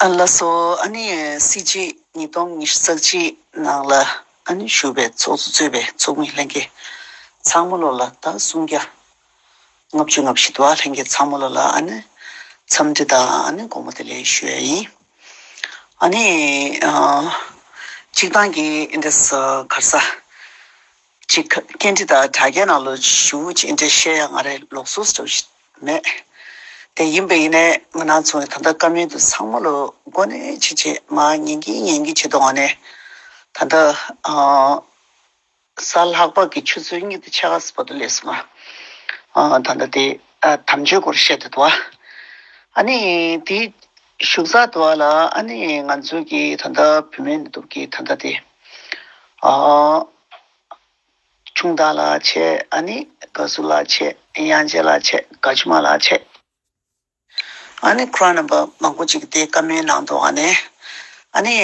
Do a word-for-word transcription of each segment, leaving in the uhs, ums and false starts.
ཨ་ལགས་སོ། ཨ་ནི་སྲིད་སྤྱི་ཉིས་སྟོང་ཉི་ཤུ་རྩ་གཅིག་ནང་ལ་ཨ་ནི་ཞུགས་པའི་ཚོགས་གཙོ་གཙོས་པའི་ཚོགས་མི་ལྷན་རྒྱས་ཚང་མ་ལོ་ལ་ད་སུམ་བརྒྱ་ལྔ་བཅུ་ང་བཞི་དུ་བ་ལྷན་རྒྱས་ཚང་མ་ལོ་ལ་ཨ་ནི་འཚམས་འདྲི་དང་ཨ་ནི་དགོང་མོ་བདེ་ལེགས་ཞུ་ཡ་ཡིན། ཨ་ནི་ཨ་སྤྱིར་བཏང་གི་ཨིན་དྲེས་གར་ས་ཅིག་སྐད་འཕྲིན་དང་དྲ་རྒྱའི་ནང་ལ་ཞུ་ཅིག་ཨིན་དྲེས་བཤད་ཡ་ང་རའི་ལུགས་སྲོལ་འདྲ་བོ་ཞིག་མེད། དེ་ཡིན་པ་ཡིན་ནའི་ང་རང་ཚོ་ད་ལྟ་བཀའ་མོལ་དུ་ཚང་མ་ལོ་འགོ་ནས་ཆེ་ཆེ་མ་ཉན་གྱིན་ཉན་གྱིན་བྱེད་དོ་ང་ནས་ད་ལྟ་ཨ། གཟའ་ལྷག་པ་གི་ཆུ་ཚོད་གཉིས་དང་ཕྱེད་ཀ་བར་དུ་སླེབས་སོང་ང་། ཨ་ད་ལྟ་དེ་ཨ་དམ་ཆོས་སྐོར་བཤད་དེ་འདུག་ཨ་ནི་དེ་བཞུགས་ས་འདུག་ལ་ཨ་ནི་ང་ཚོའི་གི་ད་ལྟ་བུད་མེད་ནི་འདུག་གི་ད་ལྟ་དེ་ཨ་ཆུང་བདག་ལགས་བྱས། ཨ་ནི་དགའ་བསུ་ལགས་བྱས། དབྱངས་ཅན་ལགས་བྱས། དགའ་ཆུ་མ་ལགས་བྱས། ཨ་ནི་ཁོ་རང་རྣམ་པ་མང་པོ་ཅིག་དེ་བཀའ་མོལ་གནང་འདུག་ཨ་ནི། ཨ་ནི་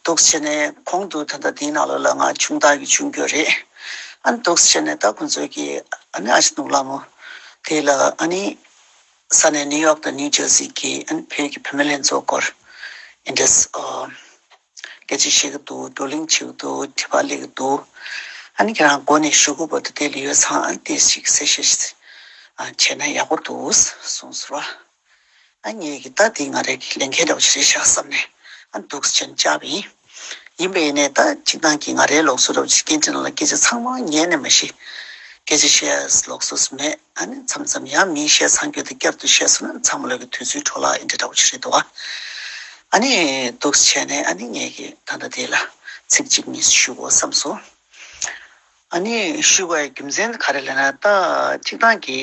འདུག་བྱས་ནས་གོང་དུ་ད་ལྟ་དེའི་ནང་ལོགས་ལ་ང་ཆུང་བདག་གི་ཆུང་སྐྱོ་རེད། ཨ་ནི་འདུག་བྱས་ནས་ད་ཁོང་ཚོའི་གི་ཨ་ནི་ཨ་ཞེ་ནུབ་ལྷ་མོ་དེ་ལ་ཨ་ནི་ས་གནས་ནིའུ་ཡོག་དང་ནིའུ་ཇར་སི་གི་ཨ་ནི་བོད་ཀྱི་བུད་མེད་ལྷན་ཚོགས་སྐོར་ཨིན་དྲེས་ཨ། སྐད་ཆ་བཤད་ཀྱི་འདུག་བགྲོ་གླེང་བྱེད་ཀྱི་འདུག་དྲི་བ་སླེབས་ཀྱི་འདུག་ཨ་ནི་ཁྱེད་རང་འགོ་ནས་ཞུ་དགོས་པ་དེ་དེ་ལ་ཡོད་ཙང་ཨ་ནི་ཏོག་ཙམ་ཞིག་གསལ་བཤད་ཞིག་ཨ་བྱས་ན་ཡག་པོ་འདུག་གསུངས་སོང་བ། ཨ་ངས་ཀྱི་ད་དེ་ང་རའི་གི་ལས་འགན་འདྲ་བོ་ཞིག་རེད་ཤག་བསམ་ནས་ཨ་ནི་འདུག་སེ་བྱས་ནས་བཅར་བ་ཡིན། ཡིན་པ་ཡིན་ནའི་ད་སྤྱིར་བཏང་གི་ང་རའི་ལུགས་སྲོལ་འདྲ་བོ་ཞིག་སྐད་འཕྲིན་ནང་ལ་སྐད་ཆ་ཚང་མ་ཉན་ནས་མ་གཞི་སྐད་ཆ་བཤད་ལུགས་སྲོལ་མེད། ཨ་ནི་མཚམས་མཚམས་ཡང་མིས་བཤད་ཚར་རྒྱུ་དེ་བསྐྱར་དུ་བཤད་སོང་ན་ཚང་མ་ལོག་གི་དུས་ཚོད་འཕྲོ་བརླག་ཨེ་འདྲ་འདྲ་བོ་ཞིག་རེད་འདུག་ཨ། ཨ་ནི་འདུག་སེ་བྱས་ནས་ཨ་ནི་ངས་ཀྱི་ད་ལྟ་དེ་ལ་ཚིག་གཅིག་གཉིས་ཞུ་དགོས་བསམ་སོང་། ཨ་ནི་ཞུ་བའི་རྒྱུ་མཚན་ག་རེ་ལབ་ན་ད་སྤྱིར་བཏང་གི་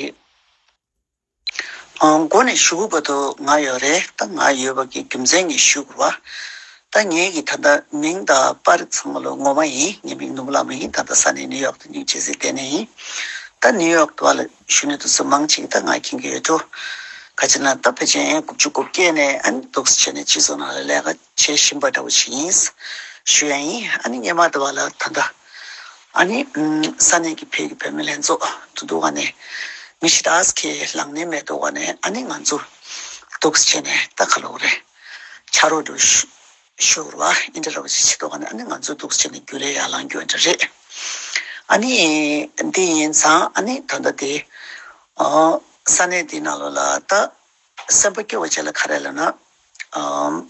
ཨ་འགོ་ནས་ཞུ་དགོས་པ་དུ་ང་ཡོད་རེད། ད་ང་ཡོད་པ་གི་རྒྱུ་མཚན་གྱིས་ཞུ་དགོས་པ། ད་ངེད་ཀྱི་ད་ལྟ་མིང་དང་པར་ཚང་མ་ལོ་ངོ་མ་ཡིན། ངའི་མིང་ནུབ་བླ་མ་ཡིན། ད་ལྟ་ས་གནས་ནིའུ་ཡོག་དང་ནིའུ་ཇར་སི་དེ་ནས་ཡིན། ད་ནིའུ་ཡོག་དུ་བ་ལ་བཞུགས་ནས་དུ་སུ་མང་ཆེ་གི་ད་ང་མཁྱེན་གྱི་ཡོད་འགྲོ། ག་ཅི་ན་ད་ཕལ་ཆེར་དགུ་བཅུ་གོ་བརྒྱད་ནས་ཨ་ནི་འདུག་སེ་བྱས་ནས་སྤྱི་ཚོགས་ནང་ལ་ལས་ཀ་བྱེད་བཞིན་པ་འདྲ་བོ་ཞིག་ཡིན། ཞུ་ཡ་ཡིན། ཨ་ནི་སྔས་མ་དུ་བ་ལ་ད་ལྟ་ཨ་ནི་ས་གནས་ཀྱི་བོད་ཀྱི་བུད་མེད་ལྷན་ཚོགས་དུ་འདུག་ག་ནས་མི་ཞེ་དྲག་གི་ལངས་གནས་མེད་འདུག་ག་ནས་ཨ་ནི་ང་ཚོ་འདུག་སེ་བྱས་ནས་ད་ག་ལོག་རེད། ཕྱག་རོགས་འདྲ་ཞུ་ཞུ་རུ་བ་ཨིན་དྲ་ར་བ་ཞིག་བྱེད་འདུག་ག་ནས་ཨ་ནི་ང་ཚོ་འདུག་སེ་བྱས་ནས་རྒྱུན་ལས་ཡར་ལངས་རྒྱུ་ཨིན་དྲ་རེད། ཨ་ནི་འདི་ཡིན་ཙང་ཨ་ནི་ད་ལྟ་དེ་ཨ་ས་གནས་འདི་ནང་ལོགས་ལ་ད་སེམས་པ་སྐྱོ་བ་བྱས་ལ་ག་རེ་ལབ་ན། ཨམ།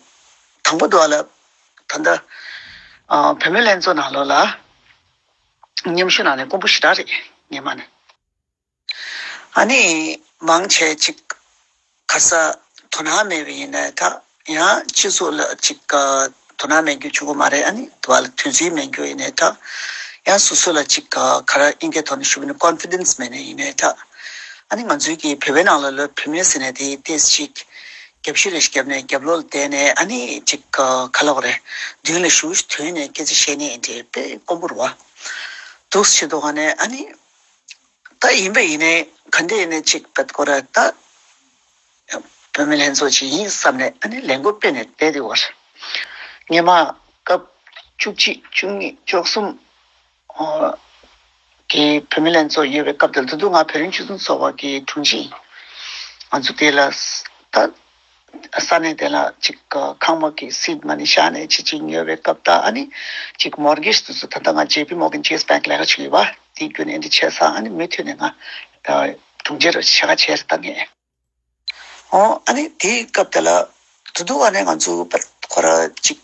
དང་པོ་དུ་བ་ལ་ད་ལྟ་ཨ་བུད་མེད་ལྷན་ཚོགས་ནང་ལོགས་ལ་མཉམ་ཞུགས་གནང་ནས་དཀོན་པོ་ཞེ་དྲག་རེད་སྔས་མ་ནས། ཨ་ནི་མང་ཆེ་ཅིག་ག་ས་དོ་སྣང་མེད་པ་ཡིན་ནའི་ད་ཡང་སྤྱི་ཚོགས་ལ་ཅིག་ག་དོ་སྣང་མེད་རྒྱུ་བཅུག་གི་མ་རེད། ཨ་ནི་དུ་བ་ལ་དུས་ཚོད་མེད་རྒྱུ་ཡིན་ནའི་ད་ཡང་སོ་སོ་ལ་ཅིག་ག་ག་ར་ཨིན་སྐད་ཐོག་ནས་ཞུ་བ་ནི་ཀོན་ཕི་ཌེན་སི་མེད་ནའི་ཡིན་ནའི་ད་ཨ་ནི་ང་ཚོའི་གི་བོད་པའི་ནང་ལ་ལོ་བུད་མེད་ཟེར་ནས་དེ་ཏེས་ཅིག་རྒྱབ་ཤི་རེ་ཞིག་བརྒྱབ་ནས་རྒྱབ་ལོགས་ལ་བསྡད་ནས་ཨ་ནི་ཅིག་ག་ག་ལབ་དགོས་རེད། མདུན་ལ་ཞུ་ཞུ་དོན་ནས་སྐད་ཆ་བཤད་ནས་འདྲེ་དཔེ་དཀོན་པོ་རུ་བ་འདུག་སེ་བྱེད་འདུག་ག་ནས་ཨ་ནི། ད་ཡིན་པ་ཡིན་ནའི་ག་འདྲ་ཡིན་ནའི་ཅིག་བེད་ཁོ་ར་ད་བུད་མེད་ལྷན་ཚོགས་ཅིག་ཡིན་བསམ་ནས་ཨ་ནི་ལས་འགུལ་སྤེལ་ནས་བསྡད་དེ་བར་སྔས་མ་སྐབས་བཅུ་གཅིག་བཅུ་གཉིས་བཅུ་གསུམ་ཨོ་གི་བུད་མེད་ལྷན་ཚོགས་ཡོད་པའི་སྐབས་དེར་ད་དུང་ང་བོད་རིགས་སྤྱི་མཐུན་ཚོགས་པ་གི་དྲུང་ཆེ་ཡིན། ང་ཚོ་དེ་ལ་ད། ས་གནས་དེ་ལ་ཅིག་ཁང་པ་གི་སིད་མ་ནི་བཞག་ནས་ཅི་ཅིག་ཉོས་པའི་སྐབས་དང་ཨ་ནི་ཅིག་མོར་གེཇ་དེ་ཚོ་ད་ལྟ་ང་ཇེ་པི་མོར་གན་ཅེས་བེང་ལས་ཀ་བྱེད་ཡོད་པ་དེའི་བརྒྱུད་ནས་འདི་བྱས་ཙང་ཨ་ནི་མུ་མཐུད་ནས་ང་དྲུང་ཆེ་རུ་ཆེ་ཁ་ཆེར་བཏང་ངེས། ཨོ་ཨ་ནི་དེའི་སྐབས་དེ་ལ་དུ་དུ་ཨ་ནི་ང་ཚོ་ཁོ་ར་ཅིག་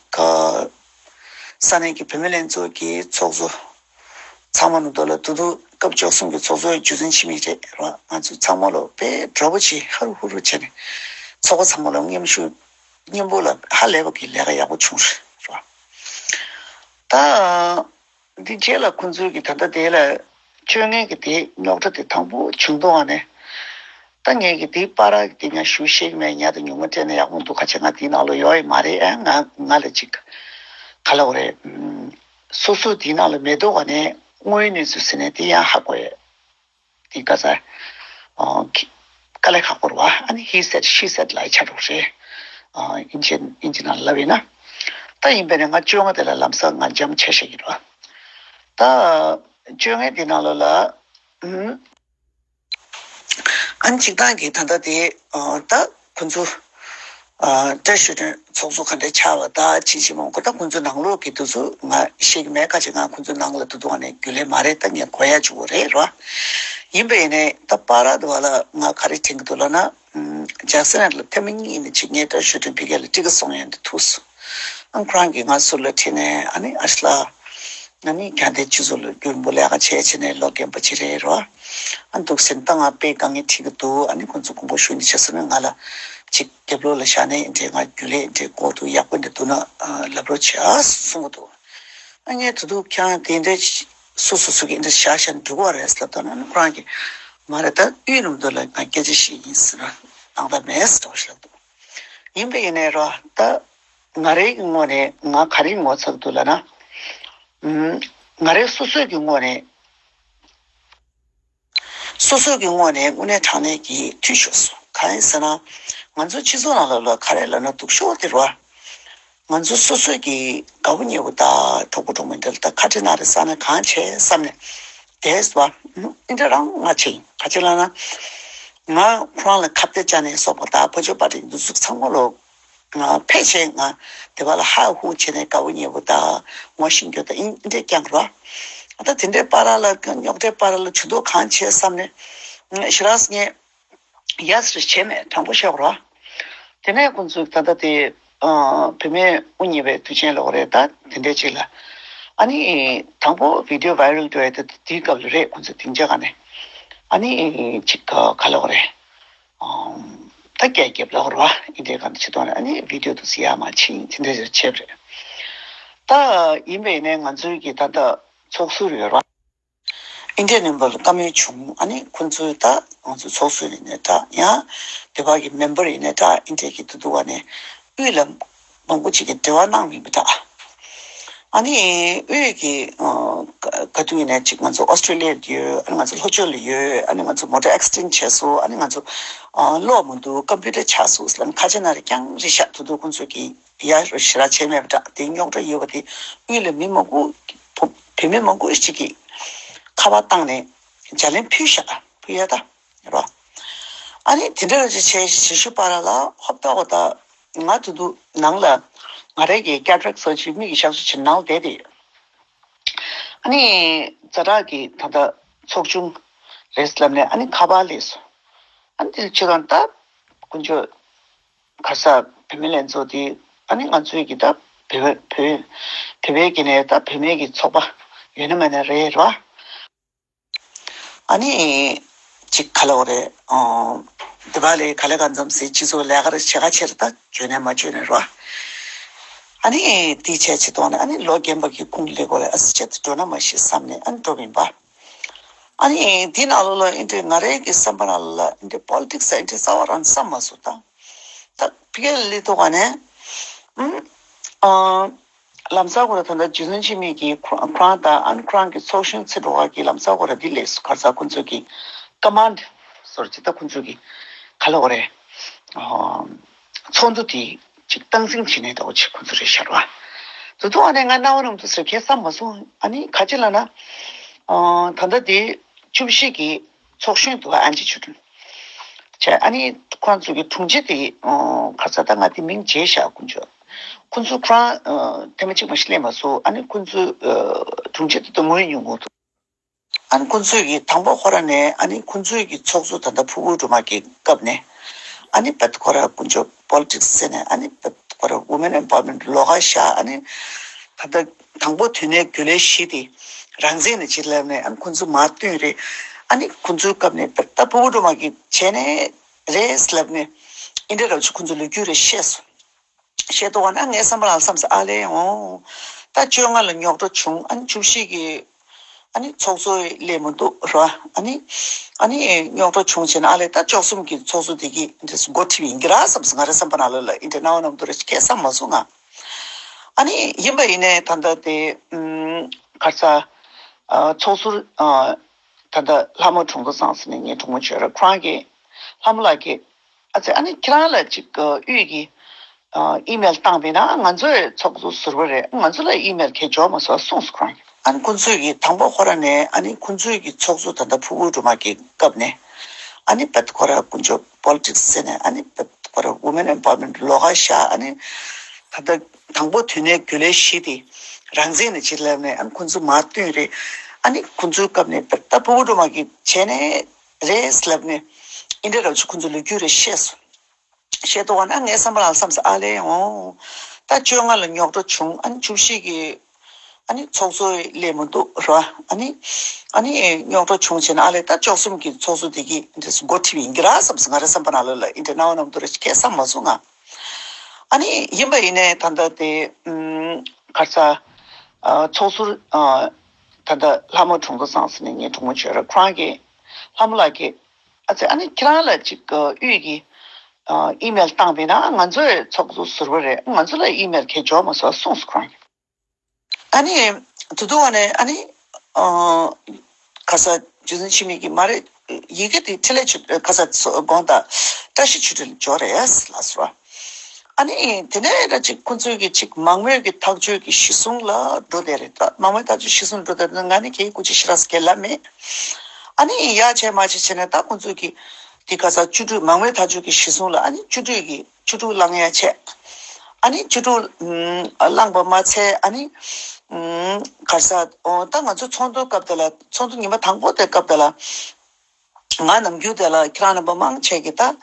ས་གནས་ཀྱི་བུད་མེད་ལྷན་ཚོགས་ཀྱི་ཚོགས་གཙོ། ཚང་མ་ནུ་དོ་ལ་དུ་དུ་སྐབས་བཅུ་གསུམ་གྱི་ཚོགས་གཙོའི་རྒྱུ་མཚན་ཕྱི་མིག་རེད་ར། ང་ཚོ་ཚང་མ་ལོ་དཔེ་དྲོ་པོ་ཆེ་ཧ་རུ་ཧུ་རུ་བྱས་ནས་ཚོགས་པ་ཚང་མ་ལ་མཉམ་ཞུགས་མཉམ་པོ་ལ་ཧ་ལས་པ་གི་ལས་ཀ་ཡག་པོ་བྱུང་རེད་ར། ད་འདི་རྗེས་ལ་ཁོང་ཚོའི་གི་ད་ལྟ་དེ་ལ་སྤྱོད་ངན་གི་དེ་རྙོག་དྲ་དེ་དང་པོ་བྱུང་དོ་ཨ་ནས། ད་ངས་གི་དེའི་པར་གི་དེ་ངས་ཞུ་ཤེས་གི་མེད། ཉ་དང་ཉུང་མ་སྤྲད་ན་ཡག་པོ་འདུག་ཁ་ཆེ་ང་དེའི་ནང་ལོ་ཡོད་ཡི་མ་རེད། ཨ་ང་ང་ལ་ཅིག་ག་ལ་འོ་རེད། སོ་སོ་དེའི་ནང་ལ་མེད་དོ་ག་ནས་དངོས་ཡོད་གནས་ཚུལ་ཟེར་ནས་དེ་ཡང་ཧ་གོ་ཡས། དེ་ག་ས་ཨོ་དཀའ་ལས་ཁག་པོ་རེད་བ། ཨ་ནི་ཧི་སེད་ཤི་སེད་ལ་ཆ་འགྲོ་རེད། ཨིན་ཇི་ཨིན་ཇི་ནང་ལབ་ཡིན་ན། ད་ཡིན་པས་ན་ང་བཅོ་ལྔ་དེ་ལ་ལམ་སང་ང་འཇམ་ཆ་ཤེས་ཀྱི་རེད་བ། ད་བཅོ་ལྔ་དེ་ནང་ལོ་ལ་ཨུམ། ཨ་ནི་གཅིག་ཐང་གི་ད་ལྟ་དེ་ཨ་ད་ཁོ་ཚོ་ ཨ་བཀྲ་ཤིས་དོན་ཚོགས་གཙོ་ག་འདྲ་ཆགས་པ་ད་ཅི་ཅི་མང་པོ་ད་ཁོང་ཚོ་ནང་ལོགས་ཀྱི་དུས་ཚོད་ང་ཤེས་ཀྱི་མེད། ཁ་ཅིག་ང་ཁོང་ཚོ་ནང་ལ་དུ་དུ་བ་ནས་རྒྱུས་ལས་མ་རེད། ད་ངས་གོ་ཡ་བྱུང་བ་རེད་རོ། ཡིན་པ་ཡིན་ནས་ད་པ་ར་དུ་བ་ལ་ང་ག་རེ་དྲན་གྱི་འདུག་ལབ་ན། ཇག་སི་ནག་ལ་ཐེངས་མ་གཉིས་ནས་ཅིག་ངས་བཀྲ་ཤིས་དོན་ཕ་གི་ལ་ཊི་ཀེ་ཊི་སོང་ཡ་འདི་ཐུག་སོང་། ཨ་ཁོ་རང་གིས་ང་ཟུར་ལ་ཁྲིད་ནས་ཨ་ནི་ཨ་ཤ་ལ། ང་ནི་རྒྱ་འདི་སྤྱི་ཚོགས་ལ་རྒྱུན་པོ་ལས་ཀ་བྱས་བྱས་ནས་ལོ་རྒན་པ་ཅིག་རེད་རོ། ཨ་འདུག་ཟེར་ད་ང་དཔེ་དཀའ་ངལ་འཕྲད་ཀྱི་འདུག་ཨ་ནི་ཁོང་ཚོ་དགོངས་པ་ཞུ་ནས་བྱས་སོང་ན་ང་ལ་ཅིག་རྒྱབ་ལོགས་ལ་བཞག་ནས་འདྲེ་ང་རྒྱུན་ལས་འདྲེ་ལྐོག་ཏུ་ཡག་པོ་འདྲ་འདུག་ན་ལབ་རོགས་བྱེད་ཨ་གསུང་གི་འདུག་ཨ་ངས་ད་དུང་ཁྱེད་རང་དེ་འདྲ་སོ་སོ་སོ་གི་འདྲ་བཞག་བཞག་འགྲིག་གི་རེད་ལབ་ད་ན་ཁོ་རང་གིས་མ་རེད། ད་དབུས་ནང་དུ་ལ་ང་སྐད་ཆ་བཤད་ཡིན་ཟེར་ན་སྣང་དག་མེད་ཟེར་བ་ཞིག་ལབ་འདུག་ཡིན་པ་ཡིན་ནའི་རོ་ད། ང་རའི་ངོས་ནས་ང་ག་རེ་ངོ་ཚ་གི་འདུག་ལབ་ན། ཨུམ། ང་རའི་སོ་སོའི་གི་ངོས་ནས། སོ་སོའི་གི་ངོས་ནས་དངོས་གནས་དྲང་གནས་ཀྱི་འཐུས་ཤོར་སོང་། གང་ཡིན་ཟེར་ན། ང་ཚོ་སྤྱི་ཚོགས་ནང་ལ་ལ་ག་རེ་ལབ་ན་སྡུག་ཤོས་དེ་རེད་བ། ང་ཚོ་སོ་སོའི་གི་དགའ་བོ་ཉེ་བོ་དང་གྲོགས་པོ་གྲོགས་མོ་འདི་ལ་ད་ཁ་བྲལ་གནང་རེད་བསམ་ནས་གང་བྱས་བསམ་ནས་བསྡད་སོང་བ། ཨུམ། འདི་འདྲ་རང་ང་བྱེད་ཡིན། ག་ཅི་ལབ་ན། ང་ཁོ་རང་ལ་ཁ་གཏད་བཅག་ནས་སོགས་པ་དང་བ་ཅོ་པ་ཏི་འདི་ཚོ་ཚང་མ་ལོ། ང་ཕལ་ཆེར་ང་དེ་བ་ལ་ཧ་ཧུ་བྱས་ནས་དགའ་བོ་ཉེ་བོ་དང་ངོ་ཤེས་རྒྱུ་དང་ཨིན་འདྲས་རྐྱང་རོ། ད་དེ་འདྲའི་བར་ལ་རྙོག་དྲའི་བར་ལ་ཇུས་གཏོགས་གང་བྱས་བསམ་ནས་ཞེ་དྲགས་ངས་ཡ་སི་རེ་བྱས་མེད། དྲང་པོ་བཤད་རོ། དེ་ནས་ཁོང་ཚོས་ད་ལྟ་དེ་བུད་མེད་དབུ་བརྙེས་པའི་དུས་ཆེན་ལོག་རེད། ད་དེ་འདྲའི་ཅིག་ལ་ཨ་ནི་དང་པོ་བི་ཌི་ཡོ་བྷའི་རལ་འགྲོ་ཡ་དེ་དེའི་སྐབས་ལ་རེད། ཁོང་ཚོ་སྡིངས་ཆ་སྒང་ནས་ཨ་ནི་ཅིག་ག་ལོག་རེད། ད་རྒྱ་རྒྱབ་ལ་བར་བ་ཨིན་དེ་ག་འདི་ཆེ་དོན་ཨ་ནི་བི་ཌི་ཡོ་དུ་སི་ཡ་མ་ཕྱིན་དེ་འདྲ་ཆེབ་རེད། ད་ཡིན་པས་ནས་ང་ཚོའི་གི་ད་ལྟ་ཚོགས་ཟུར་ཡོད་ར། ཨིན་དེ་ནིམ་པར་བཀའ་མོལ་བྱུང་། ཨ་ནི་ཁོང་ཚོའི་ད་ང་ཚོ་ཚོགས་ཟུར་ཡིན་ནས་ད་ཡང་དེ་བ་གི་མེམ་བར་ཡིན་ནས་ད་ཨིན་དེ་གི་དུ་དུ་བ་ནས་དབུས་ལ་མང་པོ་ཅིག་གི་འབྲེལ་བ་གནང་མིན་པ་འདྲ། ཨ་ནི་དབུས་ཀྱི་ག་དུས་ཡིན་ན་ཅིག་ང་ཚོ་ཨོ་སི་ཀྲི་ལི་ཡ་ཡོད། ཨ་ནི་ང་ཚོ་ལྷོ་ཕྱོགས་ལ་ཡོད། ཨ་ནི་ང་ཚོ་མོ་ཊ་ཨེག་སི་ཌེན་ཊི་བྱས་སོང་། ཨ་ནི་ང་ཚོ་གློག་མི་འདུག་ཀམ་པུ་ཊར་ཆགས་སོང་ཟེར་ལབ་ནས་ཁ་ཆེ་ན་རེ་རྐྱང་རེ་ཤག་དུ་དུ་ཁོང་ཚོ་གི་ཡ་རུ་ཞེ་དྲག་བྱས་མེད་པ་འདྲ། དེ་རྙོག་དྲ་ཡོད་པ་དེ་དབུས་ལ་མི་མང་པོ་བུ་བུད་མེད་མང་པོ་ཞིག་གིས་ཁ་པར་བཏང་ནས་ལྗགས་ལན་ཕུལ་ཤག་ཕུལ་ཡ་ད་རོ། ཨ་ནི་དེ་འདྲ་ར་ཅིག་བྱས་ཞེ་ཞུ་པ་ར་ལ་ཧོབ་ཏོག་གོ་ད། ང་དུ་དུ་ནང་ལ་ང་རའི་གི་ཀེ་ཊ་རེག་སར་ཇི་རི་མིག་གི་གཤག་བཅོས་བྱེད་ནང་བསྡད་དེ། ཨ་ནི་ཛ་དྲག་གི་ད་ལྟ་ཚོགས་ཆུང་རེད་ལབ་ནས་ཨ་ནི་ཁ་པར་སླེབས་སོང་། ཨ་ནི་དེ་ཕྱི་རང་ད་དཀོན་མཆོག་ག་ས་བུད་མེད་ལྷན་ཚོགས་དེ་ཨ་ནི་ང་ཚོའི་གི་ད་བོད་བོད་བོད་པའི་གི་ནས་ད་བུད་མེད་གི་ཚོགས་པ་ཡོད་ན་མེད་ན་རེད་ར། ཨ་ནི། ཅིག་ག་ལ་འོ་རེད། ཨོ། འདི་པ་ལས་ག་ལེ་ག་འཛོམས་སེ་སྤྱི་ཚོགས་ལས་ཀ་རེ་བྱེད་ཁ་ཆེར་ད་བྱོས་ནས་མ་བྱོས་ནས་རོ། ཨ་ནི། དེའི་ཆེད་ཅིག་གཏོང་ནས་ཨ་ནི་ལོ་རྒན་པ་གི་ཁུངས་ལེ་གོ་ལེ་ཨ་སི་ཆེད་དུ་འགྲོ་ན་མ་ཤེས་བསམ་ནས་ཨ་ནི་འགྲོ་བ་ཡིན་པ། ཨ་ནི། དེའི་ནང་ལོགས་ལ་ཨེ་འདྲའི་ང་རའི་གི་བསམ་པ་ནང་ལ་ཨེ་འདྲའི་པོ་ལི་ཊིག་སི་ཨེ་འདྲའི་རྩ་བ་རང་བསམ་མ་སོང་ད། ད་ཕི་གེ་ལི་ཐོག་ག་ནས། ཨུམ། ཨ། ལམ་སང་ཁོ་ར་ད་ལྟ་རྗེ་བཙུན་འཆི་མེད་ཀྱི་ཁོ་ཁོ་རང་དང་ཨ་ནི་ཁོ་རང་གི་ཚོགས་གཞོན་ཚེ་འགྲོ་བ་གི་ལམ་སང་ཁོ་ར་འདི་ལས་སུ་གར་ས་ཁོ་ཚོ་གི་ཀ་མན་ཌི་སོར་ཅི་ད་ཁོ་ཚོ་གི་ག་ལ་འོ་རེད། ཨ། ཚོགས་འདུ་དེ་ཅིག་སྟངས་འཛིན་བྱེད་ནས་ད་འོ་ཅིག་ཁོ་ཚོ་རེད་ཤར་བ། དུ་དུ་ཨ་ནི་ང་རྣ་བ་རུམ་དུ་ཟེར་ཁས་བསམ་མ་སོང་། ཨ་ནི་ག་ཅི་ལ་ན། ཨ། ད་ལྟ་དེ་བཅུ་བཞི་གི་ཚོགས་གཞོན་དུ་ཨན་ཅི་ཆོས་སྒྲོན། བྱས་ཨ་ནི་ཁོང་ཚོ་གི་དྲུང་ཆེ་དེ་ཁ་ས་ད་ང་དེ་མིང་བརྗེད་བཞག་དཀོན་མཆོག་ཁོང་ཚོ་ཁོ་རང་ཐེངས་མ་གཅིག་མ་ཞིག་སླེབས་མ་སོང་། ཨ་ནི་ཁོང་ཚོ་དྲུང་ཆེ་དེ་ད་ངོས་མྱོང་གོ་འདུག་ཨ་ནི་ཁོང་ཚོ་གི་དང་པོ་ཁོ་ར་ནས་ཨ་ནི་ཁོང་ཚོ་གི་ཚོགས་གཙོ་ད་ལྟ་ཕུར་བུ་སྒྲོལ་མ་གི་སྐབས་ནས་ཨ་ནི་བད་ཁོ་ར་དཀོན་མཆོག་པོ་ལི་ཊིག་སི་ཟེར་ནས་ཨ་ནི་བད་ཁོ་ར་ཝུ་མེན་ཨེམ་པ་ཝར་མེན་ཊི་ལོགས་ཀ་བཞག་ཨ་ནི་ད་ལྟ་དང་པོ་དུས་ནས་རྒྱུན་ལས་བཞི་དེ་རང་བཙན་ནས་ཅི་ལབ་ནས་ཨ་ནི་ཁོང་ཚོ་མར་བཏོན་རེད། ཨ་ནི་ཁོང་ཚོའི་སྐབས་ནས་བད་ད་ཕུར་བུ་སྒྲོལ་མ་གི་བྱས་ནས་རེད་ལབ་ནས་ཨིན་འདྲ་རབ་ཆུ་ཁོང་ཚོ་ལོ་རྒྱུས་རེ་བཤད་སོང་། བཤད་དོ་བ་ན་ངའི་བསམ་པ་ལ་བསམ་ས་ཨ་ལས་འོང་། ད་བཅོ་ལྔ་ལ་རྙོག་དྲ་བྱུང་ཨ་ནི་བཅུ་བཞི་གི་ཨ་ནི་ཚོགས་གཙོ་སླེབས་མི་འདུག་ར། ཨ་ནི་ཨ་ནི་རྙོག་དྲ་བྱུང་བྱས་ན་ཨ་ལས་ད་བཅུ་གསུམ་གྱི་ཚོགས་གཙོ་དེ་གི་འདྲ་སུ་འགོ་ཁྲིད་ཡིན་གྱི་ར་བསམ་སོང་། ང་རའི་བསམ་པ་ནང་ལོགས་ལ་ཨིན་འདྲ་རྣ་བ་ནང་དུ་ར་ཁས་བསམ་མ་སོང་ང་། ཨ་ནི་ཡིན་པ་ཡིན་ནའི་ད་ལྟ་དེ་གར་ས་ཚོགས་ཟུར་ད་ལྟ་ལྷ་མོ་དྲུང་དུ་བཟང་ཟེར་ནས་ངའི་དྲུང་མོ་བྱོས་ར་ཁོ་རང་གི་ལྷ་མོ་ལགས་ཀྱིས། ཨ་ཙི་ཨ་ནི་ཁྱེད་རང་ལ་ཅིག་དབུས་ཀྱི་ཨི་མེལ་བཏང་པས་ན་ང་ཚོའི་ཚོགས་གཙོ་ཟུར་པ་རེད། ང་ཚོ་ལ་ཨི་མེལ་གས་འབྱོར་མ་སོང་གསུངས་སོ་ཁོ་རང་གིས། ཨ་ནི་ཁོ་ཚོས་ཀྱི་དང་པོ་ཁོ་ར་ནས་ཨ་ནི་ཁོ་ཚོས་ཀྱི་ཚོགས་གཙོ་ད་ལྟ་ཕུར་བུ་སྒྲོལ་མ་གི་སྐབས་ནས་ཨ་ནི་བད་ཁོ་ར་དཀོན་མཆོག་པོ་ལི་ཊིག་སི་ཟེར་ནས་ཨ་ནི་བད་ པར་Women Empowerment ལོགས་ཀ་བཞག་ཨ་ནི་ད་ལྟ་དང་པོ་དུས་ནས་རྒྱུན་ལས་བཞི་དེ་རང་བཙན་ནས་ཅི་ལབ་ནས་ཨ་ནི་ཁོང་ཚོ་མར་བཏོན་རེད། ཨ་ནི་ཁོང་ཚོའི་སྐབས་ནས་ད་ཕུ་བོ་སྒྲོལ་མ་གིས་བྱས་ནས་རེད་ལབ་ནས་ཨིན་དྲ་རབ་ཆུ་ཁོང་ཚོ་ལོ་རྒྱུས་རེ་བཤད་སོང་། ཤེས་ཏོ་བ་ན་ངའི་བསམ་པ་ལ་བསམ་ས་ཨ་ལས་འོང་། ད་བཅོ་ལྔ་ལ་རྙོག་དྲ་བྱུང་ཨ་ནི་བཅུ་བཞི་གི་ཨ་ནི་ཚོགས་གཙོ་ལས་མི་འདུག་ར། ཨ་ནི་ཨ་ནི་རྙོག་དྲ་བྱུང་བྱས་ན་ཨ་ལས་ད་བཅུ་གསུམ་གི་ཚོགས་གཙོ་དེ་གི་འདྲ་སུ་འགོ་ཁྲིད་ཡིན་གི་ར་བསམ་སོང་། ང་རའི་བསམ་པ་ནང་ལོགས་ལ་ཨིན་དྲ་རྣ་བ་ནང་དུ་ར་ཁས་བསམ་མ་སོང་ང་། ཨ་ནི་ཡིན་པ་ཡིན་ནའི་ད་ལྟ་དེ་གར་ས་ཚོགས་ཟུར་ད་ལྟ་ལྷ་མོ་དྲུང་དུ་སངས་སི་ནས་ངའི་གྲོགས་མོ་བྱོས་ར་ཁོ་རང་གི་ལྷ་མོ་ལགས་ཀྱིས། ཨ་ཙི་ཨ་ནི་ཁྱེད་རང་ལ་ཅིག་དབུས་ཀྱི་ཨི་མེལ་བཏང་བས་ན་ང་ཚོའི་ཚོགས་གཙོ་ཟུར་པ་རེད། ང་ཚོ་ལ་ཨི་མེལ་གས་འབྱོར་མ་སོང་གསུངས་སོང་ཁོ་རང་གིས། ཨ་ནི་དུ་དུ་བ་ནས་ཨ་ནི་ཁ་ས་རྒྱུ་འཛིན་འཆི་མེད་ཀྱི་མ་རེད། ཡི་གེ་དེ་འཕྲིན་ལས་ཆུ་ཁ་ས་དགོངས་དག་བཀྲ་ཤིས་ཆོས་སྒྲོན་འབྱོར་རེད་ལ་སོ། ཨ་ནི་དེ་ནས་ད་ཅིག་ཁོང་ཚོའི་གི་ཅིག་མང་མོས་ཀྱི་ཐག་གཅོད་ཀྱི་གཞི་བཟུང་ལ་འགྲོ་བསྡད་རེད། ད་མང་མོས་ཐག་གཅོད་གཞི་བཟུང་འགྲོ་བསྡད་ན་ང་ནི་ཁྱེད་ཀྱི་སྐུ་ཅི་ཤི་ར་སྐད་ལབ་མེད། ཨ་ནི་ཡ་བྱས་མ་བྱས་བྱས་ནས་ད་ཁོང་ཚོའི་གི་དེ་ག་ས་བཅུ་དྲུག་མང་མོས་ཐག་གཅོད་ཀྱི་གཞི་བཟུང་ལ་ཨ་ནི་བཅུ་དྲུག་གི་བཅུ་དྲུག་བླང་ཡ་བྱས། ཨ་ནི་བཅུ་དྲུག་བླངས་པ་མ་ཚད་ཨ་ནི་ག་ས་ད་ང་ཚོ་ཚོགས་འདུ་སྐབས་དེ་ལ་ཚོགས་འདུ་ཉི་མ་དང་པོ་དེ་སྐབས་དེ་ལ། ང་ནམ་རྒྱུན་དེ་ལ་ཁྱེད་རང་རྣམ་པ་མང་ཆེ་གིས་ད་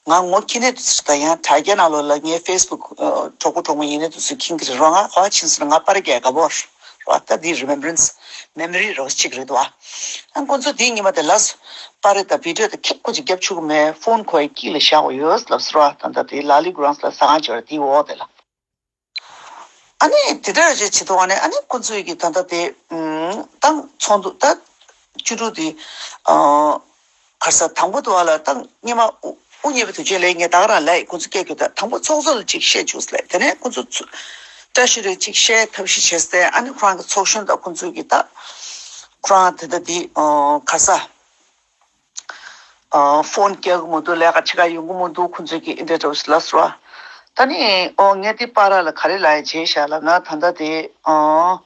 ང་ངོ་ཁྱི་ནས་དུ་ཚིག་ད་ཡང་དྲ་རྒྱ་ནང་ལོགས་ལ་ངའི་ཕེ་སི་བུག་གྲོགས་པོ་གྲོགས་མོ་ཡིན་ནས་དུ་ཚིག་ཁྱིང་གི་རེད་རོ། ང་ཧོ་ཕྱིན་སོང་ང་པར་རྒྱག་དགའ་པོ་རོ། ད་འདི་རི་མེམ་བྷ་རན་སི་མེ་མོ་རི་རོ་གཅིག་རེད་དོ། ཨ་ཁོ་ཚོ་དེའི་ཉི་མ་དེ་ལ་པར་རེད་ད་བི་ཌིའོ་དེ་ཁྱབ་ཁོ་ཅིག་རྒྱབ་ཆུག་གི་མེད། ཕོན་ཁོའི་དཀྱིལ་ལ་བཞག་འོ་ཡོད་ལབ་སོ་རོ། ད་ད་དེ་ལ་ལི་གུ་རང་སི་ལ་ཟ་ཁང་ཅིག་རེད་དེའི་འོག་དེ་ལ། ཨ་ནི་དེ་འདྲ་རེ་བྱེད་ཐུབ་པ་ནི་ཨ་ནི་ཁོ་ཚོས་ཀྱི་ད་ལྟ་དེ་ཏང་ཚོགས་འདུ་ད་བཅུ་དྲུག་དེ་གར་ས་དང་པོ་དུ་བ་ལ་ཏང་སྙེ་མ་དབུ་སྙེ་པའི་དུས་ཆེན་ལས་ངས་ད་ག་རང་ལས་ཁོ་ཚོ་སྐད་རྒྱུ་ད་དང་པོ་ཚོགས་གཙོ་ལ་ཅིག་བཤད་བཅུག་ལས་དེ་ནས་ཁོ་ཚོ་བཀྲ་ཤིས་རེ་ཅིག་བཤད་ཐབས་ཤེས་བྱས་ཏེ་ཨ་ནི་ཁོ་རང་གི་ཚོགས་གཞོན་དང་ཁོ་ཚོས་ཀྱི་ད་ཁོ་རང་དེ་ད་དེ་གར་ས། ཕོན་རྒྱག་གི་མི་འདུག་ལས་ཀ་བྱེད་ག་ཡོང་གི་མི་འདུག་ཁོང་ཚོས་ཀྱི་ཨིན་དྲ་འདྲ་བོ་ཞིག་ལབ་སོང་བ། ད་ནི་ཨོ་ངས་འདི་པར་ལ་ག་རེ་ལབ་ཡ་བྱས་ཤག་ལབ་ན་ད་ལྟ་དེ་ཨོ་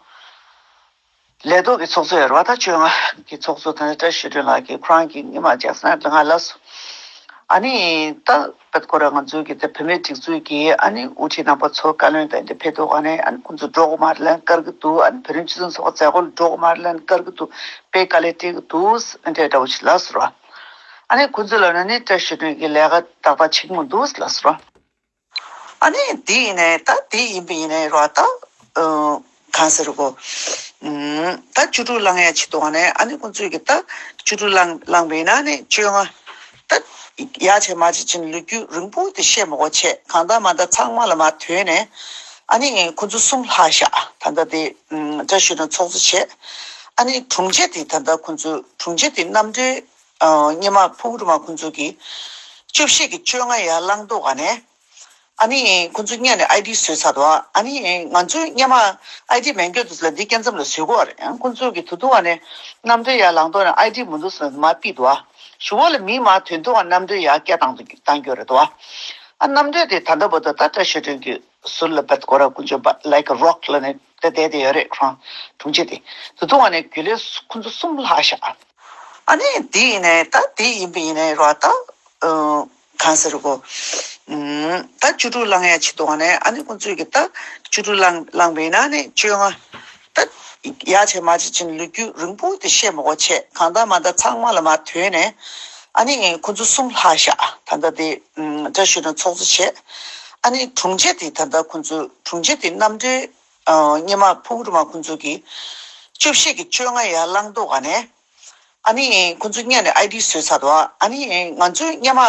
ལས་ཐོག་གི་ཚོགས་གཙོ་ཡོད་རེད་བ། ད་བཅོ་ལྔ་གི་ཚོགས་གཙོ་ད་ནི་བཀྲ་ཤིས་སྒྲོན་ལགས་ཀྱིས་ཁོ་རང་གི་སྔོན་མ་ཇེག་སན་ལ་ང་ལབ་སོང་། ཨ་ནི་ད་པད་ཁོ་ར་ང་ཚོའི་གི་ད་བུད་མེད་སྒྲིག་འཛུགས་ཀྱི་ཨ་ནི་དབུ་ཁྲིད་རྣམ་པ་ཚོ་བཀའ་བློན་དང་འདི་ཕེབས་ཐུབ་ག་ནས་ཨ་ནི་ཁོང་ཚོ་འགྲོ་དགོས་མ་རེད་ལབ་ནས་བཀར་གི་འདུག་ཨ་ནི་བོད་རིགས་སྤྱི་མཐུན་ཚོགས་པ་མཛད་སྒོ་ལ་འགྲོ་དགོས་མ་རེད་ལབ་ནས་བཀར་གི་འདུག་དཔེ་དཀའ་ལས་སྤྲད་ཀྱི་འདུག་འདྲ་འདྲ་བོ་ཞིག་ལབ་སོང་ར། ཨ་ནི་ཁོ་ཚོ་ལབ་ན་ནི་བཀྲ་ཤིས་སྒྲོན་གྱི་ལས་ཀ་ཏག་ཏག་བྱེད་ཀྱི་མི་འདུག་ལབ་སོང་ར། ཨ་ནི་དེ་ཡིན་ནའི་ད་དེ་ཡིན་པ་ཡིན་ནའི་ར་ད་གང་ཟེར་གོ་ད་བཅུ་དྲུག་བླང་ཡ་ཆེད་དུ་ཨ་ནི་ཨ་ནི་ཁོ་ཚོས་ཀྱི་ད་བཅུ་དྲུག་བླང་བླང་བ་ཡིན་ན་ནི་བཅོ་ལྔ་ད་ཡ་བྱས་མ་བྱས་ཅིན་ལོ་རྒྱུས་རིང་པོ་དེ་བཤད་མ་དགོས་བྱས་གང་ལྟར་མ་ལྟར་ཚང་མ་ལ་མ་ཐོན་ནས་ཨ་ནི་ཁོ་ཚོ་གསུམ་ལྷག་ཤག་ད་ལྟ་དེ། བཀྲ་ཤིས་སྒྲོན་ཚོགས་གཙོ་བྱས། ཨ་ནི་དྲུང་ཆེ་དེ་ད་ལྟ་ཁོང་ཚོའི་དྲུང་ཆེ་དེ་རྣམ་གྲོལ་སྙེ་མ་ཕུ་བོ་སྒྲོལ་མ་ཁོང་ཚོ་གིས་བཅུ་བཞི་གི་བཅོ་ལྔ་ཡར་བླངས་ཐོག་ག་ནས། ཨ་ནི་ཁོང་ཚོ་སྔོན་ནས་ཨའི་ཌི་བཟོས་ཚར་འདུག་ཨ་ནི་ང་ཚོའི་སྔོན་མ་ཨའི་ཌི་མེད་མཁན་དེ་ཚོ་ལ་འདི་སྐྱེ་མཚམས་ལ་བཟོས་དགོས་རེད། ཁོང་ཚོ་གིས་དུ་དུ་བ་ནས་རྣམ་གྲོལ་ཡར་བླངས་ཐོག་ནས་ཨའི་ཌི་མི་འདུག་ཟེར་ནས་མར་ཕུད་འདུག་གཞུག་གུ་ལ་མི་མར་ཐོན་ཐོག་ག་རྣམ་གྲོལ་ཡར་སྐད་བཏང་བཏང་རྒྱུ་རེད་འདུག་ཨ་རྣམ་གྲོལ་དེ་ད་ལྟ་བར་དུ་ད་བཀྲ་ཤིས་སྒྲོན་གྱི་ཟུར་ལ་བད་ཀོ་ར་ཀུན་སྤྱོད་པ་ལའི་ཀ་རོག་ལ་ནས་དེ་བསྡད་དེ་ཡོད་རེད། ཁོ་རང་དྲུང་ཆེ་དེ་དུ་དུ་བ་ནས་རྒྱུན་ལས་ཁོང་ཚོ་གསུམ་ལྷག་ཤག་ཨ་ནི་དེ་ཡིན་ནའི་ད་དེ་ཡིན་པ་ཡིན་ནའི་རོ་ད་གང་ཟེར་གོ་ད་བཅུ་དྲུག་བླང་ཡ་ཆེད་དུ་བ་ནས་ཨ་ནི་ཁོང་ཚོས་ཀྱི་ད་བཅུ་དྲུག་བླང་བླང་བ་ཡིན་ན་ནི་བཅོ་ལྔ་ད་ཡ་བྱས་མ་བྱས་ཅིན་ལོ་རྒྱུས་རིང་པོ་དེ་བཤད་མ་དགོས་བྱས་གང་ལྟར་མ་ལྟར་ཚང་མ་ལ་མ་ཐོན་ནས་ཨ་ནི་ཁོང་ཚོ་གསུམ་ལྷག་ཤག་ད་ལྟ་དེ་བཀྲ་ཤིས་སྒྲོན་ཚོགས་གཙོ་བྱས། ཨ་ནི་དྲུང་ཆེ་དེ་ད་ལྟ་ཁོང་ཚོ་དྲུང་ཆེ་དེ་རྣམ་གྲོལ་སྙེ་མ་ཕུ་བོ་སྒྲོལ་མ་ཁོང་ཚོ་གིས་བཅུ་བཞི་གི་བཅོ་ལྔ་ཡར་བླངས་ཐོག་ག་ནས། ཨ་ནི་ཁོང་ཚོ་སྔོན་ནས་ཨའི་ཌི་བཟོས་ཚར་འདུག་ཨ་ནི་ང་ཚོའི་སྔོན་མ་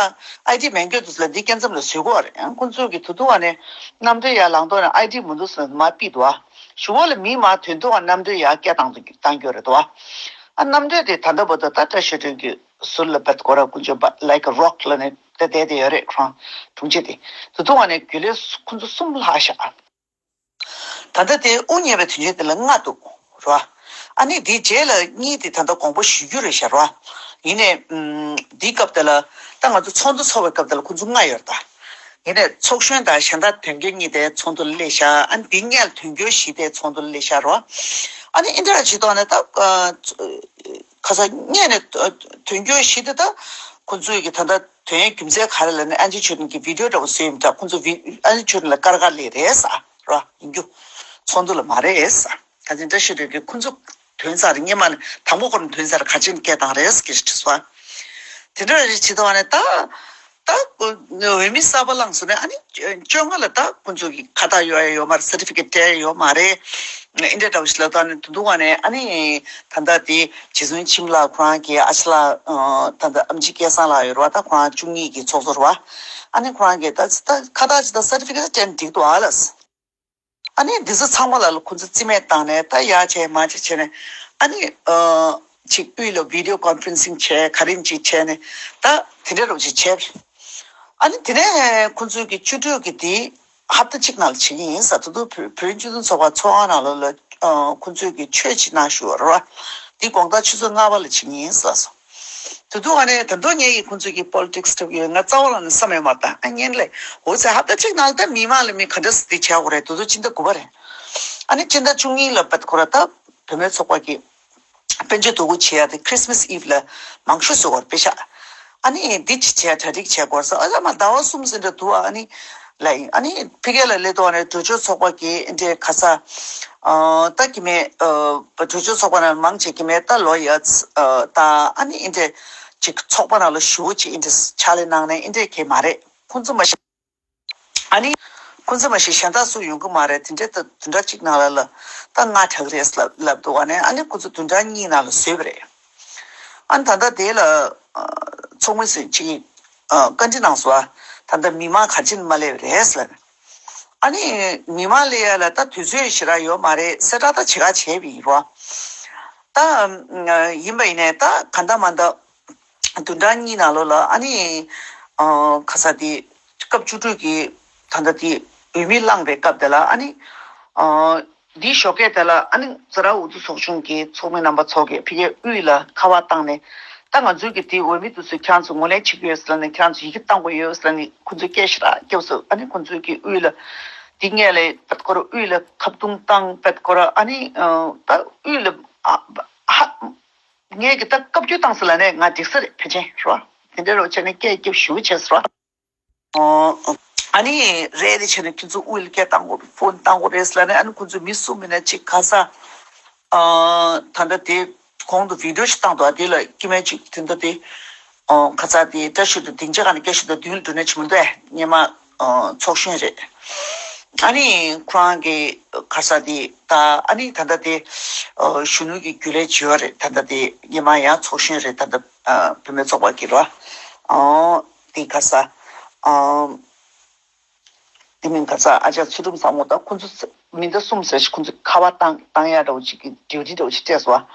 ཨའི་ཌི་མེད་མཁན་དེ་ཚོ་ལ་འདི་སྐྱེ་མཚམས་ལ་བཟོས་དགོས་རེད། ཁོང་ཚོ་གིས་དུ་དུ་བ་ནས་རྣམ་གྲོལ་ཡར་བླངས་ཐོག་ནས་ཨའི་ཌི་མི་འདུག་ཟེར་ནས་མར་ཕུད་འདུག་གཞུག་གུ་ལ་མི་མར་ཐོན་ཐོག་ག་རྣམ་གྲོལ་ཡར་སྐད་བཏང་བཏང་རྒྱུ་རེད་འདུག་ཨ་རྣམ་གྲོལ་དེ་ད་ལྟ་བར་དུ་ད་བཀྲ་ཤིས་སྒྲོན་གྱི་ཟུར་ལ་བད་ཀོ་ར་ཀུན་སྤྱོད་པ་ལའི་ཀ་རོག་ལ་ནས་དེ་བསྡད་དེ་ཡོད་རེད། ཁོ་རང་དྲུང་ཆེ་དེ་དུ་དུ་བ་ནས་རྒྱུན་ལས་ཁོང་ཚོ་གསུམ་ལྷག་ཤག་ད་ལྟ་དེ་དབུ་བརྙེས་པའི་དུས་ཆེན་དེ་ལ་ལྔ་འདུག་རོ། ཨ་ནི་དེའི་རྗེས་ལ་གཉིས་དེ་ད་ལྟ་དགོངས་པ་ཞུ་རྒྱུ་རེད་ཤག་རོ། ཡིན་ནའི་འདིའི་སྐབས་དེ་ལ་ད་ང་ཚོ་ཚོགས་འདུ་ཚོགས་པའི་སྐབས་དེ་ལ་ཁོང་ཚོ་ལྔ་ཡོད་རེད་ད། ཡིན་ནའི་ཚོགས་གཞོན་དང་གཞན་དག་དོན་གཅོད་གཉིས་དེ་ཚོགས་འདུ་ལ་སླེབས་ཤག་ཨ་ནི་དེ་སྔོན་ལ་དོན་གཅོད་བཞི་དེ་ཚོགས་འདུ་ལ་སླེབས་ཤག་རོ། ཨ་ནི་ཨིན་དྲ་ཇི་ཐོག་ནས་ད་ཁ་ས་སྔོན་ནས་དོན་གཅོད་བཞི་དེ་ད། ཁོང་ཚོས་ཀྱི་ད་ལྟ་དོན་ཡོད་རྒྱུ་མཚན་ག་རེ་ལབ་ན། ཨན་ཅི་ཆོས་སྒྲོན་གྱི་བི་ཌིའོ་འདྲ་བོ་བཟོས་ཡིན་འདྲ། ཁོང་ཚོ་བི་ཨན་ཅི་ཆོས་སྒྲོན་ལ་དཀར་དཀར་ལས་རེད་ཟེར་ར། ཡིན་རྒྱུ་ཚོགས་འདུ་ལ་མ་རེད་ཟེར། ད་ཅི་འདྲ་ཞིག་རེད་གི། ཁོང་ཚོ་དོན་ཚར་སྔོན་མ་ནས་དང་པོ་ཁོ་རང་དོན་ཚར་ག་ཅིན་སྐད་བཏང་རེད་ཟེར་གྱི་དྲིས་སོང་། དེ་འདྲ་རེད་བྱེད་དོ་བ་ནས་ད། ད་འོས་མི་གསར་པ་བླངས་སོང་ནས། ཨ་ནི་བཅོ་ལྔ་ལ་ད་ཁོང་ཚོ་གི་ཁ་བཏགས་ཡོད་ཡ་ཡོད་མ་རེད། སར་ཊི་ཕི་ཀེཊ་སྤྲད་ཡ་ཡོད་མ་རེད། ཨེ་འདྲ་འདྲ་བོ་ཞིག་ལབ་དོ་ནས། དུ་འདུག་བ་ནས་ཨ་ནི་ད་ལྟ་དེ་རྗེ་བཙུན་འཆི་མེད་ལགས་ཁོ་རང་གི་ཨ་ཅག་ལགས། ད་ལྟ་ཨེམ་ཆི་སྐལ་བཟང་ལགས་ཡོད་རེད་བ། ད་ཁོ་རང་བཅུ་གཉིས་ཀྱི་ཚོགས་གཙོ་རེད་བ། ཨ་ནི་ཁོ་རང་གིས་ད་ད་ཁ་བཏགས་ཅིག་ད་སར་ཊི་ཕི་ཀེཊ་སྤྲད་ན་འགྲིག་འདུག་ཨ་ལགས། ཨ་ནི་འདི་ཚོ་ཚང་མ་ལ་ལ་ཁོ་ཚོ་རྩིས་མེད་བཏང་ནས། ད་ཡ་བྱས་མ་བྱས་བྱས་ནས། ཨ་ནི་ཨ་ཅིག་དབུས་ལ་བི་ཌིའོ་ཀོན་ཕ་རེན་སིང་བྱས། ག་རེ་ཅིག་བྱས་ནས་ད་དེ་འདྲ་རོགས་ཅིག་བྱས། ཨ་ནི་དེ་ནས་ཁོ་ཚོའི་གི་བཅུ་དྲུག་གི་དེ་ཧབ་ཏ་གཅིག་ནང་ལ་བྱེད་ཀྱི་ཡིན་ཟེར། དེ་དུས་བོད་བོད་སྤྱི་མཐུན་ཚོགས་པ་ཚོགས་ཁང་ནང་ལ་ལ་ཨ་ཁོ་ཚོས་ཀྱི་ཆོས་ཅིག་གནང་ཞུ་བ་རེད་བ། དེ་དགོང་དག་ཆུ་ཚོད་ལྔ་པ་ལ་བྱེད་ཀྱི་ཡིན་ཟེར་སོང་། དེ་དུས་ཨ་ནི་ད་དུང་ངས་ཀྱི་ཁོང་ཚོས་ཀྱི་པོ་ལི་ཊིག་སི་འཁྲབ་ཀྱི་ཡོད། ང་རྩ་བ་ལ་ནི་བསམ་ཡོད་མ་རེད། ད་ཨ་ཉན་ལེ། འོ་ཚེ་ཧབ་ཏ་གཅིག་ནང་ལ་ད་མི་མང་ལ་མི་ག་འདྲ་སེ་དེ་བྱ་དགོས་རེད། དེ་དུས་སྤྱི་ཟླ་དགུ་པ་རེད། ཨ་ནི་སྤྱི་ཟླ་བཅུ་གཉིས་ལ་བད་ཁོ་ར་ད་བུད་མེད་ཚོགས་པ་གི་དཔལ་འབྱོར་དོ་ཁུར་བྱེད་ཡ་དེ་ཁྲིས་མས་ཨིབ་ལ་མང་ཤོས་བཟོ་དགོས་རེད་པེ་ཤག་ཨ་ནི་འདི་ཅི་བྱས་གྲ་སྒྲིག་བྱས་དགོས་ཟེར། ཨ་ལ་མ་ཟླ་བ་གསུམ་ཟིན་འདྲ་འདུག་ཨ་ནི་ལ་ཡིན། ཨ་ནི་ཕ་གི་ལ་སླེབས་དུས་ཨ་ནི་འགྲོ་སྐྱོད་ཚོགས་པ་གི་འདྲའི་ག་ས་ཨ་ད་གི་མེད། ཨ་འགྲོ་སྐྱོད་ཚོགས་པ་ནང་མང་ཆེ་གི་མེད། ད་ལོ་ཡ་ཨ་ད་ཨ་ནི་འདྲའི་ཅིག་ཚོགས་པ་ནང་ལ་ཞུ་བ་ཅིག་འདྲའི་ཕྱག་ལས་གནང་ནས་འདྲའི་གི་མ་རེད། ཁོང་ཚོ་མ་ཤེས། ཨ་ནི་ཁོང་ཚོ་མ་ཤེས་གཞན་དག་སུ་ཡོང་གི་མ་རེད། དེ་འདྲའི་ད་བདུན་ཕྲག་གཅིག་ནང་ལ་ལ་ད་ང་དྲག་རེད་ལབ་ལབ་འདུག་ཨ་ནི་ཨ་ནི་ཁོང་ཚོ་བདུན་ཕྲག་གཉིས་ནང་ལ་བཟོས་པ་རེད། ཨ་ནི་ད་ལྟ་དེ་ལ་ཨ་ཚོགས་མི་ཚོས་ཅིག་ཨ་བཀའ་འདྲི་གནང་སོང་། ཨ་ད་ལྟ་མི་མང་ག་ཅིག་མ་སླེབས་རེད་ལབ། ཨ་ནི་མི་མང་སླེབས་ཡ་ལ་ད་དུས་ཚོད་ཞེ་དྲག་ཡོད་མ་རེད། གསལ་བསྒྲགས་ད་བྱེད་ག་བྱས་པ་ཡིན་རོ། ད་ཡིན་པ་ཡིན་ནའི་ད་ག་འདྲ་མ་འདྲ་བདུན་ཕྲག་གཉིས་ནང་ལོགས་ལ་ཨ་ནི་ཨ་ག་ས་དེ་སྐབས་བཅུ་དྲུག་གི་ད་ལྟ་དེ་འོས་མི་བླངས་པའི་སྐབས་དེ་ལ་ཨ་ནི་ཨ་འདིའི་ཞོགས་ཀས་དེ་ལ་ཨ་ནི་ཛ་ར་འུ་ཛུ་ཚོགས་ཆུང་གི་ཚོགས་མི་རྣམ་པ་ཚོ་གིས་ཕ་གིའི་དབུས་ལ་ཁ་པར་བཏང་ནས། ད་ང་ཚོའི་གི་དེ་འོས་མི་དེ་ཚོས་ཁྱེད་རང་ཚོ་ངོས་ལེན་བྱེད་ཀྱི་ཡོད་ཟེར་ནས། ཁྱེད་རང་ཚོ་ཡི་གེ་བཏང་དགོས་ཡོད་ཟེར་ནས་ཁོང་ཚོས་སྐད་ཞེ་དྲག་བརྒྱབ་སོང་། ཨ་ནི་ཁོང་ཚོའི་གི་དབུས་ལ་དེ་སྔས་ལས་པད་ཀོ་ར་དབུས་ལ་ཁ་བརྡུང་བཏང་། པད་ཀོ་ར་ཨ་ནི་ཨ་ད་དབུས་ལ་ཨ་ཧ། ངས་ཀྱི་ད་བཀའ་བཀྱོན་བཏང་ཟེར་ལབ་ནས་ང་འགྲིག་ས་རེད། ཕལ་ཆེར་རོ། དེ་འདྲ་རོ་བྱས་ནས་སྐད་སྐྱབས་ཞུ་བྱས་ཟེར་རོ། ཨ་ནི་རེད་རེད་བྱས་ནས་ཁྱེད་ཚོ་དབུས་ལ་སྐད་བཏང་དགོས། ཕོན་བཏང་དགོས་རེད་ཟེར་ལབ་ནས། ཨ་ནི་ཁོ་ཚོ་མི་གསུམ་མིན་ན་གཅིག་ག་ས་ཨ་ད་ལྟ་དེ་གོང་དུ་བི་ཌིའོ་ཞིག་བཏང་འདུག་དེ་ལ་སྐྱེ་དམན་གཅིག་དེ་འདྲ་དེ་ཨ་ག་ས་དེ་བཀྲ་ཤིས་དང་སྡིངས་ཆ་ག་ནས་བཀྲ་ཤིས་དང་མདུན་ལ་འགྲོ་ནས་བྱེད་མི་འདུག་ཨེ། སྔོན་མ་ཨ་ཚོགས་གཞོན་རེད། ཨ་ནི་ཁོ་རང་གི་ག་ས་དེ་ད་ཨ་ནི་ད་ལྟ་དེ་ཨ་གཞོན་ནུ་གི་རྒྱུན་ལས་བྱེད་ཡོད་རེད། ད་ལྟ་དེ་སྔོན་མ་ཡང་ཚོགས་གཞོན་རེད། ད་ལྟ་ཨ་བུད་མེད་ཚོགས་པ་གི་ར། ཨ་དེ་ག་ས་ཨ་དེ་མིན་ག་ས་ཨ་ཅག་ཚུལ་ཁྲིམས་བཟང་མོ་དང་ཁོང་ཚོ་མི་འདི་གསུམ་ཟེར་ཞིག་ཁོང་ཚོ་ཁ་པར་བཏང་བཏང་ཡ་འདྲ་བོ་ཅིག་གི་ཌིའུ་ཊི་འདྲ་བོ་ཅིག་སྤྲད་སོང་།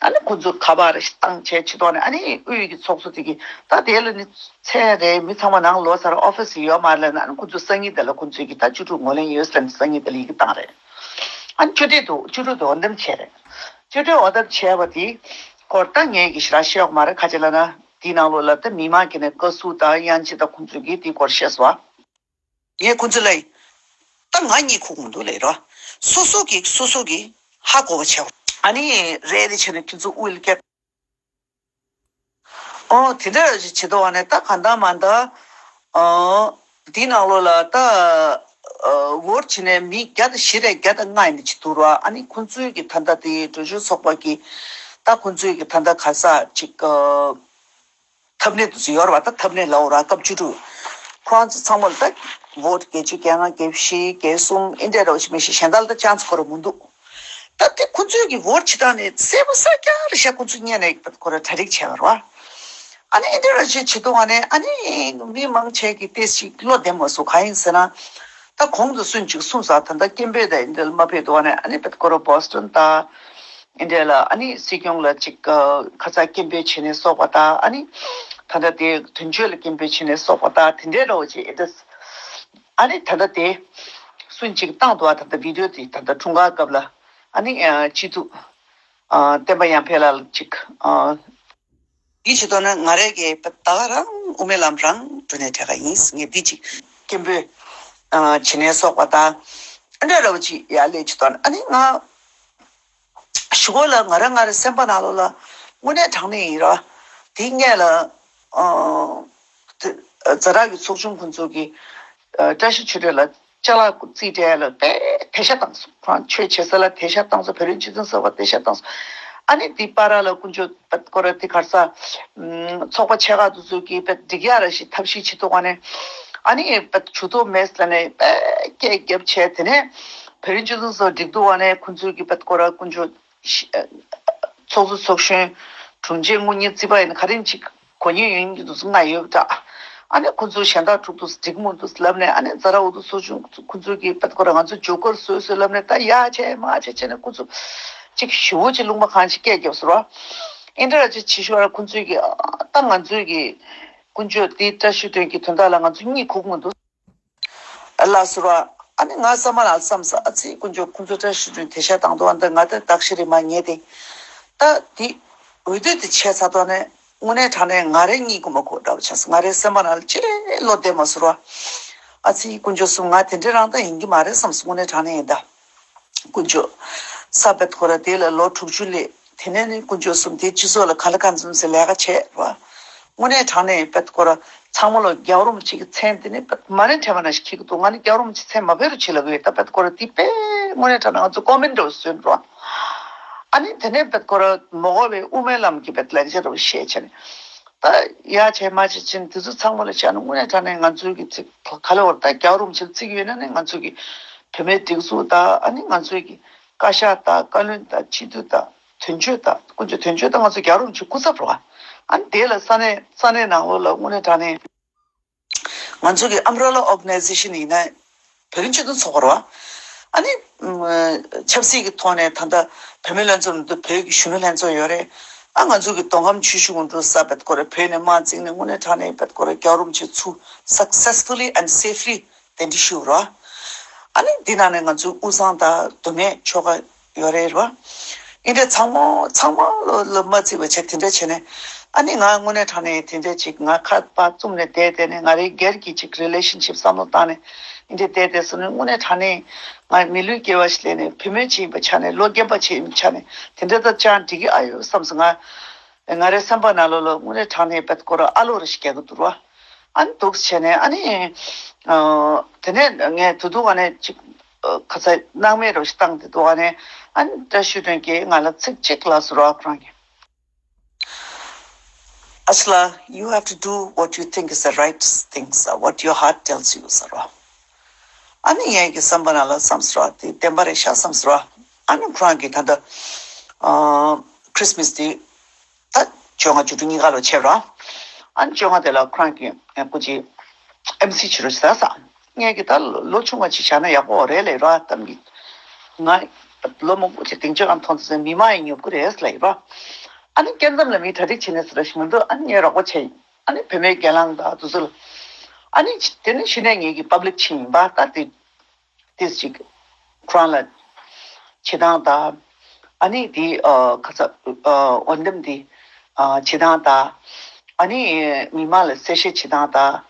ཨ་ནི་ཁོང་ཚོ་ཁ་པར་རེ་ཞིག་བཏང་བྱས་ཕྱི་ཐོག་ནས། ཨ་ནི་དབུས་ཀྱི་ཚོགས་གཙོ་དེ་གིས་ད་དེ་ལ་ནི་མཚན་རེད། མི་ཚང་མ་ནང་ལོག་ཚར། ཨོ་ཕི་སི་ཡོད་མ་རེད་ལབ་ན། ཨ་ནི་ཁོང་ཚོ་སང་ཉིན་དེ་ལ་ཁོང་ཚོས་ཀྱི་ད་བཅུ་དྲུག་ངོས་ལེན་ཡོད་ཟེར་ནས་སང་ཉིན་དེ་ལ་ཡི་གེ་བཏང་རེད། ཨ་ནི་བཅུ་དྲུག་དེ་བཅུ་དྲུག་དེ་འོ་འདེམས་བྱས་རེད། བཅུ་དྲུག་འོ་འདེམས་བྱས་པ་དེ་སྐོར་ད་ངས་ཀྱི་ཞེ་དྲག་བཤད་ཡོད་མ་རེད། ག་ཅི་ལབ་ན་དེའི་ནང་ལོགས་ལ་ད་མི་མང་གི་ནས་བཀའ་ཟུར་དང་དབྱང་ཅིག་དང་ཁོང་ཚོས་ཀྱི་དེའི་སྐོར་བཤད་སོང་། ངས་ཁོང་ཚོ་ལ་ད་ང་གཉིད་ཁུག་མི་འདུག་ལབ་རོ། སོ་སོ་གིས་སོ་སོ་གིས་ཧ་གོ་བ་བྱེད། ཨ་ནི་རེད་རེད་བྱས་ནས་ཁྱེད་ཚོ་དབུས་ལ་སྐད། ཨོ་དེ་འདྲ་བྱེད་དོ་བ་ནས་ད་གང་ལྟར་མ་ལྟར། ཨོ་དེའི་ནང་ལོགས་ལ་ད་ཨོ་ཝོ་ཊི་བྱས་ནས་མི་བརྒྱ་དང་བཞི་རེད། བརྒྱ་དང་ལྔ་ཡིན་ནི་ཅིག་འདུག་རོ། ཨ་ནི་ཁོང་ཚོའི་གི་ད་ལྟ་དེ་འགྲོ་སྐྱོད་ཚོགས་པ་གི་ད་ཁོང་ཚོའི་གི་ད་ལྟ་ག་ས་ཅིག་ཨོ། ཐབས་ནད་དུ་ཡོད་རེད་བ། ད་ཐབས་ནད་ལབ་འོ་ར་སྐབས་བཅུ་དྲུག་ཁོ་རང་ཚོ་ཚང་མ་ལ་ད་ཝོ་ཊི་བརྒྱད་ཅུ་གྱ་ལྔ་གྱ་བཞི་གྱ་གསུམ་ཨེ་འདྲས་ར་བ་ཞིག་མི་ཤེས། གཞན་དག་ལ་ད་ཅང་ཚོ་ཁོ་ར་མི་འདུག་ད་དེ་ཁོ་ཚོས་ཀྱི་ཝོ་ཊི་བྱེད་སྟངས་ནི་གསལ་པོ་གསལ་རྐྱང་རེད་ཤག་ཁོ་ཚོ་སྔོན་ནས་ཁོ་ར་གྲ་སྒྲིག་བྱས་པ་རེད་བ། ཨ་ནི་ཨེ་འདྲས་ར་བྱེད་བྱེད་དུས་ཨ་ནི་ཨ་ནི་མི་མང་ཆེ་གི་ཏོག་ཙམ་བློ་བདེ་མ་སོང་། གང་ཡིན་ཟེར་ན། ད་གོང་དུ་སུན་ཅིག་གསུངས་ས། ད་ལྟ་སྐད་འབོད་དང་ཨེ་འདྲས་ལ་མ་ཕེབས་དུས་ཨ་ནི་ཨ་ནི་ཁོ་ར་བྷོ་སི་ཊོན་དང་། ཨེ་འདྲས་ལ་ཨ་ནི་སྲིད་སྐྱོང་ལ་ཅིག་ཁ་ཚ་སྐད་འབོད་བྱས་ནས་སོགས་པ་དང་། ཨ་ནི་ད་ལྟ་དེ་དོན་གཅོད་ལ་སྐད་འབོད་བྱས་ནས་སོགས་པ་དང་དེ་འདྲའི་འདྲ་བོ་ཅིག་ཨེ་འདྲས། ཨ་ནི་ད་ལྟ་དེ་སུན་ཅིག་བཏང་འདུག་ད་ལྟ་བི་ཌིའོ་དེ་ད་ལྟ་འཁྲུངས་སྐར་སྐབས་ལ་ཨ་ནི་སྤྱི་འཐུས་བསྟན་པ་ཡར་འཕེལ་ལགས་ལ་ཅིག་འདི་བྱེད་དོ་ན་ང་རས་ཀྱི་ད་ག་རང་དབུ་མའི་ལམ་རང་འགྲོ་ནས་བྲལ་ག་ཡིན། ངས་འདི་ཅིག་སྐད་འབོད་བྱས་ནས་སོགས་པ་དང་ཨ་འདྲ་འདྲ་བོ་ཅིག་ཡར་ལས་བྱེད་དོ་ན། ཨ་ནི་ང་ཞུ་གོ་ལ་ང་རང་ང་རའི་སེམས་པ་ནང་ལོགས་ལ་དངོས་གནས་དྲང་གནས་ཡིན་ར། དེ་སྔས་ལ་ ཨ་དེ་ཛ་དྲག་གི་ཚོགས་ཆུང་ཁོང་ཚོ་གིས་ཨ་བཀྲ་ཤིས་ཆོས་སྒྲོན་ལ་ཅ་ལག་རྩིས་སྤྲད་ལ་དཔེ་དེད་ཤ་བཏང་སོང་། ཁོ་རང་ཆོས་བྱེད་ས་ལ་དེད་ཤ་བཏང་སོང་། བོད་རིགས་སྤྱི་མཐུན་ཚོགས་པ་དེད་ཤ་བཏང་སོང་། ཨ་ནི་དེ་བར་ལ་དཀོན་མཆོག་པད་ཀོ་ར་དེ་གར་ས་ཚོགས་པ་ཆེ་ཁག་དེ་ཚོ་གིས་པད་འགྲིག་ཡ་ར་ཞིག་ཐབས་ཤེས་བྱེད་ཐུབ་པ་ནས། ཨ་ནི་པད་ཇུས་གཏོགས་མེད་ལ་ནས་དཔེ་སྐད་རྒྱབ་བྱས། དེ་ནས་བོད་རིགས་སྤྱི་མཐུན་ཚོགས་འགྲིག་འདུག་པ་ནས་ཁོང་ཚོས་གིས་པད་ཀོ་ར་དཀོན་མཆོག་ཤི་ཨ་ཚོགས་གཙོ་ཚོགས་གཞོན་དྲུང་ཆེ་དངུལ་གཉེར་རྩིས་པ་ཡིན་ག་རེ་ཡིན་ཅིག་གོ་མཁན་ཡོད་མཁན་གྱི་འདུག་སེ་ང་ཡོད་འདྲ། ཨ་ནི་ཁོ་ཚོ་གཞན་དག་ཕྲུག་འདུག་སེ་འགྲིག་མི་འདུག་སེ་ལབ་ནས། ཨ་ནི་ཛ་དྲག་འུ་ཐུག་ཚོགས་ཆུང་ཁོ་ཚོ་གིས་པད་ཀོ་ར་ང་ཚོ་ཇོ་ཀར་བཟོས་བཟོས་ལབ་ནས། ད་ཡ་བྱས་མ་བྱས་བྱས་ནས་ཁོ་ཚོ་ཅིག་ཞེ་པོ་ཅིག་རླུང་པ་གང་ཅིག་སྐད་རྒྱབ་སོང་ར། ཨིན་དྲ་ཅིག་བྱེད་ཤོར་ར། ཁོ་ཚོས་གིས་ཨ་ད་ང་ཚོས་གིས་དཀོན་མཆོག་འདི་བཀྲ་ཤིས་སྒྲོན་གྱི་དོན་དག་ལ་ང་ཚོ་གཉིད་ཁུག་མི་འདུག་ལགས་སོ་ར། ཨ་ནི་ང་བསམ་པ་ལ་བསམ་ས། ཨ་ཙི་དཀོན་མཆོག་ཁོང་ཚོ་བཀྲ་ཤིས་སྒྲོན་དེད་ཤ་བཏང་འདུག་ཨ་འདི་ང་དེ་དག་ཤི་རེ་མ་ཉེས་ཏེ། ད་དེ་འོས་བསྡུ་དེ་བྱས་ཚར་དོ་ནས་དངོས་གནས་དྲང་གནས་ང་རེ་གཉིད་ཁུག་མ་ཁུག་འདྲ་བོ་ཆགས་སོང་། ང་རེ་སེམས་པ་ནང་ལ་ཅི་རེ་བློ་བདེ་མ་སོང་ར། ཨ་ཙི་དཀོན་མཆོག་གསུམ། ང་དེ་འདྲའི་རང་ད་ཡིན་གྱི་མ་རེད་བསམ་སོང་། དངོས་གནས་དྲང་གནས་ཡིན་ད། དཀོན་མཆོག་ས་པད་ཀོ་ར་དེ་ལ་ལོ་དྲུག་ཅུ་སླེབས། དེ་ནས་ནི་དཀོན་མཆོག་གསུམ་དེ་སྤྱི་ཚོགས་ལ་ག་ལ་གང་འཚམ་ཟེར་ལས་ཀ་བྱས་ར། དངོས་གནས་དྲང་གནས་པད་ཀོ་ར་ཚང་མ་ལོ་རྒྱལ་བ་རིན་པོ་ཆེ་གི་མཚན་དེ་ནི་པད་མ་ནི་དྲན་པ་ན་ཞིག་འཁྱེར་གི་འདུག་ང་ནི་རྒྱལ་བ་རིན་པོ་ཆེ་མཚན་མ་འབོད་རོགས་བྱེད་ལབ་ཀྱི་ཡོད། ད་པད་ཀོ་ར་དེ་དཔེ་དངོས་གནས་དྲང་གནས་ང་ཚོ་ཀོ་མེན་འདྲ་བོ་བཟོས་འགྲོ། ཨ་ནི་དེ་ནས་པད་ཀོ་ར་མོ་གོ་བའི་དབུ་མའི་ལམ་གྱི་པད་ལན་ཆ་འདྲ་བོ་བཤད་བྱས་ནས། ད་ཡ་བྱས་མ་བྱས་ཕྱིན་དེ་ཚོ་ཚང་མ་ལ་བཞག་ན་དངོས་གནས་དྲང་གནས་ང་ཚོའི་གི་ཚིག་ག་ལ་བར་ད་རྒྱལ་བ་རིན་པོ་ཆེར་བརྩི་གི་ཡོད་ན་ནི་ང་ཚོའི་གི་བུད་མེད་སྒྲིག་འཛུགས་དང་། ཨ་ནི་ང་ཚོའི་གི་བཀའ་ཤག་དང་བཀའ་བློན་དང་སྤྱི་འཐུས་དང་དོན་གཅོད་དང་དཀོན་མཆོག་དོན་གཅོད་དང་ང་ཚོ་རྒྱལ་བ་རིན་པོ་ཆེའི་སྐུ་ཚབ་རེད་བ། ཨ་ནི་དེ་ལ་ས་གནས་ས་གནས་ནང་ལོགས་ལ་དངོས་གནས་དྲང་གནས་ང་ཚོ་གི་umbrella organization ཡིན་ན། བོད་ཀྱི་སྤྱི་མཐུན་ཚོགས་པ་རེད་བ། ཨ་ནི་ཨ་ཆབ་སྲིད་ཀྱི་ཐོག་ནས་ད་ལྟ་བུད་མེད་ལྷན་ཚོགས་མི་འདུག་བོད་ཀྱི་གཞོན་ནུ་ལྷན་ཚོགས་ཡོད་རེད། ཨ་ང་ཚོ་གི་མདོ་ཁམས་ཆུ་བཞི་སྒང་དྲུག་ས་པད་ཀོ་ར་བོད་ནས་དམག་བཙུགས་ནས་དངོས་གནས་དྲང་གནས་པད་ཀོ་ར་རྒྱལ་བ་རིན་པོ་ཆེ་ཚུར་successfully and safely གདན་འདྲེན་ཞུས་རེད་བ། ཨ་ནི་འདི་ནང་ནས་ང་ཚོའི་དབུས་གཙང་དང་མདོ་སྨད་ཆོལ་ཁ་ཡོད་རེད་རེད་བ། འདི་འདྲ་ཚང་མ་ཚང་མ་ལོ་ལོ་མ་བརྩིས་པ་བྱས་དེ་འདྲ་བྱས་ནས། ཨ་ནི་ང་དངོས་གནས་དྲང་གནས་དེ་འདྲ་ཅིག་ང་ཁ་པར་བཙུམས་ནས་བསྡད་བསྡད་ནས་ང་རའི་སྒེར་གྱི་ཅིག་relationship བསམ་བློ་བཏང་ནས་འདི་འདྲ་བསྡད་བསྡད་སོང་ནས། དངོས་གནས་དྲང་གནས་ང་མི་ལུས་སྐྱེ་བ་ཞིག་ལེན་ནས་བུད་མེད་ཅིག་ཡིན་པའི་ཆ་ནས་ལོ་རྒན་པ་ཅིག་ཡིན་པའི་ཆ་ནས་དེ་འདྲ་ད་ཅང་འགྲིག་གི་ཨ་ཡོད་བསམ་སོང་། ང་ང་རའི་སེམས་པ་ནང་ལོགས་ལ་དངོས་གནས་དྲང་གནས་པད་ཀོ་ར་ཨ་ལོ་རེ་ཞིག་རྒྱག་གི་འདུག་ར། ཨ་ནི་འདུག་བྱས་ནས་ཨ་ནི་ཨ་དེ་ནས་ངས་དུ་དུ་ང་ནས་ཅིག་ཨ་ཁ་ཚ་སྣང་མེད་རོ་ཞིག་བཏང་དེ་འདུག་ཨ་ནི་ཨ་ནི་བཀྲ་ཤིས་སྒྲོན་གྱིས་ང་ལ་ཚིག་གཅིག་ལབ་སོང་ར། ཁོ་རང་གིས། Ashla, you have to do what you think is the right thing, so what your heart tells you, ཟེར་རོ། ཨ་ནི་ངས་ཀྱི་བསམ་པ་ནང་ལ་བསམ་སོང་ར། དེ་བདེན་པ་རེད་ཤག་བསམ་སོང་ར། ཨ་ནི་ཁོ་རང་གིས་ད་ལྟ་ཨ་Christmas དེ་ད་བཅོ་ལྔ་བཅུ་དྲུག་གཉིས་ཀ་ལོ་བྱས་ར། ཨ་ནི་བཅོ་ལྔ་དེ་ལ་ཁོ་རང་གིས་ངས་སྐུ་མཁྱེན་ཨེམ་སི་བྱེད་རོགས་ཟེར་ས། ངས་ཀྱི་ད་ལོ་ཆུང་བ་ཅིག་བཞག་ན་ཡག་པོ་རེད་ལབ་ར། གཏམ་གྱི་ང་ལོ་མང་པོ་ཅིག་སྡིངས་ཆ་སྒང་མཐོང་ཚེ་མི་མང་ཡིན་ཉོབ་ཀྱི་རེད་ལབ་ར། ཨ་ནི་སྐྱེ་མཚམས་ལ་མི་གྲ་སྒྲིག་བྱེད་ནས་ཟེར་ར་ཞིག་མི་འདུག་ཨ་ནི་ངས་རོགས་པ་བྱས་ཡིན། ཨ་ནི་བུད་མེད་སྒེར་ལངས་དང་དེ་ཚོ་ལ། ཨ་ནི་དེ་ནི་གཞི་ནས་ངེད་ཀྱི་པབ་ལིག་ཕྱིན་ཡིན་པ། ད་དེ་ཏིས་ཅིག་ཁོ་རང་ལ་བྱེད་སྟངས་དང་། ཨ་ནི་དེ་ཨ་ཁ་ཚ་ཨ་འོས་འདེམས་དེ་ཨ་བྱེད་སྟངས་དང་། ཨ་ནི་མི་མང་ལ་གསལ་བཤད་བྱེད་སྟངས་དང་།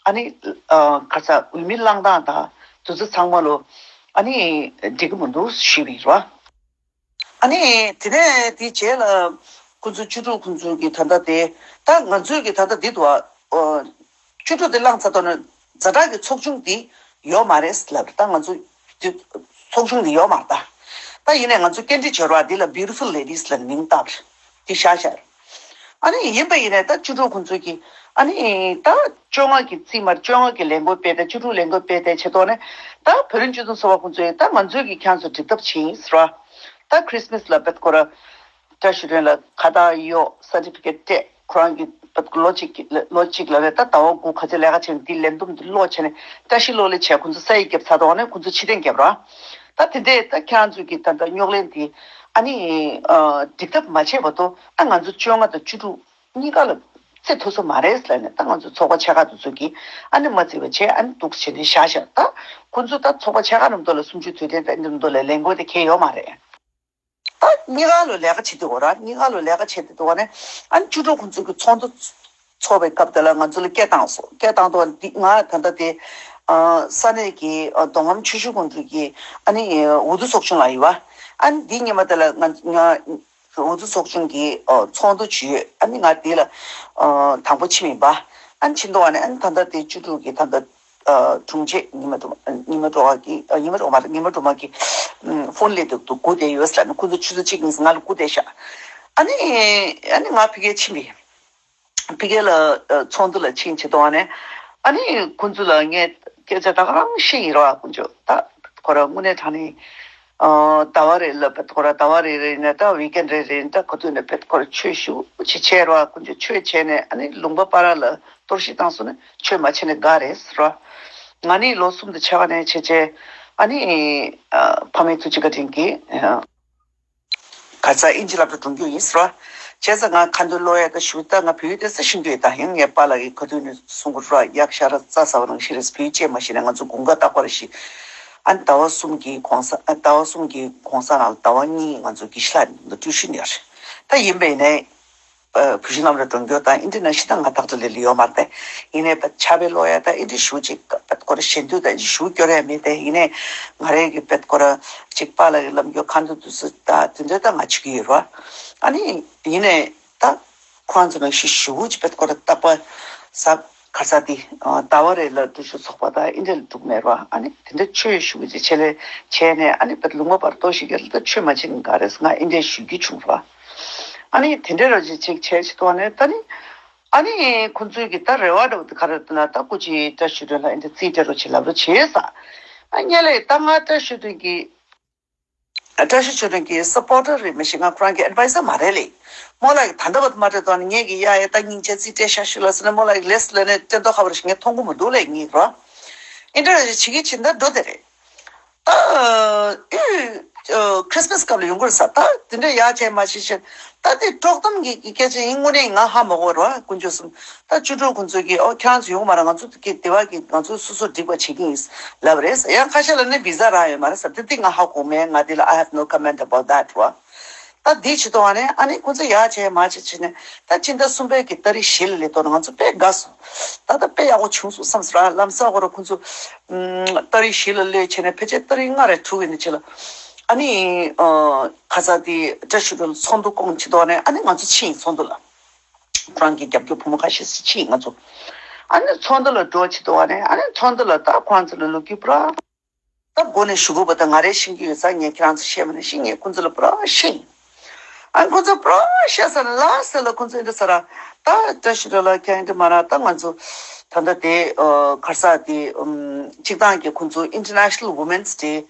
ཨ་ནི་ཨ་ཁ་ཚ་འོས་མི་བླངས་སྟངས་དང་དེ་ཚོ་ཚང་མ་ལོ་ཨ་ནི་འགྲིག་གི་མི་འདུག་ཞུས་པ་ཡིན་རོ། ཨ་ནི་དེ་ནས་དེའི་རྗེས་ལ་ཁོ་ཚོ་བཅུ་དྲུག་ཁོ་ཚོ་གི་ད་ལྟ་དེ་ད་ང་ཚོའི་གི་ད་ལྟ་འདི་འདུག་ཨ། བཅུ་དྲུག་དེ་བླངས་ཚར་དོ་ན་ཛ་དྲག་གི་ཚོགས་ཆུང་འདི་ཡོད་མ་རེད་ལབ་རེད། ད་ང་ཚོ་འདི་ཚོགས་ཆུང་འདི་ཡོད་མ་རེད་ད། ད་ཡིན་ནའི་ང་ཚོ་སྐད་འདྲི་བྱེད་རོགས་འདི་ལ་Beautiful Ladies ལབ་མིང་བཏགས་རེད། འདི་བཞག་བཞག་རེད། ཨ་ནི་ཡིན་པ་ཡིན་ནའི་ད་བཅུ་དྲུག་ཁོ་ཚོ་གི་ཨ་ནི་ད་བཅོ་ལྔ་གི་རྩིས་མར་བཅོ་ལྔ་གི་ལས་འགུལ་སྤེལ་ཏེ་བཅུ་དྲུག་ལས་འགུལ་སྤེལ་ཏེ་བྱེད་དོ་ནས། ད་བོད་རིགས་སྤྱི་མཐུན་ཚོགས་པ་ཁོ་ཚོས་ད་ང་ཚོའི་གི་ཁྱེད་ཚོ་འགྲིག་ཐབས་བྱེད་ཡིན་ཟེར་བ། ད་Christmas ལ་བེད་ཁོ་ར་བཀྲ་ཤིས་སྒྲོན་ལ་ཁ་བཏགས་གཡོག་certificate སྤྲད། ཁོ་རང་གི་ལོ་གཅིག་གི་ལོ་གཅིག་ལ་རེད། ད་ཟླ་བ་དགུ་ག་ཚོད་ལས་ཀ་བྱས་ནས་འདི་ལས་འདུམ་འདི་ཀློག་བྱས་ནས་བཀྲ་ཤིས་གློག་ཀླད་བྱས། ཁོ་ཚོ་ས་ཡིག་བརྒྱབ་ཚར་དུས་ནས་ཁོ་ཚོ་ཕྱིར་འཐེན་བརྒྱབ་ར། ད་དེ་འདྲས་ད་ཁྱེད་རང་ཚོ་གི་ད་ལྟ་རྙོག་གླེང་འདི་ཨ་ནི་ཨ་འགྲིག་ཐབས་མ་བྱས་བར་དུ་ཨ་ང་ཚོ་བཅོ་ལྔ་དང་བཅུ་དྲུག་གཉིས་ཀ་ལ་རྩེ་ཐུབ་ས་མ་རེད་ཟེར་ནས། ད་ང་ཚོ་ཚོགས་པ་ཆེ་ཁག་དེ་ཚོ་གིས་ཨ་ནི་མ་བརྩི་བ་བྱས། ཨ་ནི་འདུག་བྱས་ནས་བཞག་བཞག་ད་ཁོ་ཚོ་ད་ཚོགས་པ་ཆེ་ཁག་རྣམས་ཐོག་ལ་གསུམ་བཅུའི་དུས་དྲན་དང་འདི་རྣམས་ཐོག་ལ་ལས་འགུལ་དེ་གལ་ཡོད་མ་རེད། ད་གཉིས་ཀ་ལོ་ལས་ཀ་བྱེད་དུས་འོ་ར། གཉིས་ཀ་ལོ་ལས་ཀ་བྱེད་དུས་འོ་ནས་ཨ་ནི་བཅུ་དྲུག་ཁོང་ཚོ་གི་ཚོགས་འདུ་ཚོགས་པའི་སྐབས་དེ་ལ་ང་ཚོ་ལ་སྐད་བཏང་སོང་། སྐད་བཏང་དུས་འདི་ང་ད་ལྟ་དེ་ཨ་ས་གནས་ཀྱི་ཨ་མདོ་ཁམས་ཆུ་བཞི་སྒང་དྲུག་གི་ཨ་ནི་འོས་བསྡུ་ཚོགས་ཆུང་ལ་ཡོད་པ། ཨ་ནི་འདི་ཉི་མ་དེ་ལ་ང་ང་ འོས་བསྡུ་ཚོགས་ཆུང་གི་ཨ་ཚོགས་འདུ་ཅིག་ཡོད། ཨ་ནི་ང་དེ་ལ་ཨ་དང་པོ་ཕྱིན་མིན་པ། ཨ་ནི་ཕྱིན་དུས་ཨ་ནི་ཨ་ནི་ད་ལྟ་དེ་བཅུ་དྲུག་གི་ད་ལྟ་ཨ་དྲུང་ཆེ་ཉི་མ་དྲོ་ཉི་མ་དྲོ་བ་གི་ཨ་ཉི་མ་དྲོ་མ་རེད། ཉི་མ་དྲོ་མ་གི་ཨམ་ཕོན་སླེབས་འདུག་འདུག་སྒུག་བསྡད་ཡོད་ཟེར་ལབ་ནས། ཁོ་ཚོ་ཆུ་ཚོད་གཅིག་གཉིས་ང་ལ་སྒུག་བསྡད་ཤག་ཨ་ནི་ཨ་ནི་ང་ཕ་གིར་ཕྱིན་པས། ཕ་གི་ལ་ཨ་ཚོགས་འདུ་ལ་ཕྱིན་བྱེད་དུས་ཨ་ནི་ཨ་ནི་ཁོ་ཚོ་ལ་ངས་སྐད་ཆ་ད་ག་རང་བཤད་ཡིན་ར། ཁོ་ཚོ་ད་ཁོ་ར་དངོས་གནས་དྲང་གནས་ཨ་ཟླ་བ་རེ་ལ་བེད་ཁོ་ར་ཟླ་བ་རེ་རེ་ནས་ད་ཝིག་ཨེན་རེ་རེ་ད་ག་དུས་ནས་བེད་ཁོ་ར་ཆོས་ཞུ་ཅིག་བྱས་ར། ཁོ་ཚོ་ཆོས་བྱས་ནས་ཨ་ནི་ལུང་པ་པ་ར་ལ་གཏོར་བཤིག་བཏང་སོང་ནས་ཆོས་མ་བྱས་ནས་དགའ་རེད་ཟེར་ར། ང་ནི་ལོ་གསུམ་དུ་ཆ་ག་ནས་བྱས་བྱས་ཨ་ནི་ཨ་ཕ་མའི་ཐུགས་རྗེ་བཀའ་དྲིན་གྱིས་ཨ། ག་ས་ཨིན་ཇི་སློབ་གྲྭ་འགྲོ་རྒྱུ་ཡིན་ཟེར་བ། བྱས་ཙང་ང་ཁ་འདོན་ཀློག་ཡ་དང་ཞུ་ད་ང་བོད་ཡིག་དེ་ས་ཤེས་རྒྱུ་ཡོད། ད་ཡང་ངའི་པཱ་ལགས་ཀྱིས་ག་དུས་ནས་གསུང་གི་ར། ཡག་ཤ་ར་རྩ་ས་བ་ནང་བཞིན་རེད། བོད་ཡིག་བཅས་མ་ཤེས་ན་ང་ཚོ་དགུན་ཁ་རྟག་པར་ཤི། ཨ་ནི་ཟླ་བ་གསུམ་གྱི་གོང་ས་ཨ་ཟླ་བ་གསུམ་གྱི་གོང་ས་ནང་ལ་ཟླ་བ་གཉིས་ང་ཚོ་དགེ་བཤེས་ལྷ་འདི་ཀྲུའུ་ཞི་ནས་རེད། ད་ཡིན་པས་ནས། བོད་གཞུང་ལམ་ལ་འགྲོ་རྒྱུ་དང་ཨིན་ཏི་ནང་ཤི་ད་ང་ཐག་ཏུ་ལེ་ལེ་ཡོད་མ་རེད་དེ། ཡིན་ནའི་ཕྱག་དཔེ་ཀློག་ཡ་ད་ཨིན་ཏི་ཞུ་ཅིག་ཁོ་ར་ཞེ་འདོད་ད་ཨིན་ཏི་ཞུ་སྐྱོར་ཡ་མེད་དེ། ཡིན་ནའི་ང་རའི་གི་པད་ཁོ་ར་ཅིག་པཱ་ལགས་ཀྱི་ལམ་རྒྱུ་ཁ་འདོན་དུ་སུ་ད་དེ་འདྲ་ད་ང་བྱེད་ཀྱི་ཡོད་ར། ཨ་ནི་ཡིན་ནའི་ད་ཁོ་རང་ཚོ་ནང་ཤི་ཞུ་ཅིག་པད་ཁོ་ར་རྟག་པ་ཟབ་ག་ས་དེ་ཟླ་བ་རེ་ལ་འགྲུལ་བཞུད་ཚོགས་པ་ད་ཨིན་ཏི་ལ་འགྲོ་གི་མེད་ར། ཨ་ནི་དེ་འདྲ་ཆོས་ཞུ་ཅིག་བྱེད་ལས་བྱས་ནས་ཨ་ནི་པད་ལུང་པ་བར་དོ་ཞིག་གི་ད་ཆོས་མ་བྱེད་ཀྱི་ག་རེ་ང་ཨིན་ཏི་ཞུ་རྒྱུ་བྱུང་ར། ཨ་ནི་དེ་འདྲའི་ར་ཅིག་ཅིག་བྱས་ཅི་ཐོག་ནས་ད་ནི། ཨ་ནི་ཁོང་ཚོའི་གི་ད་རེ་བ་འདྲ་བོ་དེ་ག་རེ་ལབ་ན། ད་སྐུ་མཁྱེན་བཀྲ་ཤིས་སྒྲོན་ལགས་ཨེ་འདྲ་རྩིས་སྤྲད་རོགས་བྱེད་ལབ་རོགས་བྱས་ས། ཨ་ཉེ་ལས་ད་ང་བཀྲ་ཤིས་སྒྲོན་གི་བཀྲ་ཤིས་སྒྲོན་གི་སབ་པོར་ཊར་རེད་མི་ཤེས། ང་ཁོ་རང་གི་ཨེཌ་ཝའི་ཛར་མ་རེད་ལེ། རྨོ་ལགས་ཀྱིས་ད་ལྟ་བར་དུ་མ་སྤྲད་དོན་ངས་གི་ཡ་ཡ་ད་སྙིང་རྗེ་རྩིས་སྤྲད་ཤག་ཤི་ལ་ཟེར་ནས་རྨོ་ལགས་ཀྱིས་ལེས་ལ་ནས་སྤྲད་མདོག་ཁ་པོ་རེ་ཞིག་ངས་མཐོང་གི་མི་འདུག་ལེ་ངས་རོ། ཨེ་འདྲ་རེ་བྱེད་ཀྱི་ཕྱིན་ད་འགྲོ་དེ་རེད། ད་ཨུ་ཁྲིས་མས་སྐབས་ལ་ཡོང་གི་རེད་ས། ད་དེ་འདྲ་ཡག་བྱས་མ་བྱེད་ཕྱིན། ད་དེ་དཀྲོག་གཏམ་གྱི་གི་སྐད་ཆ་ཡིན། དངོས་གནས་ང་ཧ་མ་གོ་བ་རེད་བ། དཀོན་མཆོག་གསུམ། ད་བཅུ་དྲུག་ཁོང་ཚོས་གི་ཨོ་ཁྱེད་རང་ཚོ་ཡོང་མ་ར། ང་ཚོ་གི་དེ་བ་གི་ང་ཚོ་སོ་སོ་འགྲིག་པ་བྱེད་ཀྱི་ཡིན་ལབ་རེད་ས། ཡང་ཁ་ཤས་ལ་ནི་བི་ཟ་རག་ཡོད་མ་རེད་ས། དེ་དེ་ང་ཧ་གོ་མེད། ང་དེ་ལ་I have no comment about that ར། ད་འདི་བྱེད་དོ་ཨ་ནི་ཨ་ནི་ཁོང་ཚོ་ཡག་བྱས་མ་བྱེད་ཕྱིན་ནས་ད་ཕྱི་ཟླ་གསུམ་པའི་གི་ཏ་རིག་བཞི་ལ་སླེབས་དོ་ན་ང་ཚོ་དཔེ་དགའ་སོང་། ད་ལྟ་དཔེ་ཡག་པོ་བྱུང་སོང་བསམ་སོང་ར། ལམ་སང་ཁོ་ར་ཁོང་ཚོ་ཨུམ་ཏ་རིག་བཞི་ལ་སླེབས་བྱས་ནས་ཕལ་ཆེར་ཏ་རིག་ལྔ་རེ་དྲུག་ཡིན་ནི་ཅི་ལ་ཨ་ནི་ཨ་ཁ་ས་དེ་བཀྲ་ཤིས་སྒྲོལ་ཚོགས་འདུ་སྐོང་བྱེད་དོ་ཨ་ནི་ཨ་ནི་ང་ཚོ་ཕྱིན་ཡིན་ཚོགས་འདུ་ལ། ཁོ་རང་གི་རྒྱབ་སྐྱོར་བུ་མོ་ཁ་ཤས་སུ་ཕྱིན་ཡིན་ང་ཚོ། ཨ་ནི་ཚོགས་འདུ་ལ་འགྲོ་བྱེད་དོ་ཨ་ནི་ཨ་ནི་ཚོགས་འདུ་ལ་ད་ཁོ་རང་ཚོ་ལ་ལོ་རྒྱུས་པུ་ར། ད་མགོ་ནས་གཞུག་གུ་བར་དུ་ང་རས་ཤེས་ཀྱི་ཡོད་ཙང་ངས་ཁྱེད་རང་ཚོ་བཤད་མ་ནས་ཤེས། ངས་ཁོང་ཚོ་ལ་པུ་ར་ཤེས། ཨ་ཁོང་ཚོ་པུ་ར་བཤད་ས་ནས་ལ་ས་ལ་ཁོང་ཚོ་འདི་ས་ར། ད་བཀྲ་ཤིས་སྒྲོལ་ལགས་ཁྱེད་འདི་མ་ར། ད་ང་ཚོ་ད་ལྟ་དེ་ཨ་ག་རེ་ཟེར་དེ་ཨམ་སྤྱིར་བཏང་གི་ཁོང་ཚོ་International Women's Day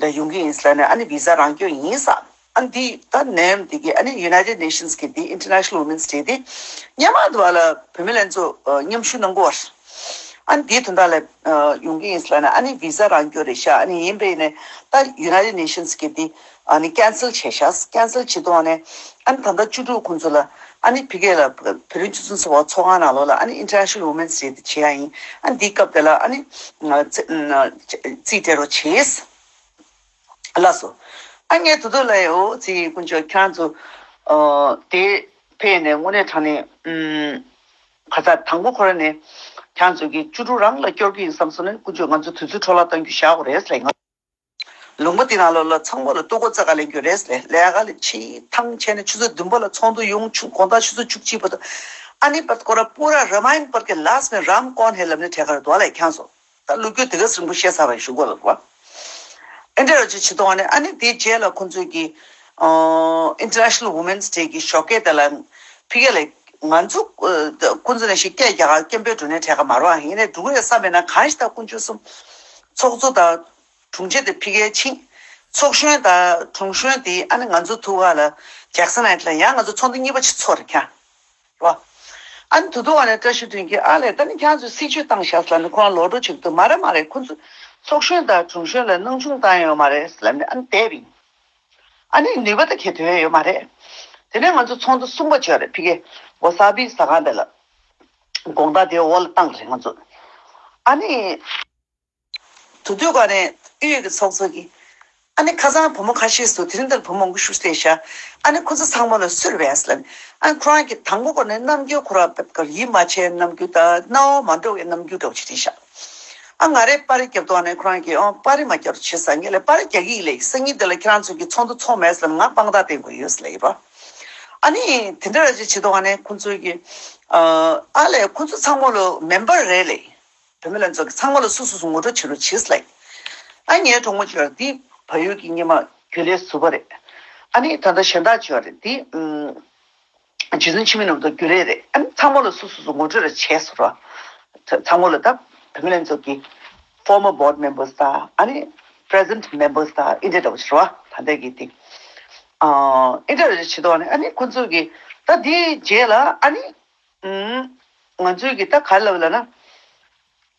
ལ་ཡོང་གི་ཡིན་ཟེར་ནས་ཨ་ནི་བི་ཟ་རང་སྐྱོང་ཡིན་ས། ཨ་འདི་ད་ནེམ་འདི་གི་ཨ་ནི་United Nations གི་འདི་International Women's Day འདི་སྔོན་མ་དུ་བ་ལ་བུད་མེད་ལྷན་ཚོགས་ཨ་མཉམ་ཞུགས་གནང་གོ་བ། ཨ་ནི་འདིའི་དོན་དག་ལ་ཨ་ཡོང་གི་ཡིན་ཟེར་ལབ་ན་ཨ་ནི་བི་ཟ་རང་སྐྱོང་རེད་ཤག་ཨ་ནི་ཡིན་པས་ནས་ད་United Nations གི་འདི་ཨ་ནི་ཀན་སལ་བྱས་ཤག་ཀན་སལ་བྱེད་དོན་ནས་ཨ་ནི་ད་ལྟ་བཅུ་དྲུག་ཁོང་ཚོ་ལ་ཨ་ནི་ཕ་གི་ལ་བོད་རིགས་སྤྱི་མཐུན་ཚོགས་པ་ཚོགས་ཁང་ནང་ལོགས་ལ་ཨ་ནི་International Women's Day འདི་བྱེད་ཡ་ཡིན། ཨ་ནི་འདིའི་སྐབས་དེ་ལ་ཨ་ནི་ང་རྩིས་སྤྲད་རོགས་བྱས། ལགས་སོ། ཨ་ངས་དུ་དུ་ལ་ཡོ་ཚིག་དཀོན་མཆོག་ཁྱེད་རང་ཚོ་ཨ་དེ་ཕེབས་ནས་དངོས་གནས་དྲང་གནས་ཨུམ་ཁ་ཚ་དང་པོ་ཁོ་ར་ནས་ཁྱེད་རང་ཚོ་གི་བཅུ་དྲུག་རང་ལ་སྐྱོར་གི་ཡིན་བསམ་སོང་ན་དཀོན་མཆོག་ང་ཚོ་དུས་ཚོད་འཕྲོ་བརླག་གཏང་རྒྱུ་བཞག་དགོས་རེད་ཟེར་ང་། ལུང་པ་དེ་ནང་ལོགས་ལ་ཚང་མ་ལ་ལྟོ་གོས་རྩ་ག་ལེན་རྒྱུ་རེད་ཟེར་ལས་ཀ་ལ་ཕྱི་ཐང་ཆད་ནས་ཆུ་ཚོད་བདུན་པ་ལ་ཚོགས་འདུ་ཡོང་བྱུང་དགོང་དག་ཆུ་ཚོད་བཅུ་གཅིག་བར་དུ་ཨ་ནི་བར་དུ་ཁོ་ར་པུ་ར་ར་མ་ཡན་པར་གི་ལཱས་མེ་རམ་ཀོན་ཧེ་ལབ་ནས་གྲས་ཁར་དུ་བ་ལས་ཁྱེད་རང་ཚོ། ད་ལོ་རྒྱུས་དེ་ག་ཚོད་རིང་པོ་བཤད་ཚར་བ་ཞུ་དགོས་ལ་རེད་བ། ཨེ་འདྲ་ར་ཅིག་བྱེད་དོ་ཨ་ནི་ཨ་ནི་དེའི་རྗེས་ལ་ཁོང་ཚོས་ཀྱི་ཨ་International Women's Day གི་ཞོགས་ཀས་དེ་ལ་ཕ་གི་ལ་ང་ཚོ་ཨ་ཁོང་ཚོ་ནས་ཞིག་སྐད་རྒྱག་ག་སྐད་འབོད་འགྲོ་ནས་གྲས་ཁ་མ་རོ་ཨ་ཡིན་ནས་འགྲོ་གི་རེད་བསམ་པས་ན་གང་ཞིག་ད་དཀོན་མཆོག་གསུམ་ཚོགས་གཙོ་དང་དྲུང་ཆེ་དེ་ཕ་གིར་ཕྱིན། ཚོགས་གཞོན་དང་དྲུང་གཞོན་དེ་ཨ་ནི་ང་ཚོ་ཐུག་ག་ལ་ཇེག་སན་ཨའི་ལན་ལ་ཡང་ང་ཚོ་ཚོགས་འདུ་གཉིས་པ་ཅིག་ཚོགས་རེད་ཁྱ། རོ། ཨ་ནི་དུ་དུ་ཨ་ནི་བཀྲ་ཤིས་སྒྲོན་གྱིས་ཨ་ལས་ད་ནི་ཁྱེད་ཚོས་སྲིད་བྱུས་བཏང་ཤག་ཟེར་ལབ་ནས་ཁོ་རང་ལོག་འགྲོ་བྱེད་ཀྱི་འདུག་མ་རེད་མ་རེད། ཁོ་ཚོ་ཚོགས་གཞོན་དང་དྲུང་གཞོན་ལ་སྣང་ཆུང་བཏང་ཡོད་མ་རེད་ཟེར་ལབ་ནས་ཨ་ནི་བསྡད་པ་ཡིན། ཨ་ནི་ནུས་པ་ད་གལ་དོན་ཡོད་མ་རེད། དེ་ནས་ང་ཚོ་ཚོགས་འདུ་གསུམ་པ་བྱས་རེད་ཕ་གི་ཝ་ས་བི་ཟ་ཁང་དེ་ལ། དགོང་དག་དེའི་འོག་ལ་བཏང་རེད་ང་ཚོ། ཨ་ནི། དུ་དུས་ག་ནས་ཨུ་ཡོན་གྱི་ཚོགས་གཙོ་གིས། ཨ་ནི་ཁ་སང་བུ་མོ་ཁ་ཤས་སུ་དེ་རིང་འདིར་བུ་མོ་མང་པོ་ཞིག་བསྡད་ཤག་ཨ་ནི་ཁོ་ཚོ་ཚང་མ་ལ་སུར་བས་ལབ། ཨ་ནི་ཁོ་རང་གིས་དང་པོ་གོ་ནས་རྣམ་འགྱུར་ཁོ་རང་བབས་ཀར་ཡིད་མ་ཆེས་རྣམ་འགྱུར་དང་སྣང་བ་མ་འགྲོ་བའི་རྣམ་འགྱུར་འདྲ་བོ་ཅིག་བསྟན་ཤག་ཨ་ང་རས་པར་རྒྱབ་དོག་ནས་ཁོ་རང་གིས་ཨོ་པར་མ་རྒྱབ་རོགས་བྱེད་ཟེར་ངས་ལས་པར་རྒྱག་གི་ཡིན་ལས་སང་ཉིན་འདི་ལ་ཁྱེད་རང་ཚོ་གི་ཚོགས་འདུ་ཚོགས་མེད་ཟེར་ང་དཔང་རྟགས་བསྟན་དགོས་ཡོད་ཟེར་ལབ་ཡིན་པ། ཨ་ནི་དེ་འདྲ་ར་ཅིག་བྱེད་དུས་ཨ་ནི་ཁོང་ཚོས་ཀྱི་ཨ་ཨ་ལས་ཁོང་ཚོ་ཚང་མ་ལོ་མེམ་བར་རེད་ལེ། བུད་མེད་ལྷན་ཚོགས་ཀྱི་ཚང་མ་ལ་སོ་སོ་སོ་ངོ་སྤྲོད་བྱེད་རོགས་བྱེད་ལེ། ཨ་ངའི་གྲོགས་མོ་ཅིག་ཡོད་རེད། དེ་བལ་ཡུལ་གྱི་སྔོན་མ་རྒྱུན་ལས་ཟུར་པ་རེད། ཨ་ནི་ད་ལྟ་གཞན་དག་ཅིག་ཡོད་རེད། དེ་ཨུམ། རྗེ་བཙུན་འཆི་མེད་ནོར་བུ་དང་རྒྱུན་ལས་རེད། ཨ་ནི་ཚང་མ་ལ་སོ་སོ་སོ་ངོ་སྤྲོད་རེ་བྱས་སོང་ར། ཚ་ཚང་མ་ལ་ད་བུད་མེད་ལྷན་ཚོགས་ཀྱི་former board members དང་ཨ་ནི་present members དང་ཨིན་འདྲ་འདྲ་བོ་ཞིག་རེད་བ། ད་ལྟའི་གི་དེ་ཨ་ཨིན་འདྲ་རེ་བྱེད་དོ། ཨ་ནི་ཨ་ནི་ཁོ་ཚོས་གི་ད་དེའི་རྗེས་ལ་ཨ་ནི་ཨུམ་ང་ཚོས་གི་ད་ག་རེ་ལབ་ལབ་ན།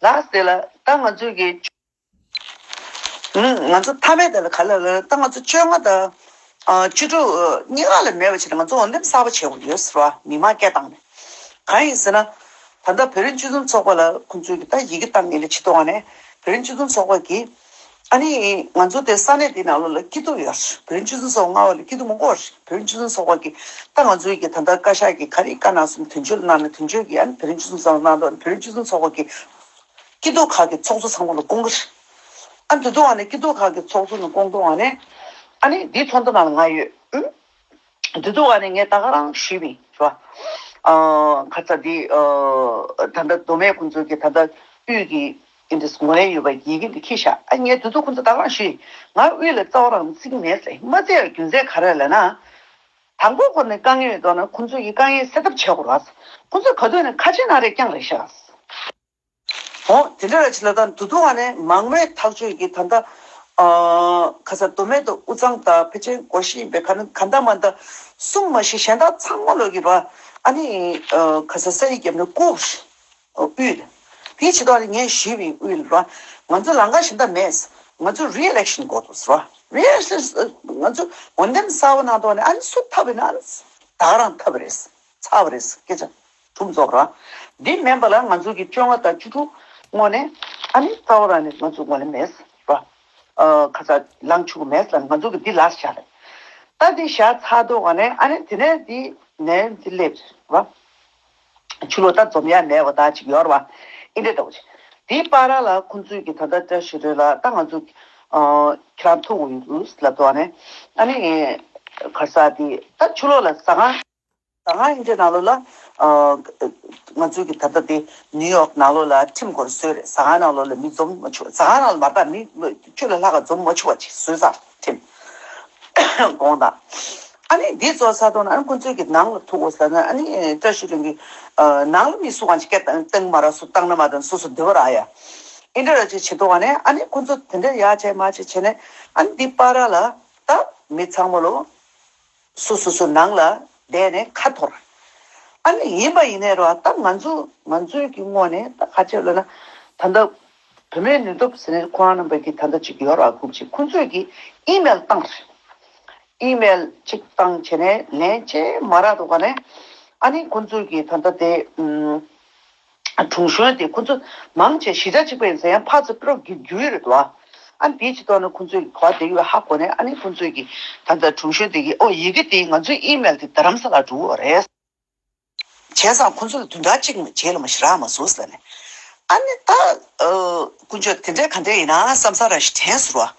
last day ལ་ད་ང་ཚོས་གི་ང་ཚོ་མཐའ་མའི་དེ་ལ་ག་ལ་ལ་ད་ང་ཚོ་བཅོ་ལྔ་དང་བཅུ་དྲུག་གཉིས་ཀ་ལ་མེད་པ་བྱས་ན་ང་ཚོ་འོས་འདེམས་གསར་པ་བྱེད་དགོས་ཡོད་ཟེར་བ་མི་མང་སྐད་བཏང་ནས། གང་ཡིན་ཟེར་ན། ད་ལྟ་བོད་རིགས་སྤྱི་མཐུན་ཚོགས་པ་ལ་ཁོང་ཚོས་ཀྱི་ད་ཡི་གེ་བཏང་ནས་ལ་ཆེད་གཏོང་བ་ནས་བོད་རིགས་སྤྱི་མཐུན་ཚོགས་པ་གིས་ཨ་ནི་ང་ཚོ་དེ་ས་གནས་དེ་ནང་ལོགས་ལ་སྐྱིད་སྡུག་ཡོད་རེད། བོད་རིགས་སྤྱི་མཐུན་ཚོགས་པ་ལྔ་པ་ལ་སྐྱིད་སྡུག་མང་པོ་ཡོད་རེད། བོད་རིགས་སྤྱི་མཐུན་ཚོགས་པ་གིས་ད་ང་ཚོའི་གི་ད་ལྟ་བཀའ་ཤག་གིས་ག་རེ་བཀའ་གནང་སོང་དོན་གཅོད་གནང་ནས་དོན་གཅོད་ཀྱིས་ཨ་ནི་བོད་རིགས་སྤྱི་མཐུན་ཚོགས་པ་གནང་འདུག་བོད་རིགས་སྤྱི་མཐུན་ཚོགས་པ་གིས་སྐྱིད་སྡུག་ཁག་གི་ཚོགས་གཙོ་ཚང་མ་ལ་སྐུང་གི་རེད། ཨ་འདི་དུས་ཨ་ནི་སྐྱིད་སྡུག་ཁག་གི་ཚོགས་གཙོ་ལ་སྐུང་གཏོང་ཨ་ནི། ཨ་ནི་འདི་ཚོགས་འདུ་ནང་ལ་ང་ཡོད། ཨུམ། འདི་དུས་ཨ་ནི་ངས་ད་ག་རང་ཞུས་པ་ཡིན་རེད་བ། ཨ་ཁ་ཚ་འདི་ཨ་ད་ལྟ་མདོ་སྨད་ཁོང་ཚོས་ཀྱི་ད་ལྟ་དབུས་ཀྱི་ཨིན་དིས་ངོས་ལེན་ཡོད་པ་ཡི་གེ་འདི་ཁྱེར་ཤག་ཨ་ངས་འདི་དུས་ཁོང་ཚོ་ད་ག་རང་ཞུས། ང་དབུས་ལ་རྩ་བ་རང་བརྩི་གི་མེད་ཟེར། མ་བརྩི་བའི་རྒྱུ་མཚན་ག་རེ་ལབ་ན། དང་པོ་ཁོ་ནས་དཀའ་ངལ་ཡོད་མདོག་ན་ཁོང་ཚོས་ཀྱི་དཀའ་ངལ་སེལ་ཐབས་བྱེད་དགོས་རེད་བ། ཁོང་ཚོས་ག་དུས་ནས་ཁ་ཆེ་ན་རེ་རྐྱང་རེད་ཤག་འོ་དེ་འདྲ་ར་ཅི་ལ་ད་དུ་དུ་བ་ནས་མང་མོས་ཐག་གཅོད་ཀྱི་ད་ལྟ་ཨ་ཁ་ས་མདོ་སྨད་དུ་དབུས་གཙང་དང་ཕལ་ཆེར་སྒོ་ཤེས་ཡིན་པའི་ག་ནི་ག་འདའ་མ་འདའ་གསུམ་མ་ཞིག་གཞན་དག་ཚང་མ་ལོག་གི་ར། ཨ་ནི་ཨ་ཁ་ས་ས་ཡི་རྒྱབ་ནས་བཀུག་དབུས་ལ། དེའི་ཕྱི་ཐོག་ལ་ངས་ཞུས་པའི་དབུས་ལ་ར། ང་ཚོ་ལམ་ཁ་གཞན་དག་མེད། ང་ཚོ་re-election དགོས་འདུག་ཟེར་བ། re-election ང་ཚོ་འོས་འདེམས་གསར་པ་གནང་ཐོག་ནས་ཨ་ནི་སུ་ཐོབ་པ་ཡིན་ན་ཨ་ནི་ད་ག་རང་ཐོབ་པ་རེད། ཚར་བ་རེད། སྐད་ཆ་གྲུབ་རྫོགས་ར། འདི་མིན་པ་ལ་ང་ཚོ་གི་བཅོ་ལྔ་དང་བཅུ་དྲུག་སྔོན་ནས་ཨ་ནི་རྩ་བ་རང་ནས་ང་ཚོ་ངོས་ལེན་མེད་ར། ཨ་ཁ་ཚ་ལངས་ཆོག་གི་མེད་ལ་ང་ཚོ་གི་འདི་ལ་བཞག་རེད། ད་འདི་བཞག་ཚར་དུས་ནས་ཨ་ནི་དེ་ནས་འདི་ནས་འདི་སླེབས་ར། ཆུ་ལོག་ད་འཛོམས་ཡ་མེད་པ་ད་ཅིག་ཡོད་ར་བ། ཨིན་འདྲ་འདྲ་བོ་ཅིག་འདི་པར་ལ་ཁོང་ཚོས་ཀྱི་ད་ལྟ་བཀྲ་ཤིས་སྒྲོལ་ལ་ད་ང་ཚོ་ཁྱེད་རང་ཐུག་དགོས་ཡོད་ལབ་དུས་ནས་ཨ་ནི་ག་རེ་ཟེར་འདི་ད་ཆུ་ལོག་ལ་ཟ་ཁང་། ཟ་ཁང་ཨིན་འདྲ་ནང་ལོགས་ལ་ང་ཚོས་ཀྱི་ད་ལྟ་དེ་ནིའུ་ཡོག་ནང་ལོགས་ལ་ཁྲིམས་སྐོར་བཟོས་རེད། ཟ་ཁང་ནང་ལོགས་ལ་མི་འཛོམས་མ་ཆོག་ཟ་ཁང་ནང་ལ་མ་ད་མི་ཁྱོད་ལ་ལྷག་ག་འཛོམས་མ་ཆོག་པ་ཅིག་བཟོས་ཚར་ཁྲིམས། དགོངས་དག་ཨ་ནི་འདི་ཚོ་ས་ཐོག་ན་ཨ་ནི་ཁོང་ཚོས་ཀྱི་ནང་ལ་ཐུག་འོ་ཟེར་ན་ཨ་ནི་བཀྲ་ཤིས་སྒྲོལ་གྱི་ནང་ལ་མི་སུ་གང་ཅིག་སྐད་བཏང་མ་ར་སུ་བཏང་ན་མ་བཏང་སོ་སོ་འདི་བ་ར་ཡ། ཨིན་འདྲ་ར་ཅིག་བྱེད་དོ་ག་ནས་ཨ་ནི་ཁོང་ཚོ་དེ་འདྲ་ཡ་བྱས་མ་བྱས་བྱས་ནས་ཨ་ནི་འདི་པར་ལ་ད་མི་ཚང་མ་ལོ་སུ་སུ་སུ་ནང་ལ་བསྡད་ནས་ཁ་འཐོར། ཨ་ནི་ཡིན་པ་ཡིན་ནའི་ར་ད་ང་ཚོ་ང་ཚོའི་གི་ངོས་ནས་ད་ཁ་ཆེ་ལོ་ན་ད་ལྟ། བུད་མེད་ནུས་སྟོབས་ཟེར་ནས་ཁོ་རང་རྣམ་པ་གི་ད་ལྟ་ཅིག་ཡོད་ར་གུབ་ཅིག་ཁོང་ཚོས་ཀྱི་ཨི་མེལ་བཏང་རེད། ཨི་མེལ་ཅིག་བཏང་བྱས་ནས་ལན་ཅེ་མ་རག་འདུག་ག་ནས་ཨ་ནི་ཁོང་ཚོས་ཀྱི་ད་ལྟ་དེ་ཨུམ་དྲུང་གཞོན་དེ་ཁོང་ཚོ་མང་ཆེ་གཞིས་ཆགས་གཅིག་པ་ཡིན་ཟེར་ཡང་ཕར་ཚུར་པྲོ་རྒྱུ་རྒྱུ་ཡོད་རེད་འདུག་ཨ་ནི་དེའི་ཕྱི་ཐོག་ནས་ཁོང་ཚོས་གོ་བ་དེ་ཡོད་ཧ་གོ་ནས་ཨ་ནི་ཁོང་ཚོས་ཀྱི་ད་ལྟ་དྲུང་གཞོན་དེ་གི་ཨོ་ཡི་གེ་དེ་ང་ཚོའི་ཨི་མེལ་དེ་རྡ་རམ་ས་ལ་འགྲོ་གི་རེད། བྱས་ཙང་ཁོ་ཚོ་ལ་བདུན་ཕྲག་གཅིག་རྗེས་ལ་མ་ཞིག་རག་མ་སོང་ཟེར་ནས། ཨ་ནི་ད། ཨ་དཀོན་མཆོག་དེ་འདྲས་ག་འདྲས་ཡིན་ན་བསམ་ས་ར་ཞིག་དྲན་སོང་ར།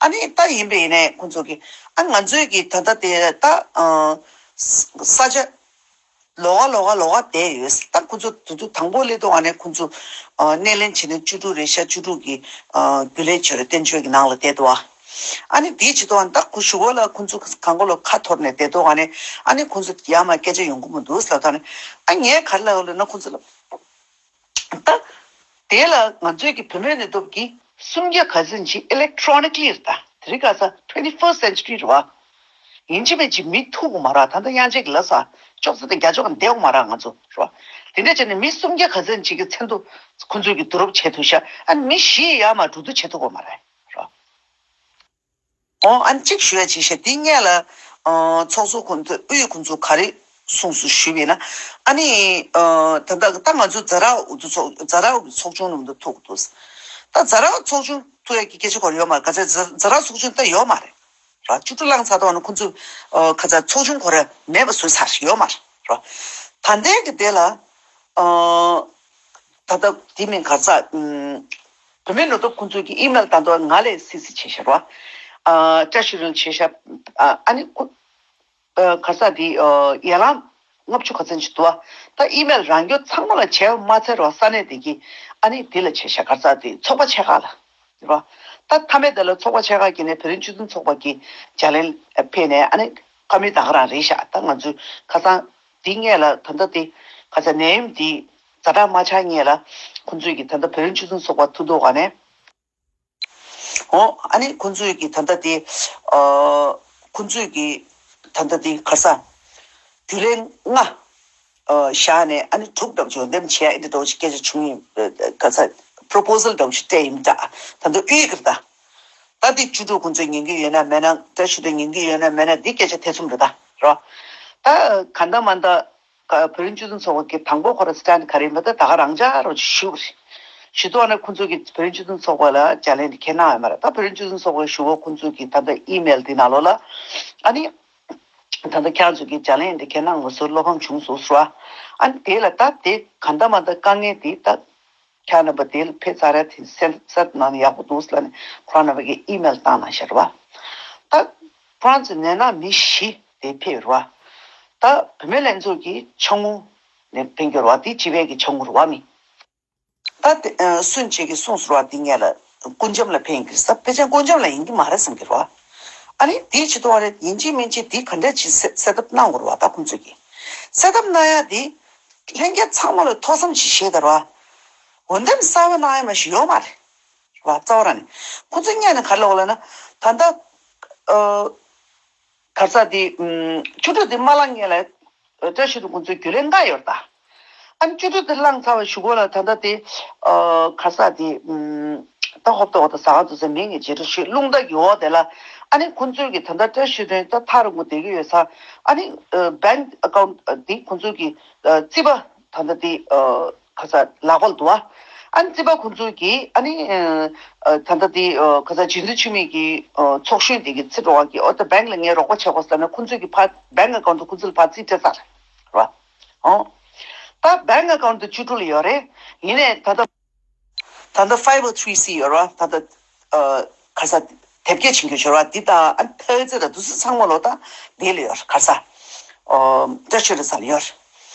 ཨ་ནི་ད་ཡིན་པས་ཡིན་ནས་ཁོ་ཚོ་གིས་ཨ་ང་ཚོའི་གི་ད་ལྟ་དེ་ད། ཨ་ས་ས་ཆ་ལོགས་ཀ་ལོགས་ཀ་ལོགས་ཀ་བསྡད་ཡོད། ད་ཁོ་ཚོ་དུ་དུ་དང་པོ་སླེབས་དུས་ཨ་ནི་ཁོ་ཚོ་ཨ་སྣེ་ལེན་བྱས་ནས་བཅུ་དྲུག་རེད་ཤག་བཅུ་དྲུག་གི་ཨ་རྒྱུན་ལས་བྱས་རེད་བསྟན་ཆོས་ཀྱི་ནང་ལ་བསྡད་འདུག་ཨ། ཨ་ནི་དེའི་ཕྱི་ཐོག་ད་ཁོ་གཞུག་གུ་ལ་ཁོ་ཚོ་གང་གོ་ལ་ཁ་འཐོར་ནས་བསྡད་དོ། ཨ་ནི་ཨ་ནི་ཁོ་ཚོ་ཡར་མར་སྐད་ཆ་ཡོང་གི་མི་འདུག་ཟེར་ལབ་ད་ནི་ཨ་ངས་ག་རེ་ལབ་ཡོད་ལབ་ན་ཁོ་ཚོ་ལ་ད་དེ་ལ་ང་ཚོའི་གི་བུད་མེད་ནུས་སྟོབས་ཀྱིས་སུམ་བརྒྱ་ག་ཚོད་ཅིག་ཨི་ལེག་ཊོ་རོ་ནི་ཀ་ལི་རེད། ད་དེ་རིང་ཁ་སང་ཊུ་ཝེན་ཊི་ཕར་སི་ཊི་སེན་ཅུ་རི་རེད་བ། ཡིན་གཅིག་མིན་གཅིག་མི་ཐུག་གི་མ་རེད། ད་ལྟ་དབྱངས་ཅན་གྱི་ལ་ས་ཅོག་ཙེ་དང་རྒྱ་ཅོག་གང་བསྡད་གི་མ་རེད་ང་ཚོ་རེད་བ། དེ་འདྲ་བྱས་ནས་མི་སུམ་བརྒྱ་ག་ཚོད་ཅིག་གི་མཚན་ཐོ་ཁོ་ཚོས་གི་བསྡུ་རུབ་བྱས་ཐུབ་ཤག་ཨ་ནི་མི་བཞི་ཡར་མར་འགྲོ་འདུག་བྱེད་ཐུབ་གི་མ་རེད་རེད་བ། ཨོ་ཨ་ནི་གཅིག་ཞུ་ཡ་ཅིག་བཤད། དེ་སྔོན་ལ་ཨ་ཚོགས་གཙོ་ཁོང་ཚོས་དབུས་ཁོང་ཚོ་ག་རེ་གསུངས་སོང་ཞུས་པ་ཡིན་ན། ཨ་ནི་ཨ་ད་ལྟ་ད་ང་ཚོ་ཛ་ར་འུ་ཚོ་ཚོགས་ཛ་ར་འུ་ཚོགས་ཆུང་ནང་དུ་ཐུག་འདུག་ད་ཛ་ར་ཚོགས་ཆུང་ཐུག་ཡ་གི་སྐད་ཆ་གོ་ར་ཡོད་མ་རེད། ག་ཚད་ཛ་ཛ་ར་ཚོགས་ཆུང་ད་ཡོད་མ་རེད་ར། བཅུ་དྲུག་ལངས་ཚར་དུས་ཁོང་ཚོ་ཨ་ག་ཚད་ཚོགས་ཆུང་གོ་ར་མེད་པ་བཟོས་ཚར་ཡོད་མ་རེད་ར། ད་ལྟའི་གི་དེ་ལ་ཨ། ད་ལྟ་དེ་མིན་ག་ཚད། ཨུམ། བུད་མེད་ནུས་སྟོབས་ཁོང་ཚོས་ཀྱི་ཨི་མེལ་དང་དུ་ང་ལས་སི་སི་བྱས་ཤག་ར། ཨ་བཀྲ་ཤིས་རོལ་བྱས་ཤག་ཨ་ཨ་ནི་ཁོ་ ཨ་ག་རེ་ཟེར་དེ་ཨ་ཡར་ལངས་ལྔ་བཅུ་ག་ཚོད་ཅིག་འདུག་ཨ། ད་ཨི་མེལ་རང་སྐྱོར་ཚང་མ་ལ་བྱས་པ་མ་ཚད་རོགས་ས་གནས་དེ་གི་ཨ་ནི་དེ་ལ་བྱས་ཤག་ག་རེ་ཟེར་དེ་ཚོགས་པ་ཆེ་ཁག་ལ། རེད་བ། ད་མཐའ་མའི་དེ་ལ་ཚོགས་པ་ཆེ་ཁག་གི་ནས་བོད་རིགས་སྤྱི་མཐུན་ཚོགས་པ་གི་བརྒྱ་ལན་ཕེབས་ནས་ཨ་ནི་བཀའ་མོལ་ད་ག་རང་རེད་ཤག་ད་ང་ཚོའི་ཁ་སང་འདི་སྔས་ལ་ད་ལྟ་དེ་ཁ་སང་ནད་ཡམས་འདི་ཛ་དྲག་མ་ཆགས་སྔས་ལ་ཁོང་ཚོས་ཀྱི་ད་ལྟ་བོད་རིགས་སྤྱི་མཐུན་ཚོགས་པ་ཐུགས་འདོད་ག་ནས། འོ་ཨ་ནི་ཁོང་ཚོས་ཀྱི་ད་ལྟ་དེ་ཨ་ཁོང་ཚོས་ཀྱི་ད་ལྟ་དེ་ག་རེ་ཟེར་རྒྱུན་ལས་ལྔ། བཞག་ནས་ཨ་ནི་དྲུག་འདྲ་བོ་ཅིག་འདེམས་བྱེད་ཡ་ཨེ་འདྲ་འདྲ་བོ་ཅིག་སྐད་ཆ་བྱུང་ཡིན། ག་ས་པྲོ་པོ་སལ་འདྲ་བོ་ཅིག་སྤྲད་ཡིན་འདྲ། ད་ལྟ་དབུས་ཀྱི་ད་ད་འདི་བཅུ་དྲུག་ཁོང་ཚོས་ཉན་གྱི་ཡོད་ན་མེད་ན། བཀྲ་ཤིས་དོན་ཉན་གྱི་ཡོད་ན་མེད་ན་འདི་སྐད་ཆ་ཐེ་ཚོམ་རེད་ད་རོ། ད་ག་འདྲ་མ་འདྲ་བོད་རིགས་སྤྱི་མཐུན་ཚོགས་པ་གི་དང་པོ་ཁོ་ར་སི་ཊན་ག་རེ་ཡིན་པ་ད་ད་ག་རང་འཇགས་རོ་ཅིག་ཞུ་གི་རེད། ཞུ་དུས་ཨ་ནི་ཁོང་ཚོས་ཀྱི་བོད་རིགས་སྤྱི་མཐུན་ཚོགས་པ་ལ་བརྒྱ་ལན་དེ་ཁས་གནང་ཡོད་མ་རེད། ད་བོད་རིགས་སྤྱི་མཐུན་ཚོགས་པ་ཞུ་བ་ཁོང་ཚོས་ཀྱི་ད་ལྟ་ཨི་མེལ་དེ་ནང་ལོགས་ལ་ཨ་ནི། ད་ལྟ་ཁྱེད་རང་ཚོ་གི་བརྒྱ་ལན་འདི་ཁྱེད་རང་ངོ་སོར་བློ་ཕམ་བྱུང་སོང་ཟེར་བ། ཨ་ནི་དེ་ལ་ད་དེ་ག་འདྲ་མ་འདྲ་དཀའ་ངལ་དེ་ད་ཁྱེད་རྣམ་པ་དེ་ལ་ཕེབས་ཚར་ར་དེ་སེམས་གསར་ནང་ནས་ཡག་པོ་འདུག་ཟེར་ལ་ནི་ཁོ་རང་རྣམ་པ་གི་ཨི་མེལ་བཏང་གནང་ཤག་རེད་བ། ད་ཁོ་རང་ཚོ་ནད་མནར་མི་བཞི་དེ་ཕེབས་རེད་བ། ད་བུད་མེད་ལྷན་ཚོགས་ཀྱི་ཆ་དངུལ་ནས་ཕན་གྱི་རེད་བ། དེ་སྤྱི་པའི་གི་ཆ་དངུལ་རེད་བ་མི། ད་དེ་ཨ་སུན་ཅིག་གིས་གསུངས་སོང་བ། འདི་ངས་ལ་སྐུ་འཇམ་ལ་ཕན་གྱི་ས་ཕལ་ཆེར་སྐུ་འཇམ་ལ་ཡིན་གྱི་མ་རེད་བསམ་གྱི་རེད་བ། ཨ་ནི་དེའི་ཕྱི་དོ་བ་རེད་ཡིན་གཅིག་མིན་གཅིག་དེ་ག་འདྲ་ཅིག་སེ་སེ་ཐབ་གནང་དགོས་རེད་བ། ད་ཁོང་ཚོས་ཀྱི་སེ་ཐབ་གནང་ཡ་དེ་ལྷན་རྒྱས་ཚང་མ་ལ་ཐོག་བསམ་ཞིག་བཞེས་དར་བ། འོ་འདེམས་གསར་བ་གནང་ཡ་མ་ཞིག་ཡོད་མ་རེད་བ། རྩ་བ་རང་ནས་ཁོང་ཚོའི་སྔོན་ནས་ག་རེ་ལབ་ལབ་ན་ད་ལྟ་ཨ། ག་རེ་ཟེར་དེ་ཨུམ། བཅུ་དྲུག་དེ་མ་ལངས་སྔོན་ལ་ཨ་བཀྲ་ཤིས་དང་ཁོང་ཚོའི་རྒྱུན་ལས་ལྔ་ཡོད་རེད་ད། ཨ་ནི་བཅུ་དྲུག་དེ་ལངས་ཚར་བ་གཞུག་གུ་ལ་ད་ལྟ་དེ་ཨ་ག་རེ་ཟེར་དེ་ཨུམ། ད་ཧོབ་ཏེ་འོག་ཏུ་ཟ་ཁང་དུ་ཟེར་མིང་ངས་བརྗེད་འགྲོ་ཞུས། རླུང་རྟ་གི་འོག་དེ་ལ་ཨ་ནི་ཁོང་ཚོའི་གི་ད་ལྟ་བཀྲ་ཤིས་དོན་ད་ཐག་རིང་པོ་བསྡད་ཀྱི་ཡོད་ས། ཨ་ནི་ཨ་bank account ཨ་དེ་ཁོང་ཚོའི་གི་ཨ་རྩིས་པ་ད་ལྟ་དེ་ཨ། ག་ས་ལག་པ་ལ་འདུག་བ། ཨ་ནི་རྩིས་པ་ཁོང་ཚོའི་གིས་ཨ་ནི་ཨ་ད་ལྟ་དེ་ཨ་ག་ས་རྗེ་བཙུན་ཆུ་མིག་གི་ཨ་ཚོགས་གཞོན་དེ་གི་ཚེ་འགྲོ་བ་གི་ཨོ་ད་bank ལ་ངས་རོགས་པ་བྱེད་དགོས་ཟེར་ན་ཁོང་ཚོའི་གི་ཕར་bank account དུ་ཁོང་ཚོ་ལ་ཕར་རྩིས་སྤྲད་ཚར་རེད་བ། ཨོ། ད་bank account དུ་བཅུ་དྲུག་ལ་ཡོད་རེད། ཡིན་ནའི་ད་ལྟ་ད་ལྟ་five oh three C ཡོད་རེད་བ། ད་ལྟ་ཨ་ག་ས་དེབ་སྐྱེལ་བྱེད་མཁན་ཤོར་བ་འདི་དང་ཨ་ནི་ཐ་ཚིག་དང་དུས་ཚོད་ཚང་མ་ལོ་ད་འདི་ལ་ཡོད་རེད། ག་ས་ཨོ་བཀྲ་ཤིས་རེད་ས་ལ་ཡོད་རེད།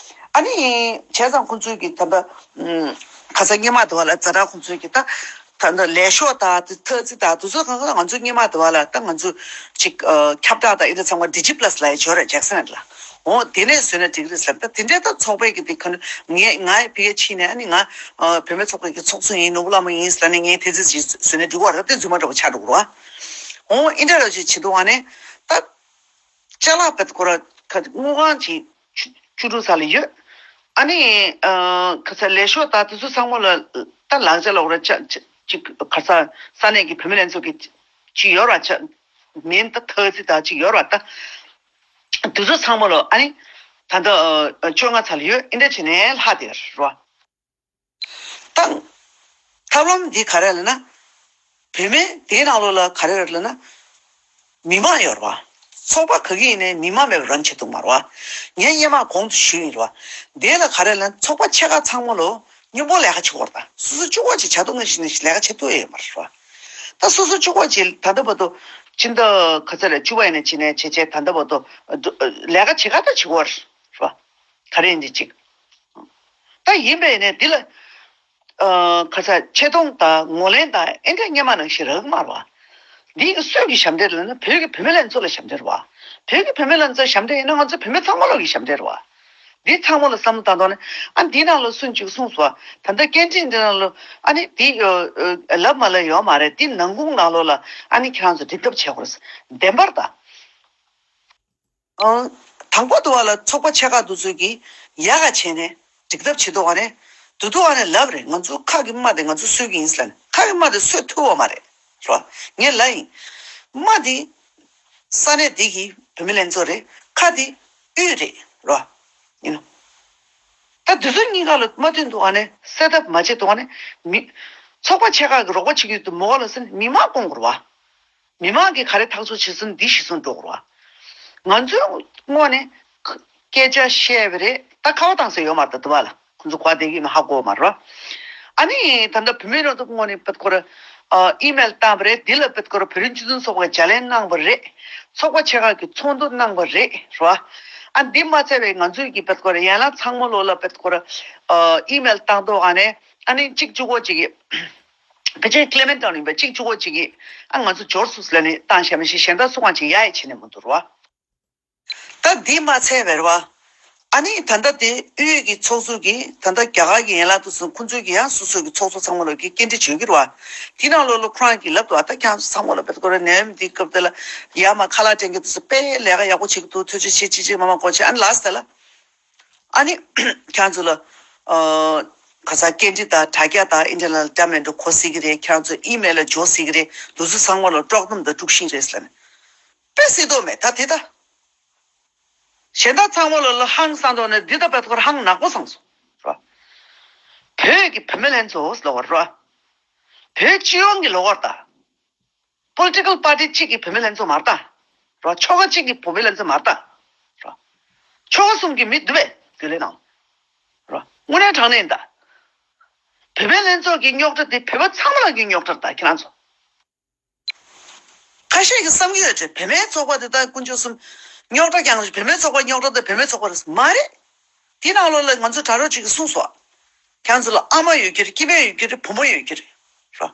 ཨ་ནི་བྱས་ཙང་ཁོང་ཚོའི་གི་ད་ལྟ་ཨུམ་ཁ་ས་སྔོན་མ་དུ་བ་ལ་ཛ་དྲག་ཁོང་ཚོའི་གི་ད་ད་ལྟ་ལས་ཤོག་དང་དེ་ཐ་ཚིག་དང་དུས་ཚོད་གང་ག་ང་ཚོ་སྔོན་མ་དུ་བ་ལ་ད་ང་ཚོ་ཅིག་ཨ་ཁྱབ་བསྒྲགས་དང་ཨི་འདྲ་ཚང་མ་ཌི་ཇི་པ་ལ་སི་ལ་ཡི་འབྱོར་རེད་ཇེག་སན་ལ། འོ་དེ་ནས་བཟོས་ན་འགྲིག་གི་རེད་ཟེར། ད་དེ་འདྲའི་ད་ཚོགས་པའི་གི་དེ་ག་ནི་ངས་ང་ཕ་གིར་ཕྱིན་ནས་ཨ་ནི་ང་ཨ་བུད་མེད་ཚོགས་པའི་གི་ཚོགས་གཙོ་ཡིན་ནོར་བུ་ལྷ་མོ་ཡིན་ཟེར་ནས་ངས་དེ་ཚོ་ཅིག་བཟོས་ན་འགྲིག་གི་རེད། དེ་རྫུན་མ་འདྲ་པོ་ཆགས་འགྲོ་གི་རེད་བ། འོ་ཨི་འདྲ་འདྲ་ཅིག་བྱེད་དུས་ཨ་ནི་ད་ཅ་ལག་བེད་ཁོ་ར་ཁ་དངུལ་ཁང་ཅིག་བཅུ་བཅུ་དྲུག་ས་ལ་ཡོད། ཨ་ནི་ཨ་ག་ས་ལས་ཤོག་ད་དེ་ཚོ་ཚང་མ་ལ་ད་ལག་ཆ་ལ་འོ་ར་ཅ་ཅ་ཅིག་ག་ས་ས་གནས་ཀྱི་བུད་མེད་ལྷན་ཚོགས་ཀྱི་ཅིག་ཡོད་ར་ཅ་མིན་ད་ཐ་ཚིག་ད་ཅིག་ཡོད་ར་ད། དེ་ཚོ་ཚང་མ་ལོ་ཨ་ནི་ད་ལྟ་ཨ་བཅོ་ལྔ་ཚར་ལ་ཡོད། ཨེ་འདྲ་བྱས་ནས་ལྷག་དེ་ར་བ། ད་ཐབས་ལམ་འདི་ག་རེ་ལབ་ན། བུད་མེད་དེའི་ནང་ལོགས་ལ་ག་རེ་རེད་ལབ་ན། མི་མང་ཡོད་རེད་བ། ཚོགས་པ་ག་གི་ཡིན་ནའི་མི་མང་མེད་པ་རང་བྱེད་ཐུབ་མ་རེད་བ། ངས་སྔོན་མ་གོང་དུ་ཞུས་ཡིན་རེད་བ། དེ་ལ་ག་རེ་ལབ་ན་ཚོགས་པ་ཆེ་ཁག་ཚང་མ་ལོ་མཉམ་པོ་ལས་ཀ་བྱེད་དགོས་རེད་ད། སོ་སོ་གཅིག་པོ་ཅིག་བྱ་ཐུབ་ངེས་ཤིག་ནས་ལས་ཀ་བྱེད་ཐུབ་ཡོད་མ་རེད་བ། ད་སོ་སོ་གཅིག་པོ་ཅིག་ད་ལྟ་བར་དུ་སྤྱི་ཟླ་ག་ཚོད་རེད་བཅུ་པ་ཡིན་ནས་ཕྱིན་ནས་བྱས་བྱས་ད་ལྟ་བར་དུ་ལས་ཀ་བྱེད་ག་ད་བྱེད་དགོས་རེད་བ། ག་རེ་ཡིན་དེ་ཅིག་ད་ཡིན་པས་ནས་འདི་ལ་ཨ་ག་ས་ཆེ་མཐོང་དང་ངོས་ལེན་དང་ཨེ་འདྲ་སྔོན་མ་ནང་བཞིན་རག་མ་རེད་བ། འདི་གི་སུས་ཀྱི་ཞབས་འདེགས་ལབ་ན་བོད་ཀྱི་བུད་མེད་ལྷན་ཚོགས་ལ་ཞབས་འདེགས་རེད་བ། བོད་ཀྱི་བུད་མེད་ལྷན་ཚོགས་ཞབས་འདེགས་ཡིན་ན་ང་ཚོ་བུད་མེད་ཚང་མ་ལོག་གི་ཞབས་འདེགས་རེད་བ། འདི་ཚང་མ་ལ་བསམ་བློ་བཏང་དོགས་ནས་ཨ་འདི་ནང་ལ་སུན་གཅིག་གསུངས་སོ། ད་ལྟ་སྐད་འཕྲིན་འདི་ནང་ལ་ཨ་ནི་འདི་ལབ་མ་ལབ་ཡོད་མ་རེད། འདི་ནང་ཁུངས་ནང་ལོགས་ལ་ཨ་ནི་ཁྱེད་རང་ཚོ་འགྲིག་ཐབས་བྱེད་དགོས་རེད། བདེན་པར་ད། ཨང་། དང་པོ་དུ་བ་ལ་ཚོགས་པ་ཆེ་ཁག་དུ་ཚོད་ཀྱིས་ཡག་ག་བྱས་ནས་འགྲིག་ཐབས་བྱེད་དོ་བ་ནས་དུ་དུ་བ་ནས་ལབ་རེད། ང་ཚོ་ཁ་གི་རྨ་དེ་ང་ཚོ་གསོད་ཀྱི་ཡིན་ཟེར་ལབ་ནས་ཁ་གི་རྨ་དེ་གསོད་ཐུབ་བ་མ་རེད་རོ། ངས་ལབ་ཡིན། རྨ་དེ་ས་གནས་དེ་གི་བུད་མེད་ལྷན་ཚོགས་རེད། ཁ་དེ་དབུས་རེད་རོ། ཡིན་ནོ། ད་དུ་ཚོད་གཉིས་ཀ་ལ་མ་མཐུན་དུ་བ་ནས་སེ་ཐབས་མ་བྱེད་དུ་བ་ནས་མི་ཚོགས་པ་ཆེ་ཁག་གི་རོགས་པ་བྱེད་ཀྱི་ཡོད་དུ་མོ་བ་ལ་ཟེར་ནས་མི་མང་སྐོང་དགོས་རོ་བ། མི་མང་གིས་ག་རེ་ཐག་གཅོད་བྱེད་སོང་འདི་གཞི་བཟུང་འགྲོ་དགོས་རེད་བ། ང་ཚོའི་ངོས་ནས་སྐད་ཆ་བཤད་པ་རེད། ད་ཁ་བ་བཏང་ས་ཡོད་མ་རེད་ད་དུ་བ་ལ་ཁོང་ཚོ་གོ་བ་བསྡད་ཀྱི་ཡོད་མ་ཧ་གོ་མ་རེད་བ། ཨ་ནི་ད་ལྟ་བུད་མེད་རང་ཚོ་ངོས་ནས་པད་ཁོ་ར་ ཨ་ཨི་མེལ་བཏང་བ་རེད། འདི་ལ་བེད་ཀོ་ར་བོད་རིགས་སྤྱི་མཐུན་ཚོགས་པ་གི་བརྒྱ་ལན་གནང་བ་རེད། ཚོགས་པ་ཆེ་ཁག་གི་ཚོགས་འདུ་གནང་བ་རེད་རོ། ཨ་འདི་མ་ཚད་པའི་ང་ཚོའི་གི་བེད་ཀོ་ར་ཡན་ལག་ཚང་མ་ལོ་ལ་བེད་ཀོ་ར་ཨ་ཨི་མེལ་བཏང་ཐོག་ཨ་ནས་ཨ་ནི་གཅིག་གཅིག་པོ་གཅིག་གི་ཕལ་ཆེར་ཀི་ལེ་མེན་ཊོན་ཡིན་པ་གཅིག་གཅིག་པོ་གཅིག་གི་ཨ་ང་ཚོ་འབྱོར་སོང་ལ་ནི་བཏང་བཞག་མ་ཤེས་གཞན་དག་སུ་གང་ཅིག་ཡ་ཡ་བྱེད་ནས་མི་འདུག་རོ། ད་འདི་མ་ཚད་པར་བ། ཨ་ནི་ད་ལྟ་དེ་དབུས་ཀྱི་ཚོགས་གཙོ་གིས་ད་ལྟ་རྒྱ་གར་གྱི་ཡན་ལག་ཏུ་སོང་ཁོང་ཚོས་ཀྱི་ཡང་སོ་སོ་གི་ཚོགས་གཙོ་ཚང་མ་ལོ་གི་སྐད་འདྲི་བྱེད་ཀྱི་རེད་བ། དེ་ནང་ལོ་ལོ་ཁོ་རང་གིས་ལབ་འདུག་ཨ་ད་ཁྱེད་ཚོ་ཚང་མ་ལོ་བེད་ཀོ་ར་ནད་ཡམས་འདི་སྐབས་དེ་ལ་ཡ་མ་ཁ་ལག་སྟོན་གྱི་འདུག་ཟེར། དཔེ་ལས་ཀ་ཡག་པོ་བྱེད་ཀྱི་འདུག་ཐུགས་རྗེ་ཆེ། ཅི་ཅི་མ་མ་གོ་ཆེ། ཨ་ནི་ལ་སྟེ་ལ། ཨ་ནི་ཁྱེད་ཚོ་ལ་ཨ་ག་ས་སྐད་འདྲི་དང་དྲ་རྒྱ་དང་ཨིན་ཊར་ནེཊ་ལ་འདྲ་མི་འདྲ་གོ་སྲིད་ཀྱི་རེད། ཁྱེད་ཚོ་ཨི་མེལ་ལ་འབྱོར་སྲིད་ཀྱི་རེད། འདི་ཚོ་ཚང་མ་ལོ་དཀྲོག་གཏམ་དང་དཀྲུག་ཤིང་རེད་ཟེར་ནས་དཔེ་སྲིད་དོ་མེད། ད་དེ་ད། གཞན་དག་ཚང་མ་ལོ་ལ་ཧང་སངས་ཐོག་ནས་འདི་ལྟ་བུའི་ཐོག་ཧང་ནག་པོ་སངས་སོང་རོ། བོད་ཀྱི་བུད་མེད་ལྷན་ཚོགས་ལོ་རོ། བོད་སྤྱི་ཡོངས་ཀྱི་ལོ་གོར་ད། པོ་ལི་ཊི་ཀལ་པར་ཊི་གཅིག་གི་བུད་མེད་ལྷན་ཚོགས་མ་རེད་ད། རོ། ཆོལ་ཁ་གཅིག་གི་བུད་མེད་ལྷན་ཚོགས་མ་རེད་ད། རོ། ཆོལ་ཁ་གསུམ་གྱི་མི་འདུག་པས་རྒྱུན་ལས་ནང་། རོ། དངོས་གནས་དྲང་གནས་ཡིན་ད། བུད་མེད་ལྷན་ཚོགས་ཀྱི་རྙོག་དྲ་དེ་བོད་པ་ཚང་མ་ལ་གི་རྙོག་དྲ་རེད་ད་ཁྱེད་རང་ཚོ། ཁ་ཤས་ཀྱིས་བསམ་གྱི་ཡོད་ཅེས། བུད་མེད་ཚོགས་པ་དེ་དག་དཀོན་མཆོག་གསུམ་རྙོག་དྲ་རྐྱང་རེད། བུད་མེད་ཚོགས་པ་རྙོག་དྲ་དེ་བུད་མེད་ཚོགས་པ་རེད་མ་རེད། དེ་ནང་ལོགས་ལ་ང་ཚོ་དྲ་གྲོགས་ཅིག་གིས་གསུངས་སོང་། ཁྱེད་ཚོ་ལ་ཨ་མ་ཡོད་ཀྱི་རེད། སྐྱེ་དམན་ཡོད་ཀྱི་རེད། བུ་མོ་ཡོད་ཀྱི་རེད། རོ།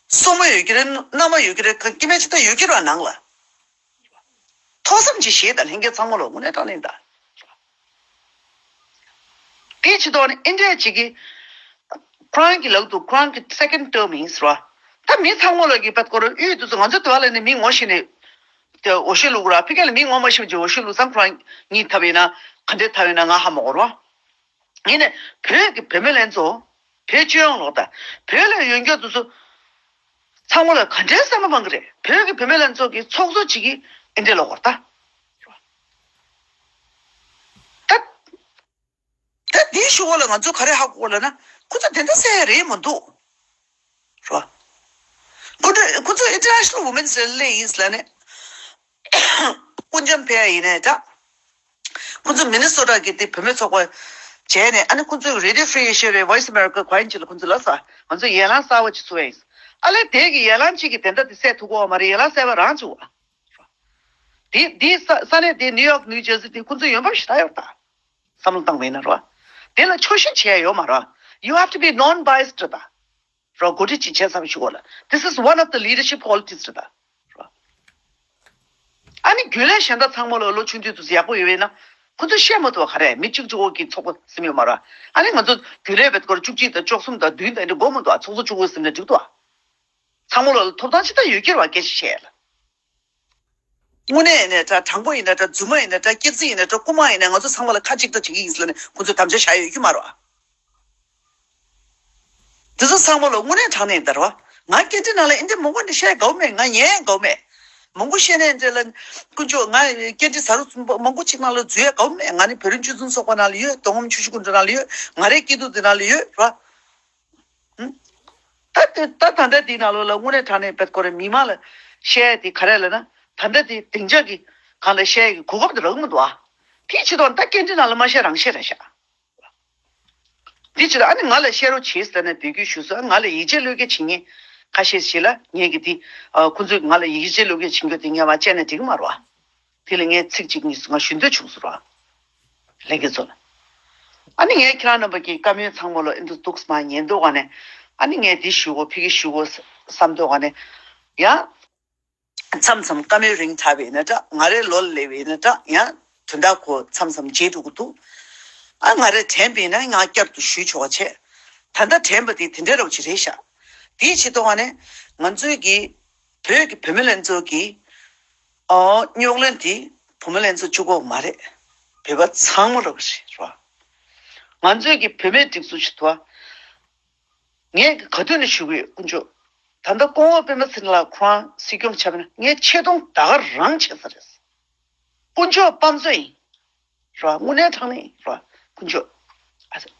སྲུ་མོ་ཡོད་ཀྱི་རེད། མནའ་མ་ཡོད་ཀྱི་རེད། སྐྱེ་དམན་ཅིག་ད་ཡོད་ཀྱི་རེད་ནང་ལ། ཐོས་བསམ་ཅིག་བྱེད་དང་ལྷན་རྒྱས་ཚང་མ་ལོ། དངོས་གནས་དྲང་གནས་ད། དེའི་ཕྱི་ཐོག་ནས་ཨིན་ཌི་ཡ་ཅིག་གིས་ཁོ་རང་གི་ལག་ཏུ་ཁོ་རང་གི་སེ་ཀེན་ཌི་ཊརམ་ཡིན་ཟེར་བ། ད་མི་ཚང་མ་ལོ་གི་བེད་ཀོ་ར་དབུས་དུ་ཚོ་ང་ཚོ་དུ་བ་ལ་ནི་མི་ངོ་ཤེས་ནས་དེ་འོ་ཤོད་ལུག་ར། ཕི་ཀ་ལ་མི་ངོ་མ་ཤེས་པ་ཅིག་འོ་ཤོད་ལུག་ཙང་ཁོ་རང་གཉིད་ཐབ་ཡིན་ན་ག་འདྲའི་ཐབ་ཡིན་ན་ང་ཧ་མ་གོ་ར། ཡིན་ནས་བོད་ཀྱི་བུད་མེད་ལྷན་ཚོགས་བོད་སྤྱི་ཡོངས་ལོག་ད་བོད་ལ་ཡོད་མཁན་དུ་ཚོ་ཚང་མ་ལ་ག་འདྲའི་བསམ་བློ་འཕང་གི་རེད། བོད་ཀྱི་བུད་མེད་ལྷན་ཚོགས་ཀྱི་ཚོགས་གཙོ་གཅིག་གིས་ཨིན་ཌི་ཡ་ལོག་གོ་ར་ད། ད་ད་འདིའི་གཞུག་གུ་ལ་ང་ཚོ་ག་རེ་ཧ་གོ་ལབ་ན་ཁོ་ཚོ་དེ་འདྲ་ཟེར་ཡ་རེད་མི་འདུག་རོ། ཁོ་ཚོ་ཁོ་ཚོ་International Women's Day སླེབས་ཡིན་ཟེར་ནས་སྐུ་མཇལ་ཕེབས་ཡ་ཡིན་ནའི་འདྲ། ཁོ་ཚོ་མི་ནི་སོ་ཊ་གི་དེ་བུད་མེད་ཚོགས་པ་བྱས་ནས་ཨ་ནི་ཁོ་ཚོས་Radio Free Asia རེད། Voice America ག་ཡིན་ཅིག་ལ་ཁོ་ཚོས་ལབ་ས་ང་ཚོ་ཡན་ལག་གསར་བ་ཅིག་བཙུགས་ཡ་ཡིན། ཨ་ལས་དེ་གི་ཡན་ལག་གཅིག་གི་དེ་འདྲ་དེ་སེལ་ཐུབ་ཀྱི་ཡོད་མ་རེད། ཡན་ལག་གསར་བ་རང་བཙུགས་པ། དེ་དེ་ས་ས་གནས་དེ་ནིའུ་ཡོག་ནིའུ་ཇར་སི་དེ་ཁོ་ཚོ་ཡོང་འབབ་ཞེ་དྲག་ཡོད་རེད་ད། བསམ་བློ་བཏང་བ་ཡིན་ན་རོ། དེ་ལ་ཆོག་ཤེས་བྱས་ཡོད་མ་རེད། You have to be non-biased རེད་ད། རོ། འགོ་ཁྲིད་ཅིག་བྱས་ཚར་བའི་གཞུག་གུ་ལ། This is one of the leadership qualities རེད་ད། རོ། ཨ་ནི་རྒྱུན་ལས་གཞན་དག་ཚང་མ་ལོ་ལོ་ཆུང་དུས་དུས་ཡག་པོ་ཡོད་པས་ན། ཁོ་ཚོ་བཤད་མ་ཐུབ་པ་ག་རེ། མི་གཅིག་གཅིག་པོ་གི་ཚོགས་པ་ཟིན་ཡོད་མ་རེད། ཨ་ནི་ང་ཚོ་རྒྱུན་ལས་བེད་ཀོ་ར་བཅུ་གཅིག་དང་བཅུ་གསུམ་དང་བདུན་དང་འདྲ་དགོས་མི་འདུག་ཨ་ཚོགས་གཙོ་བཅུ་དགུ་ཟིན་ན་འགྲིག་འདུག་ཨ། ཚང་མ་ལོ་ལ་ཐོབ་ཐང་ཅི་ལྟར་ཡོད་ཀྱི་རེད་བ། སྐད་ཆ་བཤད་ཡ་ལ། དངོས་གནས་ཡིན་ནའི་འདྲ། དྲང་པོ་ཡིན་ནའི་འདྲ། རྫུན་མ་ཡིན་ནའི་འདྲ། སྐྱག་རྫུན་ཡིན་ནའི་འདྲ། རྐུ་མ་ཡིན་ནའི་ང་ཚོ་ཚང་མ་ལ་ཁ་གཅིག་ལྟ་བྱེད་ཀྱི་ཡིན་ཟེར་ནས་ཁོ་ཚོས་དམ་བཅའ་བཞག་ཡོད་ཀྱི་མ་རེད་བ། འདི་ཚོ་ཚང་མ་ལོ་དངོས་གནས་དྲང་གནས་ཡིན་ད་རེད་བ། ང་སྐད་འཕྲིན་ནང་ལ་ཨིན་དེ་མང་པོ་འདི་བཤད་དགའ་བོ་མེད། ང་ཉན་དགའ་བོ་མེད། མང་པོ་བཤད་ནས་འདི་ལ་དཀོན་མཆོག་ང་སྐད་འཕྲིན་ཟ་རུ་མང་པོ་གཅིག་ནང་ལ་འཛུལ་ཡ་དགའ་བོ་མེད། ང་ནི་བོད་རིགས་སྤྱི་མཐུན་ཚོགས་པ་ནང་ལ་ཡོད། མདོ་ཁམས་ཆུ་བཞི་སྒང་དྲུག་ནང་ལ་ཡོད། ང་རའི་སྐྱིད་སྡུག་འདི་ནང་ལ་ཡོད་རེད་བ། ད་ལྟ་ད་ལྟ་འདི་ནང་ལོགས་ལ་དངོས་གནས་དྲང་གནས་བེད་ཀོ་ར་མི་མང་ལ་བཤད་ཡ་དེ་ག་རེ་ལབ་ན། ད་ལྟ་དེ་སྡིངས་ཆ་གི་སྒང་ལ་བཤད་ཡ་གི་གོ་སྐབས་དེ་རག་མི་འདུག་ཨ། དེའི་ཕྱི་ཐོག་ད་སྐད་འཕྲིན་ནང་ལ་མ་བཤད་རང་བཤད་རེད་ཤག་དེའི་ཕྱི་ཐོག་ཨ་ནི་ང་ལ་བཤད་རོགས་བྱེད་ཟེར་ནས་འབོད་སྐུལ་ཞུས་སོང་། ང་ལ་ཡིད་ཆེས་བློས་འགེལ་བྱེད་མཁན་ཁ་ཤས་ཤིག་ལ་ངས་ཀྱི་དེ་ཁོང་ཚོས་ང་ལ་ཡིད་ཆེས་བློས་འགེལ་བྱེད་རྒྱུ་དེ་ངས་མ་བྱས་ན་འགྲིག་གི་མ་རེད་བ། དེ་ལ་ངས་ཚིག་གཅིག་གཉིས་ང་ཞུ་འདོད་བྱུང་སོང་ར། ལྷན་རྒྱས་ཚོ་ལ། ཨ་ནི་ངས་ཁྱེད་རང་རྣམ་པ་གི་བཀའ་མོལ་ཚང་མ་ལ་ཨིན་དུ་འདུག་སེ་མ་ཉན་འདུག་ག་ནས། ཨ་ནི་ངས་འདི་ཞུ་དགོས་ཕ་གི་ཞུ་དགོས་བསམ་འདུག་ག་ནས། ཡང་མཚམས་མཚམས་བཀའ་མོལ་རིང་དྲགས་པ་ཡིན་ན་འདྲ། ང་རའི་ལོ་ལ་སླེབས་པ་ཡིན་ན་འདྲ། ཡང་དོན་དག་ཁོ་མཚམས་མཚམས་བརྗེད་འགྲོ་གི་འདུག་ཨ་ང་རས་དྲན་པ་ཡིན་ན་ང་བསྐྱར་དུ་ཞུས་ཆོག་པ་བྱས། ད་ལྟ་དྲན་པ་དེ་དེ་འདྲ་འདྲ་བོ་ཅིག་རེད་ཤག་དེའི་ཕྱི་ཐོག་ནས་ང་ཚོའི་གི་བོད་ཀྱི་བུད་མེད་ལྷན་ཚོགས་ཀྱི་ཨོ་རྙོག་གླེང་དེ་བུད་མེད་ལྷན་ཚོགས་གཅིག་པོ་མ་རེད། བོད་པ་ཚང་མ་ལ་རེད་བ། ང་ཚོའི་གི་བུད་མེད་སྒྲིག་འཛུགས་ཤིག་ཏུ་ངས་ག་དུས་ནས་ཞུ་གི་ཡོད་དཀོན་མཆོག་ད་ལྟ་སྐུ་ངོ་པད་མ་ཚེ་རིང་ལགས་ཁོ་རང་སྲིད་སྐྱོང་ཆགས་པ་ན་ངས་ཆེ་མཐོང་ད་ག་རང་བྱེད་ས་རེད། དཀོན་མཆོག་དཔང་བཟོ་ཡིན། རོ། དངོས་གནས་དྲང་གནས་རོ། དཀོན་མཆོག་ཨ་ཟེར།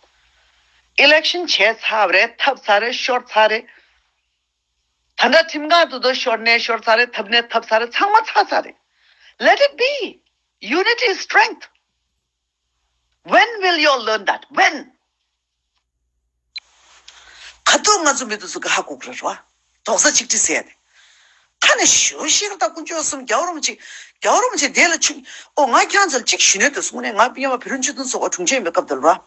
ཨི་ལེག་ཤན་བྱས་ཚར་བ་རེད། འཐབ་ཚར་རེད། ཤོར་ཚར་རེད། ད་ལྟ་ཁྲིམས་ཁང་དུ་དུ་ཤོར་ནས་ཤོར་ཚར་རེད། འཐབ་ནས་འཐབ་ཚར་རེད། ཚང་མ་ཚར་ཚར་རེད། Let it be. Unity is strength. When will you all learn that? When? ག་དུས་ང་ཚོ་མི་དེ་ཚོ་གི་ཧ་གོ་གི་རེད་རོ། རྡོག་རྩ་གཅིག་སྒྲིལ་ཟེར་ཡ་དེ། ཁ་ནས་ཞུ་ཤེས་ད་དཀོན་མཆོག་གསུམ། རྒྱལ་བ་རིན་པོ་ཆེ། རྒྱལ་བ་རིན་པོ་ཆེ་དེ་ལ་ཆུ། ཨོ་ང་ཁྱེད་རང་ཚོ་ལ་གཅིག་ཞུ་ནས་འདུག་གསུངས་ནས། ང་སྔོན་མ་བོད་རིགས་སྤྱི་མཐུན་ཚོགས་པ་དྲུང་ཆེ་ཡིན་པའི་སྐབས་དེ་ལ་ར།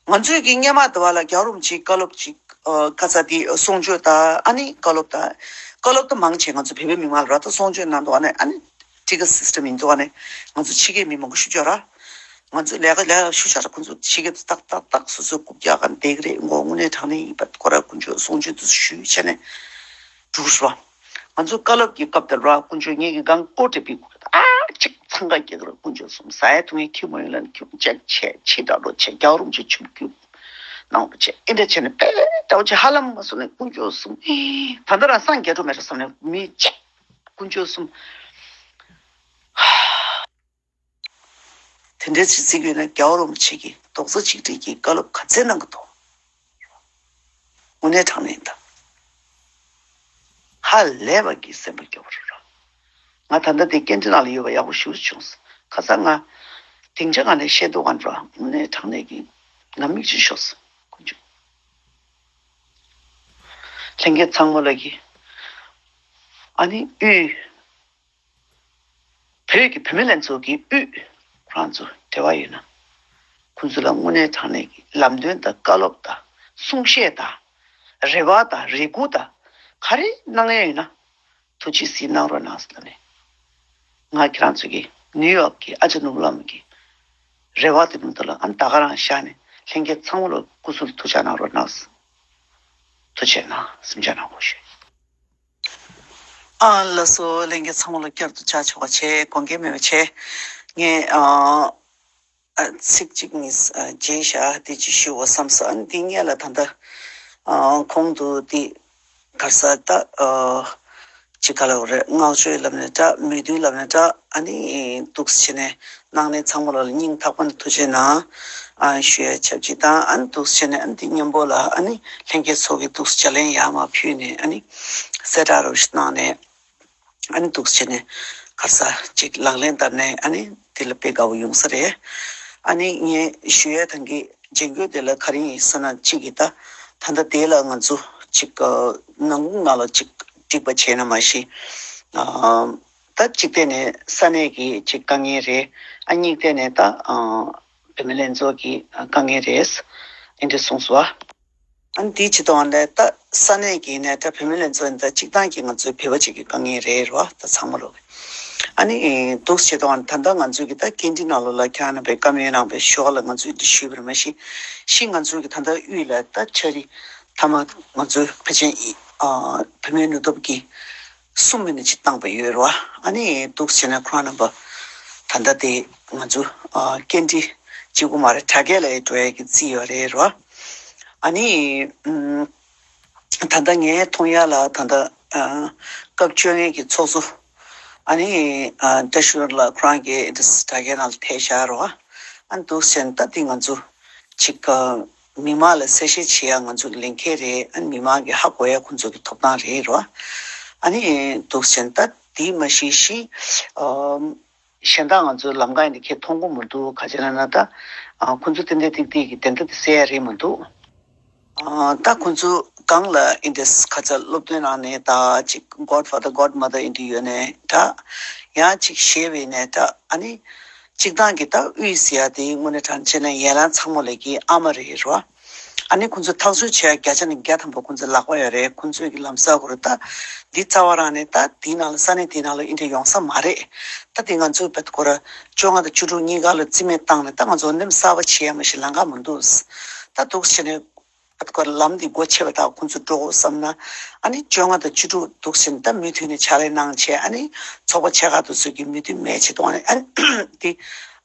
ང་ཚོའི་གི་སྔོན་མ་དེ་བ་ལ་རྒྱལ་བ་རིན་པོ་ཆེའི་བཀའ་སློབ་ཅིག་ཨ་ཁ་ས་དེ་གསུང་ཆོས་དང་ཨ་ནི་བཀའ་སློབ་དང་། བཀའ་སློབ་དེ་མང་ཆེ་ང་ཚོ་བོད་པའི་མི་མང་ལ་ར་ད་གསུང་ཆོས་གནང་འདུག་ཨ་ནི་ཨ་ནི་ཊི་ཀ་སི་སི་ཊམ་ཡིན་འདུག་ཨ་ནི་ང་ཚོ་ཕྱི་རྒྱལ་མི་མང་པོ་ཞུ་ཆོག་ར། ང་ཚོ་ལས་ཀ་ལས་ཀ་ཞུ་ཆོག་ར། ཁོང་ཚོ་ཕྱི་རྒྱལ་དུ་ཏག་ཏག་ཏག་སོ་སོའི་རྐུབ་བཀྱག་ག་འདེགས་རེད། མགོ་དངོས་གནས་དྲང་གནས་ཡིན་པ་ཁོ་ར་དཀོན་མཆོག་གསུང་ཆོས་དུ་ཞུས་བྱས་ནས་འགྲུག་ར། ང་ཚོ་བཀའ་སློབ་ཀྱི་སྐབས་དེར་ར་དཀོན་མཆོག་ངེད་ཀྱི་སྒང་སྐོར་དེ་པི་ཁུ་ཨ་གཅིག་འཚང་ཁ་སྐྱེ་གི་ར། དཀོན་མཆོག་གསུམ་ཟ་ཡ་འཐུང་ཡ་ཁྱི་མོ་ཡིན་ལ་ཁྱི་ཅག་ཆེ་ཆེ་དྲག་འགྲོ་ཆེ། རྒྱལ་བ་རིན་པོ་ཆེ་ཆུབ་རྒྱུ་གནང་བ་བྱས། ཨེ་འདྲ་བྱས་ནས་དཔེ་ལྟ་བ་ཆེ་ཧ་ལམ་མ་སོང་ནས་དཀོན་མཆོག་གསུམ་ད་ལྟ་རང་སངས་རྒྱས་འགྲོ་མེད་ར་བསམ་ནས་མི་གཅིག་དཀོན་མཆོག་གསུམ། དེ་འདྲའི་ཚིག་ཚིག་ཡོད་ན་རྒྱལ་བ་རིན་པོ་ཆེ་གིས་རྡོག་རྩ་གཅིག་སྒྲིལ་གྱི་བཀའ་སློབ་ག་ཚད་གནང་གི་འདུག་དངོས་གནས་དྲང་གནས་ད། ཧ་ལས་པ་གི་སེམས་པ་སྐྱོ་བོ་རེད་ར། ང་ད་ལྟ་དེ་སྐད་འཕྲིན་ནང་ལ་ཡོད་པ་ཡག་པོ་ཞེ་པོ་བྱུང་སོང་། ཁ་སང་ང་སྡིངས་ཆ་སྒང་ནས་བཤད་འདུག་ག་འདྲ། དངོས་གནས་དྲང་གནས་ཀྱི་ང་མིག་ཆུ་ཤོར་སོང་། དཀོན་མཆོག་ལྷན་རྒྱས་ཚང་མ་ལ་གི་ཨ་ནི་དབུས། བོད་ཀྱི་བུད་མེད་ལྷན་ཚོགས་ཀྱི་དབུས་ཁོ་རང་ཚོ་འབྲེལ་བ་ཡོད་ན། ཁོང་ཚོ་ལ་དངོས་གནས་དྲང་གནས་ཀྱི་ལམ་སྟོན་དང་བཀའ་སློབ་དང་གསུང་བཤད་དང་། རེ་བ་དང་རེ་སྐུལ་དང་ག་རེ་གནང་ཡ་ཡོད་ན། ཐུགས་རྗེ་གཟིགས་གནང་རོགས་གནང་ཟེར་ནས། ང་ཁྱེད་རང་ཚོ་གི་ནིའུ་ཡོག་གི་ཨ་ཅག་ནོར་བུ་བླ་མ་གི་རེ་བ་དེ་མུ་མཐུད་ལ་ཨ་ནི་ད་ག་རང་བཞག་ནས་ལྷན་རྒྱས་ཚང་མ་ལ་སྐུ་གཟུགས་ཐུགས་ཅག་གནང་རོགས་གནང་། ཐུགས་རྗེ་གནང་། སེམས་ཅག་གནང་དགོས་ཞུ། ཨ་ལགས་སོ། ལྷན་རྒྱས་ཚང་མ་ལ་བསྐྱར་དུ་བཅར་ཆོག་པ་བྱས། དགོངས་འགལ་མེད་པ་བྱས། ངས་ཨ་ཨ་ཚིག་གཅིག་གཉིས་ཨ་བརྗེད་བཞག་དེ་ཅིག་ཞུ་བ་བསམ་སོང་། ཨ་ནི་འདི་སྔོན་ལ་ད་ལྟ་ཨ་གོང་དུ་འདི་ག་རེ་ཟེར་ད་ཨ་ཅིག་ག་ལབ་དགོས་རེད། བསྔགས་བརྗོད་ལབ་ནའི་འདྲ། མོས་མཐུན་ལབ་ནའི་འདྲ། ཨ་ནི་འདུག་སེ་བྱས་ནས་གནང་མཁན་ཚང་མ་ལ་སྙིང་ཐག་པ་ནས་ཐུགས་རྗེ་གནང་། ཨ་ཞུ་ཡ་ཆབས་ཅིག་དང་། ཨ་ནི་འདུག་སེ་བྱས་ནས་ཨ་ནི་འདི་མཉམ་པོ་ལ་ཨ་ནི་ལྷན་རྒྱས་ཚོ་གིས་འདུག་སེ་ལྗགས་ལན་ཡར་མར་ཕུལ་ནས་ཨ་ནི་གསལ་བསྒྲགས་རོབ་ཞིག་གནང་ནས། ཨ་ནི་འདུག་སེ་བྱས་ནས་ག་རེ་ཟེར་ཅིག་ལག་ལེན་བསྟར་ནས་ཨ་ནི་འདི་ལ་དཔེ་དགའ་བོ་ཡོང་ས་རེད། ཨ་ནི་ངས་ཞུ་ཡ་ཐང་གི་རྗེས་འགོད་དེ་ལ་ག་རེ་ཡིན་ཟེར་ན། གཅིག་གི་ད་ད་ལྟ་དེ་ལ་ང་ཚོ་ཅིག་ནང་ཁུལ་ནང་ལ་ཅིག་འགྲིག་པ་བྱས་ན་མ་གཞི། ཨ་ད་གཅིག་ཐད་ནས་ས་གནས་ཀྱི་ཅིག་དཀའ་ངལ་རེད། ཨ་གཉིས་ཐད་ནས་ད་ཨ་བུད་མེད་ལྷན་ཚོགས་ཀྱི་དཀའ་ངལ་རེད། ཨེ་འདྲ་གསུངས་སོང་ཨ། ཨ་ནི་དེའི་ཕྱི་དོན་ལ་ད་ས་གནས་ཀྱི་ནས་ད་བུད་མེད་ལྷན་ཚོགས་ནས་ད་སྤྱིར་བཏང་གི་ང་ཚོའི་བོད་པ་ཅིག་གི་དཀའ་ངལ་རེད་རོ། ད་ཚང་མ་ལོག་གི་ཨ་ནི་འདུག་བྱེད་དོན་ད་ལྟ་ང་ཚོའི་གི་ད་སྐད་འཕྲིན་ནང་ལོགས་ལ་ཁྱེད་རང་རྣམ་པས་བཀའ་མོལ་གནང་བའི་ཞོར་ལ་ང་ཚོས་འདི་ཞུས་པར་མ་གཞི། གཞི་ང་ཚོའི་གི་ད་ལྟ་དབུས་ལ་ད་ཆ་རི་ཐ་མ་ང་ཚོའི་ཕལ་ཆེར་ཨ་བུད་མེད་ནུས་སྟོབས་ཀྱི་གསུམ་མིན་ནི་ཅིག་བཏང་པ་ཡོད་རོ། ཨ་ནི་འདུག་བྱས་ན་ཁོ་རང་རྣམ་པ་ད་ལྟ་དེ་ང་ཚོ་ཨ་སྐད་འཕྲིན་གཅིག་པུ་མ་རེད། དྲ་རྒྱ་ལ་འགྲོ་ཡ་གི་རྩིས་ཡོད་རེད་རོ། ཨ་ནི་ཨུམ། ད་ལྟ་ངའི་མཐོང་ཡ་ལ་ད་ལྟ་ཨ་སྐབས་བཅོ་ལྔའི་གི་ཚོགས་གཙོ་ཨ་ནི་ཨ་བཀྲ་ཤིས་ལགས་ཁོ་རང་གིས་འདི་དྲ་རྒྱའི་ནང་ལ་ཕེབས་བཞག་རོ། ཨ་ནི་འདུག་སེ་ད་འདི་ང་ཚོ་ཅིག་ཨ་མི་མང་ལ་གསལ་བཤད་བྱེད་ཡ་ང་ཚོ་གི་ལས་འགན་རེད། ཨ་ནི་མི་མང་གིས་ཧ་གོ་ཡ་ཁོང་ཚོ་གི་ཐོབ་ཐང་རེད་རོ། ཨ་ནི་འདུག་སེ་ད་འདི་མ་གཞི་གཞི་ཨ། གཞན་དག་ང་ཚོའི་ལམ་ཁ་ཡིན་དེ་ཁྱེད་མཐོང་གི་མི་འདུག་ག་ཅི་ལབ་ན་ད། ཨ་ཁོང་ཚོ་ཏན་ཏན་ཏིག་ཏིག་གི་བདེན་མཐའ་དེ་གསལ་ཡ་རེད་མི་འདུག་ཨ་ད་ཁོང་ཚོ་སྒང་ལ་ཨིན་དེ་ག་ཚ་སློབ་སྟོན་གནང་ནས་ད་ཅིག་God Father God Mother ཨིན་དེ་ཡོད་ནས་ད། ཡང་ཅིག་ཞེས་པའི་ནས་ད་ཨ་ནི། སྤྱིར་བཏང་གི་ད་དབུས་ཟེར་ཡ་དེ་དངོས་གནས་དྲང་བྱས་ན་ཡན་ལག་ཚང་མ་ལ་གི་ཨ་མ་རེད་རོ། ཨ་ནི་ཁོང་ཚོ་ཐག་གཅོད་བྱེད་ཡ་བརྒྱ་ཆ་ནས་བརྒྱ་ཐམ་པ་ཁོང་ཚོ་ལག་པ་ཡོད་རེད། ཁོང་ཚོས་ཀྱི་ལམ་སང་ཁོ་ར་ད་འདི་རྩ་བ་རང་ནས་ད་འདི་ནང་ལ་ས་གནས་འདི་ནང་ལ་ཨིན་དྲ་ཡོང་ས་མ་རེད། ད་འདི་ང་ཚོའི་བེད་ཁོ་ར་བཅོ་ལྔ་དང་བཅུ་དྲུག་གཉིས་ཀ་ལ་རྩིས་མེད་བཏང་ནས་ད་ང་ཚོ་འོས་འདེམས་གསར་པ་བྱེད་ཡ་མ་གཞི་ལམ་ཁ་མི་འདུག་ད་འདུག་བྱས་ནས་བེད་ཁོ་ར་ལམ་འདི་སྒོ་ཕྱེ་བ་དང་ཁོང་ཚོ་འགྲོ་དགོས་བསམ་ན། ཨ་ནི་བཅོ་ལྔ་དང་བཅུ་དྲུག་འདུག་བྱས་ནས་ད་མུ་མཐུད་ནས་ཕྱག་ལས་གནང་བྱས། ཨ་ནི་ཚོགས་པ་ཆེ་ཁག་དེ་ཚོས་ཀྱི་མོས་མཐུན་མེད་བྱེད་གཏོང་ནས་ཨ་ནི་འདི།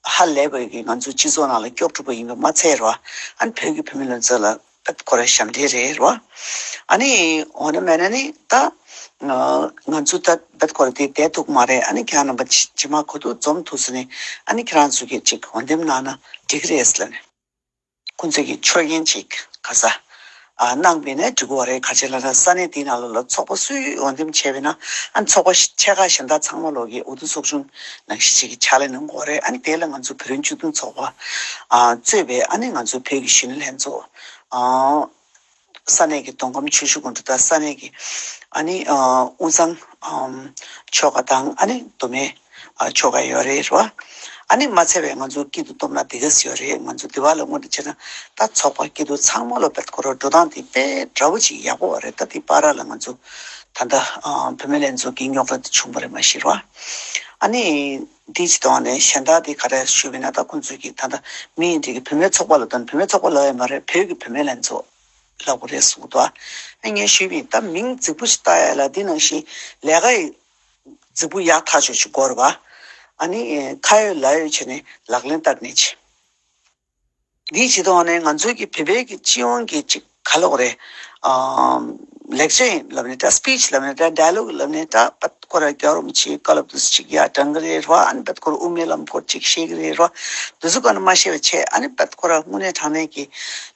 ཧ་ལས་པའི་གི་ང་ཚོའི་སྤྱི་ཚོགས་ནང་ལ་སྐྱོབ་ཐུབ་པ་ཡིན་པ་མ་ཚད་རོ། ཨ་ནི་བོད་ཀྱི་བུད་མེད་ལྷན་ཚོགས་ལ་ཁོ་ར་ཞབས་འདྲེན་རེད་རོ། ཨ་ནི་འོ་ན་མེད་ན་ནི་ད་ང་ཚོ་ད་བེད་ཁོ་ར་དེ་བསྡད་ཐུབ་མ་རེད། ཨ་ནི་ཁྱེད་རང་རྣམ་པ་ཇི་མ་གོ་ཐུག་འཛོམས་ཐུབ་ས་ནས་ཨ་ནི་ཁྱེད་རང་ཚོ་གི་ཅིག་འོས་འདེམས་གནང་ན་འགྲིག་གི་རེད་ལབ་ནས་ཁོང་ཚོས་ཀྱི་ཆོད་ཡན་ཅིག་ག་ས། ཨ་གནང་བས་ན་འགྲིག་གི་རེད། ག་ཅི་ལབ་ན་ས་གནས་དེའི་ནང་ལོགས་ལ་ཚོགས་པ་སུས་འོས་འདེམས་བྱས་པས་ན་ཨ་ཚོགས་པ་ཆེ་ཁག་གཞན་དག་ཚང་མ་ལོག་གི་འོས་བསྡུ་ཚོགས་ཆུང་ནང་བཞིན་ཅིག་གི་ཕྱག་ལས་གནང་དགོས་རེད། ཨ་ནི་དེ་ལ་ང་ཚོ་བོད་རིགས་སྤྱི་མཐུན་ཚོགས་པ་ཨ་གཙོས་པའི་ཨ་ནི་ང་ཚོ་བོད་ཀྱི་གཞོན་ནུ་ལྷན་ཚོགས་ཨ་ ས་གནས་ཀྱི་མདོ་ཁམས་ཆུ་བཞི་སྒང་དྲུག་དང་ས་གནས་ཀྱི་ཨ་ནི་ཨ་དབུས་གཙང་ཨམ་ཆོལ་ཁ་དང་ཨ་ནི་མདོ་སྨད་ཨ་ཆོལ་ཁ་ཡོད་རེད་རོ། ཨ་ནི་མ་ཚད་པའི་ང་ཚོ་སྐྱིད་སྡུག་སྟོབས་ན་འདི་ག་ཡོད་རེད། ང་ཚོ་འདི་བ་ལ་དངོས་གནས་བྱས་ན་ད་ཚོགས་པ་སྐྱིད་སྡུག་ཚང་མ་ལོ་བེད་ཁོ་རོ་འགྲོ་སྟངས་དེ་དཔེ་འདྲ་བོ་ཅིག་ཡག་པོ་བ་རེད། ད་དེ་བར་ལ་ང་ཚོ་ད་ལྟ་ཨ་བུད་མེད་ལྷན་ཚོགས་ཀྱི་རྙོག་དྲ་དེ་བྱུང་བ་རེད་མ་གཞི་རོ། ཨ་ནི་འདི་ཅི་དང་ནས་གཞན་དག་དེ་ག་རེ་ཞུས་པ་ཡིན་ན་ད་ཁོང་ཚོས་ཀྱི་ད་ལྟ་མི་ཡིན་འདྲི་གི་བུད་མེད་ཚོགས་པ་ལ་དང་བུད་མེད་ཚོགས་པ་ལ་ཡང་མ་རེད། བོད་ཀྱི་བུད་མེད་ལྷན་ཚོགས་ལབ་དགོས་རེད་གསུངས་འདུག་ཨ་ངས་ཞུས་པ་ཡིན། ད་མིང་རྫིག་པོ་ཞིག་བཏགས་ཡ་ལ་འདི་ནང་བཞིན་ལས་ཀ་ཡི་རྫིག་པོ་ཡག་ཐག་ཆོད་ཅིག་དགོས་རེད་པ། ཨ་ནི་ཁ་ཡོད་ལག་ཡོད་བྱས་ནས་ལག་ལེན་བསྟར་ནས་ཅི། འདིའི་ཇི་ལྟར་ནས་ང་ཚོའི་གི་བོད་པའི་གི་སྤྱི་ཡོངས་ཀྱི་ཅིག་ག་ལབ་དགོས་རེད། ཨམ། ལེགས་བཅོས་ལབ་ནས་འདྲ། སི་པིཆ་ལབ་ནས་འདྲ། ཌའི་ལོག་ལབ་ནས་འདྲ། པད་ཁོ་ར་རྒྱལ་བ་རིན་པོ་ཆེའི་བཀའ་སློབ་དུ་ཅིག་ཡ་དྲང་གི་རེད་རོ། ཨ་ནི་པད་ཁོ་ར་དབུ་མའི་ལམ་སྐོར་ཅིག་བཤད་གི་རེད་རོ། འདི་ཚོ་ག་ནས་མ་ཤེས་པ་བྱས། ཨ་ནི་པད་ཁོ་ར་དངོས་གནས་དྲང་གནས་ཀྱི་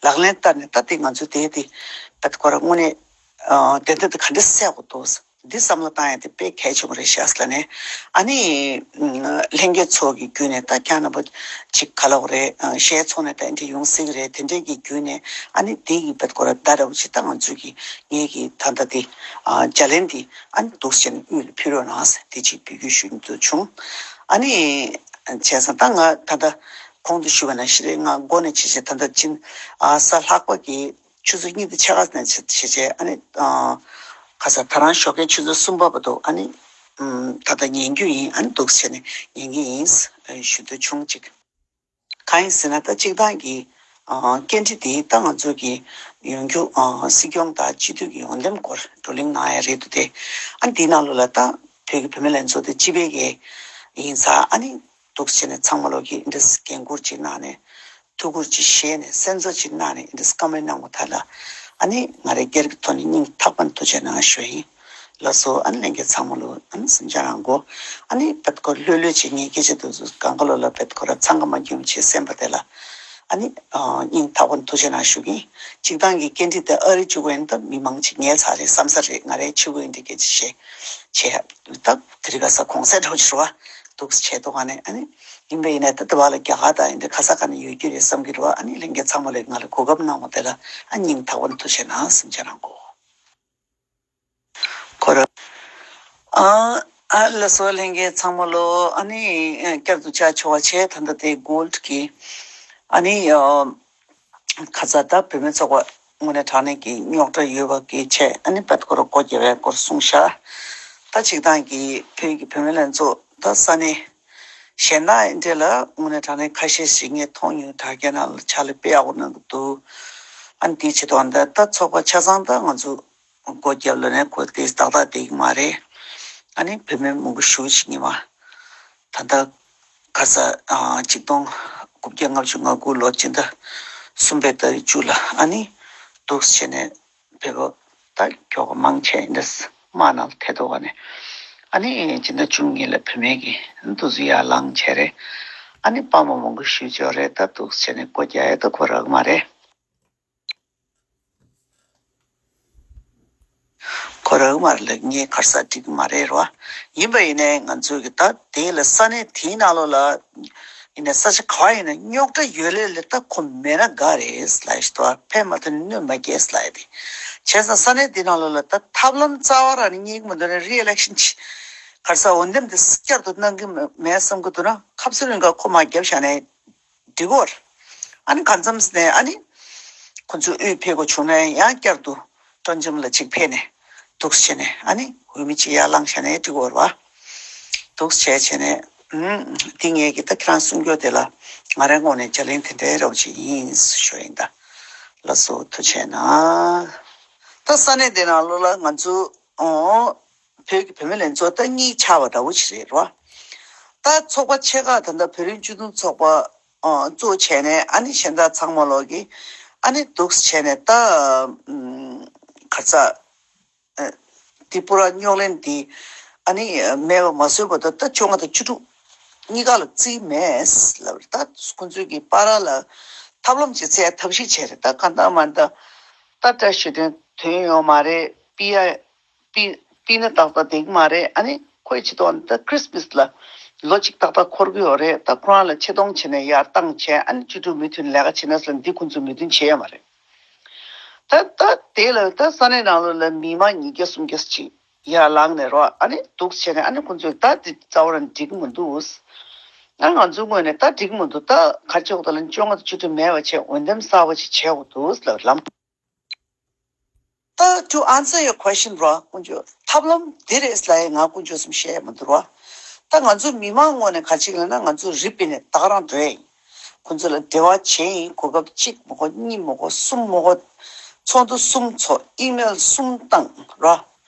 ལག་ལེན་བསྟར་ནས་ད་དེ་ང་ཚོ་དེ་དེ་པད་ཁོ་ར་དངོས་གནས་ཨ་དེ་འདྲ་དེ་ག་འདྲ་སེ་གོ་འདུག་འདི་བསམ་བློ་བཏང་ཡ་དེ་དཔེ་གལ་ཆེན་པོ་རེད་ཤག་ཟེར་ནས། ཨ་ནི་ལྷན་རྒྱས་ཚོ་གི་བརྒྱུད་ནས་ད་ཁྱེད་རྣམ་པ་ཅིག་ག་ལབ་དགོས་རེད། ཨ་ཞལ་ཚོགས་ནས་ད་འདི་ཡོང་སྲིད་གི་རེད། དེ་འདྲས་ཀྱི་བརྒྱུད་ནས་ཨ་ནི་དེ་ཡི་བེད་ཁོ་ར་ད་འདྲ་བོ་ཅིག་ད་ང་ཚོས་ཀྱི་ངེད་ཀྱི་ད་ལྟ་དེ་ཨ་ལྗགས་ལན་འདི་ཨ་ནི་འདུག་སེ་བྱས་ནས་དབུས་ལ་ཕུལ་རོགས་གནང་ཟེར་དེ་ཅིག་འབོད་སྐུལ་ཞུ་རྒྱུ་བྱུང་། ཨ་ནི་བྱས་ཙང་ད་ང་ད་ལྟ་གོང་དུ་ཞུས་པ་ནང་བཞིན་རེད། ང་འགོ་ནས་བྱས་བྱས་ད་ལྟ་ཕྱིན་ཨ་གཟའ་ལྷག་པ་གི་ཆུ་ཚོད་གཉིས་དང་ཕྱེད་ཀ་ནས་བྱས་བྱས་ཨ་ནི་ཨ་ཁ་ས་ད་རང་ཞོགས་ཀའི་ཆུ་ཚོད་གསུམ་པ་བར་དུ་ཨ་ནི་ཨམ་ད་ལྟ་ཉན་རྒྱུ་ཡིན། ཨ་ནི་འདུག་སེ་བྱས་ནས་ཉན་གྱི་ཡིན་ཞུ་འདོད་བྱུང་ཅིག་གང་ཡིན་ཟེར་ན་ད་སྤྱིར་བཏང་གི་ཨ་སྐད་འཕྲིན་དེ་ད་ང་ཚོ་གི་ཡོང་རྒྱུ་ཨ་སྲིད་སྐྱོང་དང་སྤྱི་འཐུས་ཀྱི་འོས་འདེམས་སྐོར་བགྲོ་གླེང་གནང་ཡ་རེད་འདུག་སྟེ། ཨ་ནི་དེའི་ནང་ལོགས་ལ་ད་བོད་ཀྱི་བུད་མེད་ལྷན་ཚོགས་དེ་སྤྱི་པའི་གི་ཡིན་ཙང་ཨ་ནི་འདུག་སེ་བྱས་ནས་ཚང་མ་ལོག་གི་འདི་འགན་འཁུར་ཅིག་གནང་ནས། ཐུགས་ཁུར་ཅིག་བཞེས་ནས་སེམས་གསོ་ཅིག་གནང་ནས་འདི་བཀའ་མོལ་གནང་བ་དག་ལ་ཨ་ནི་ང་རའི་སྒེར་གྱི་ཐོག་ནས་སྙིང་ཐག་པ་ནས་ཐུགས་རྗེ་གནང་ཞུ་ཡིན། ལགས་སོ། ཨ་ནི་ལྷན་རྒྱས་ཚང་མ་ལོ་ཨ་ནི་སེམས་ཅན་རང་གོ་ཨ་ནི་བེད་ཁོ་ལྷོད་ལྷོད་བྱེད་ངེས་སྐད་ཆ་དུ་གང་ག་ལོ་ལ་བེད་ཁོ་ར་འཚང་ཁ་མ་སྐྱོམ་བྱེད་སེམས་པ་དེ་ལ་ཨ་ནི་སྙིང་ཐག་པ་ནས་ཐུགས་རྗེ་གནང་ཞུ་གིན། སྤྱིར་བཏང་གི་སྐད་འཕྲིན་དེ་ཨ་རི་བཅུག་པ་ཡིན་ད་མི་མང་ཅིག་ཉལ་ཚར་རེད་བསམ་ས་རེད། ང་རའི་ཕྱི་གོས་འདི་སྐད་ཆ་བཤད་བྱས་ད་དེ་རིང་ཁ་སང་གོང་གསལ་འགྲོ་ཕྱིར་བ་འདུག་བྱས་འདུག་ག་ནས་ཨ་ནི། ཡིན་པ་ཡིན་ན་ད་ལྟ་བ་ལ་རྒྱ་གར་དང་ཡིན་ཏེ་ཁ་ས་ཁ་ནས་ཡོད་རྒྱུ་རེད་བསམ་གྱི་རེད་བ། ཨ་ནི་ལྷན་རྒྱས་ཚང་མ་ལ་ང་ལ་གོ་སྐབས་གནང་བ་དེ་ལ་ཨ་སྙིང་ཐག་པ་ནས་ཐུགས་རྗེ་གནང་སེམས་ཅན་རང་གོ་ཁོ་ར། ཨ་ཨ་ལགས་སོ། ལྷན་རྒྱས་ཚང་མ་ལོ་ཨ་ནི་བསྐྱར་དུ་བཅར་ཆོག་པ་བྱས། ད་ལྟ་དེ་གྷོལ་གྱི་ཨ་ནི་ཨ། ཁ་ཚ་ད་བུད་མེད་ཚོགས་པ་དངོས་གནས་དྲང་གནས་ཀྱི་རྙོག་དྲ་ཡོད་པ་གི་ཆེད་ཨ་ནི་བེད་ཁོ་ར་སྒོ་རྒྱབ་པའི་སྐོར་གསུངས་ཤག་ད་སྤྱིར་བཏང་གི་བོད་ཀྱི་བུད་མེད་ལྷན་ཚོགས་ད་ས་གནས་གཞན་དག་འདྲ་ལ་དངོས་གནས་དྲང་གནས་ཁ་ཤས་ཤིག་ངས་མཐོང་མྱོང་། དྲ་རྒྱ་ནང་ལ་ཕྱག་ལས་དཔེ་ཡག་པོ་གནང་གི་འདུག་ཨ་ནི་དེའི་ཆེད་དུ་ཨ་ནི་ད་ཚོགས་པ་ཆ་ཚང་ད་ང་ཚོ་སྒོ་རྒྱབ་ལ་ནས་ཁོ་དེ་ཏག་ཏག་བསྡད་ཀྱི་མ་རེད། ཨ་ནི་བུད་མེད་མང་པོ་ཞེ་པོ་ཅིག་ཉི་མ་ད་ལྟ་ཁ་ས་ཨ་ཆིག་སྟོང་དགུ་བརྒྱ་ལྔ་བཅུ་ང་དགུ་ལོ་སྤྱི་ཟླ་གསུམ་པའི་ཏ་རིག་བཅུ་ལ་ཨ་ནི་འདུག་སེ་བྱས་ནས་བོད་པ་ད་མགྱོགས་པོ་མང་ཆེ་འདི་དམག་ནང་ཐལ་འདུག་ག་ནས་ཨ་ནི་སྤྱི་ཟླ་བཅུ་གཉིས་ལ་བུད་མེད་ཀྱི་འདུག་སེ་ཡར་ལངས་བྱས་རེད། ཨ་ནི་དཔའ་མོ་མང་པོ་ཞེ་པོ་ཅིག་ཡོད་རེད། ད་འདུག་སེ་བྱས་ནས་སྒོ་རྒྱག་ཡ་ད་ཁོ་རག་མ་རེད། ཁོ་རང་མར་ལ་ངས་ཁར་ས་འགྲིག་མ་རེད་རོ། ཡིན་པ་ཡིན་ནའི་ང་ཚོས་ཀྱི་ད་དེ་ལ་ས་གནས་དེའི་ནང་ལོགས་ལ་ཡིན་ནའི་ས་ཆ་ག་བ་ཡིན་ན་རྙོག་དྲ་ཡོད་ལེ་ལེ་ད་ཁོ་མེད་ན་དགའ་རེད་ལབ་ཞིག་འདུག་ཕན་མ་ཐོགས་ནས་གནོད་མ་སྐྱེལ་ལབ་ཡ་དེ། བྱས་ཙང་ས་གནས་དེའི་ནང་ལོགས་ལ་ད་ཐབས་ལམ་རྩ་བ་རང་ནས་རྙེད་ཀྱི་མི་འདུག་ན་རི་ཨི་ལེག་ཤན་བྱེད་ཁར་ས་འོས་འདེམས་དེ་བསྐྱར་དུ་གནང་གི་མེད་བསམ་གྱི་འདུག་ན་ཁ་སང་རིང་ག་ཁོ་མར་རྒྱབ་བཞག་ནའི། འགྲིག་གོ། ཨ་ནི་གང་འཚམས་ནས་ཨ་ནི་ཁོ་ཚོས་དབུས་ཕེབས་དགོས་བྱུང་ན་ཡང་བསྐྱར་དུ་སྤྲོ་འཆམ་ལ་གཅིག་ཕེབས་ནས་འདུག་སེ་བྱས་ནས་ཨ་ནི་འོས་མི་གཅིག་ཡར་བླངས་བྱས་ནས་འགྲིག་གོ་རེད་བ། འདུག་སེ་བྱས་བྱས་ནས་ཨུམ་འདི་ངས་ཀྱི་ད་ཁྱེད་རང་གསུང་རྒྱུ་དེ་ལ་ང་རའི་ངོས་ནས་ལྗགས་ལན་དེ་འདྲའི་རོབ་ཅིག་ཡིན་ཞུ་ཡིན་ད། ལགས་སོ་ཐུགས་རྗེ་གནང་། ད་ས་གནས་དེ་ནང་ལོགས་ལ་ང་ཚོ་ཨོ། བོད་ཀྱི་བུད་མེད་ལྷན་ཚོགས་ད་གཉིས་ཆགས་པ་འདྲ་བོ་ཞིག་རེད་རོ། ད་ཚོགས་པ་ཆེ་ཁག་ད་ལྟ་བོད་རིགས་སྤྱི་མཐུན་ཚོགས་པ་ཨ་གཙོ་བྱས་ནས་ཨ་ནི་གཞན་དག་ཚང་མ་ལོག་གི་ཨ་ནི་འདུག་སེ་བྱས་ནས་ད་ཨམ་ག་རེ་ཟ་ཨ་ཏི་པུ་ར་རྙོག་གླེང་འདི་ཨ་ནི་མེད་པ་མ་བཟོས་བར་དུ་ད་བཅོ་ལྔ་དང་བཅུ་དྲུག་གཉིས་ཀ་ལ་རྩིས་མེད་ལབ་རེད། ད་ཁོང་ཚོས་ཀྱི་བར་ལ་ཐབས་ལམ་ཅིག་བཙལ་ཐབས་ཤེས་བྱས་རེད། ད་གང་ལྟར་མ་ལྟར་ད་བཀྲ་ཤིས་དོན་དོན་ཡོད་མ་རེད་པི་ཡ། པི་པི་ན་ཏག་ཏག་བསྡད་ཀྱི་མ་རེད། ཨ་ནི་ཁོའི་ཆེད་དུ་ཨ་ནི་ད་ཁྲིས་མིས་ལ་ལོ་གཅིག་ཏག་ཏག་འཁོར་གྱི་ཡོད་རེད། ད་ཁོ་རང་ལ་ཆེ་མཐོང་བྱས་ནས་ཡར་བཏང་བྱས་ཨ་ནི་བཅུ་དྲུག་མུ་མཐུད་ལས་ཀ་བྱེད་ན་ཟེར་འདི་ཁོ་ཚོས་མོས་མཐུན་བྱས་ཡོད་མ་རེད། ད་ད་དེ་ལ་ད་ས་གནས་ནང་ལོགས་ལ་མི་མང་ཉིས་བརྒྱ་སུམ་བརྒྱ་ཅིག་ཡར་ལངས་ནས་རོ། ཨ་ནི་འདུག་བྱས་ནས་ཨ་ནི་ཁོང་ཚོས་ད་དེ་རྩ་བ་རང་འགྲིག་མི་འདུག་ཨ་ང་ཚོའི་ངོས་ནས་ད་འགྲིག་མི་འདུག་ད་ག་རེ་བྱེད་དགོས་ད་ལ་བཅོ་ལྔ་དང་བཅུ་དྲུག་མེད་པ་བྱས་འོས་འདེམས་གསར་པ་ཅིག་བྱེད་དགོས་འདུག་ལབ་ལམ། ད་to answer your question རོ། ཁོང་ཚོས་ཐབས་ལམ་འདི་རེད་ལབ་ཡ་ང་ཁོང་ཚོས་སུམ་བཤད་ཡ་མི་འདུག་རོ། ད་ང་ཚོ་མི་མང་ངོས་ནས་ག་རེ་བྱེད་ཀྱི་ལབ་ན་ང་ཚོ་རིག་པའི་ནས་ད་ག་རང་འགྲོ་ཡ་ཡིན། ཁོང་ཚོ་ལ་འབྲེལ་བ་བྱས་ཡིན། གོ་སྐབས་གཅིག་མ་གོ་གཉིས་མ་གོ་གསུམ་མ་གོ་ཚོགས་འདུ་གསུམ་ཚོགས། ཨི་མེལ་གསུམ་བཏང་རོ།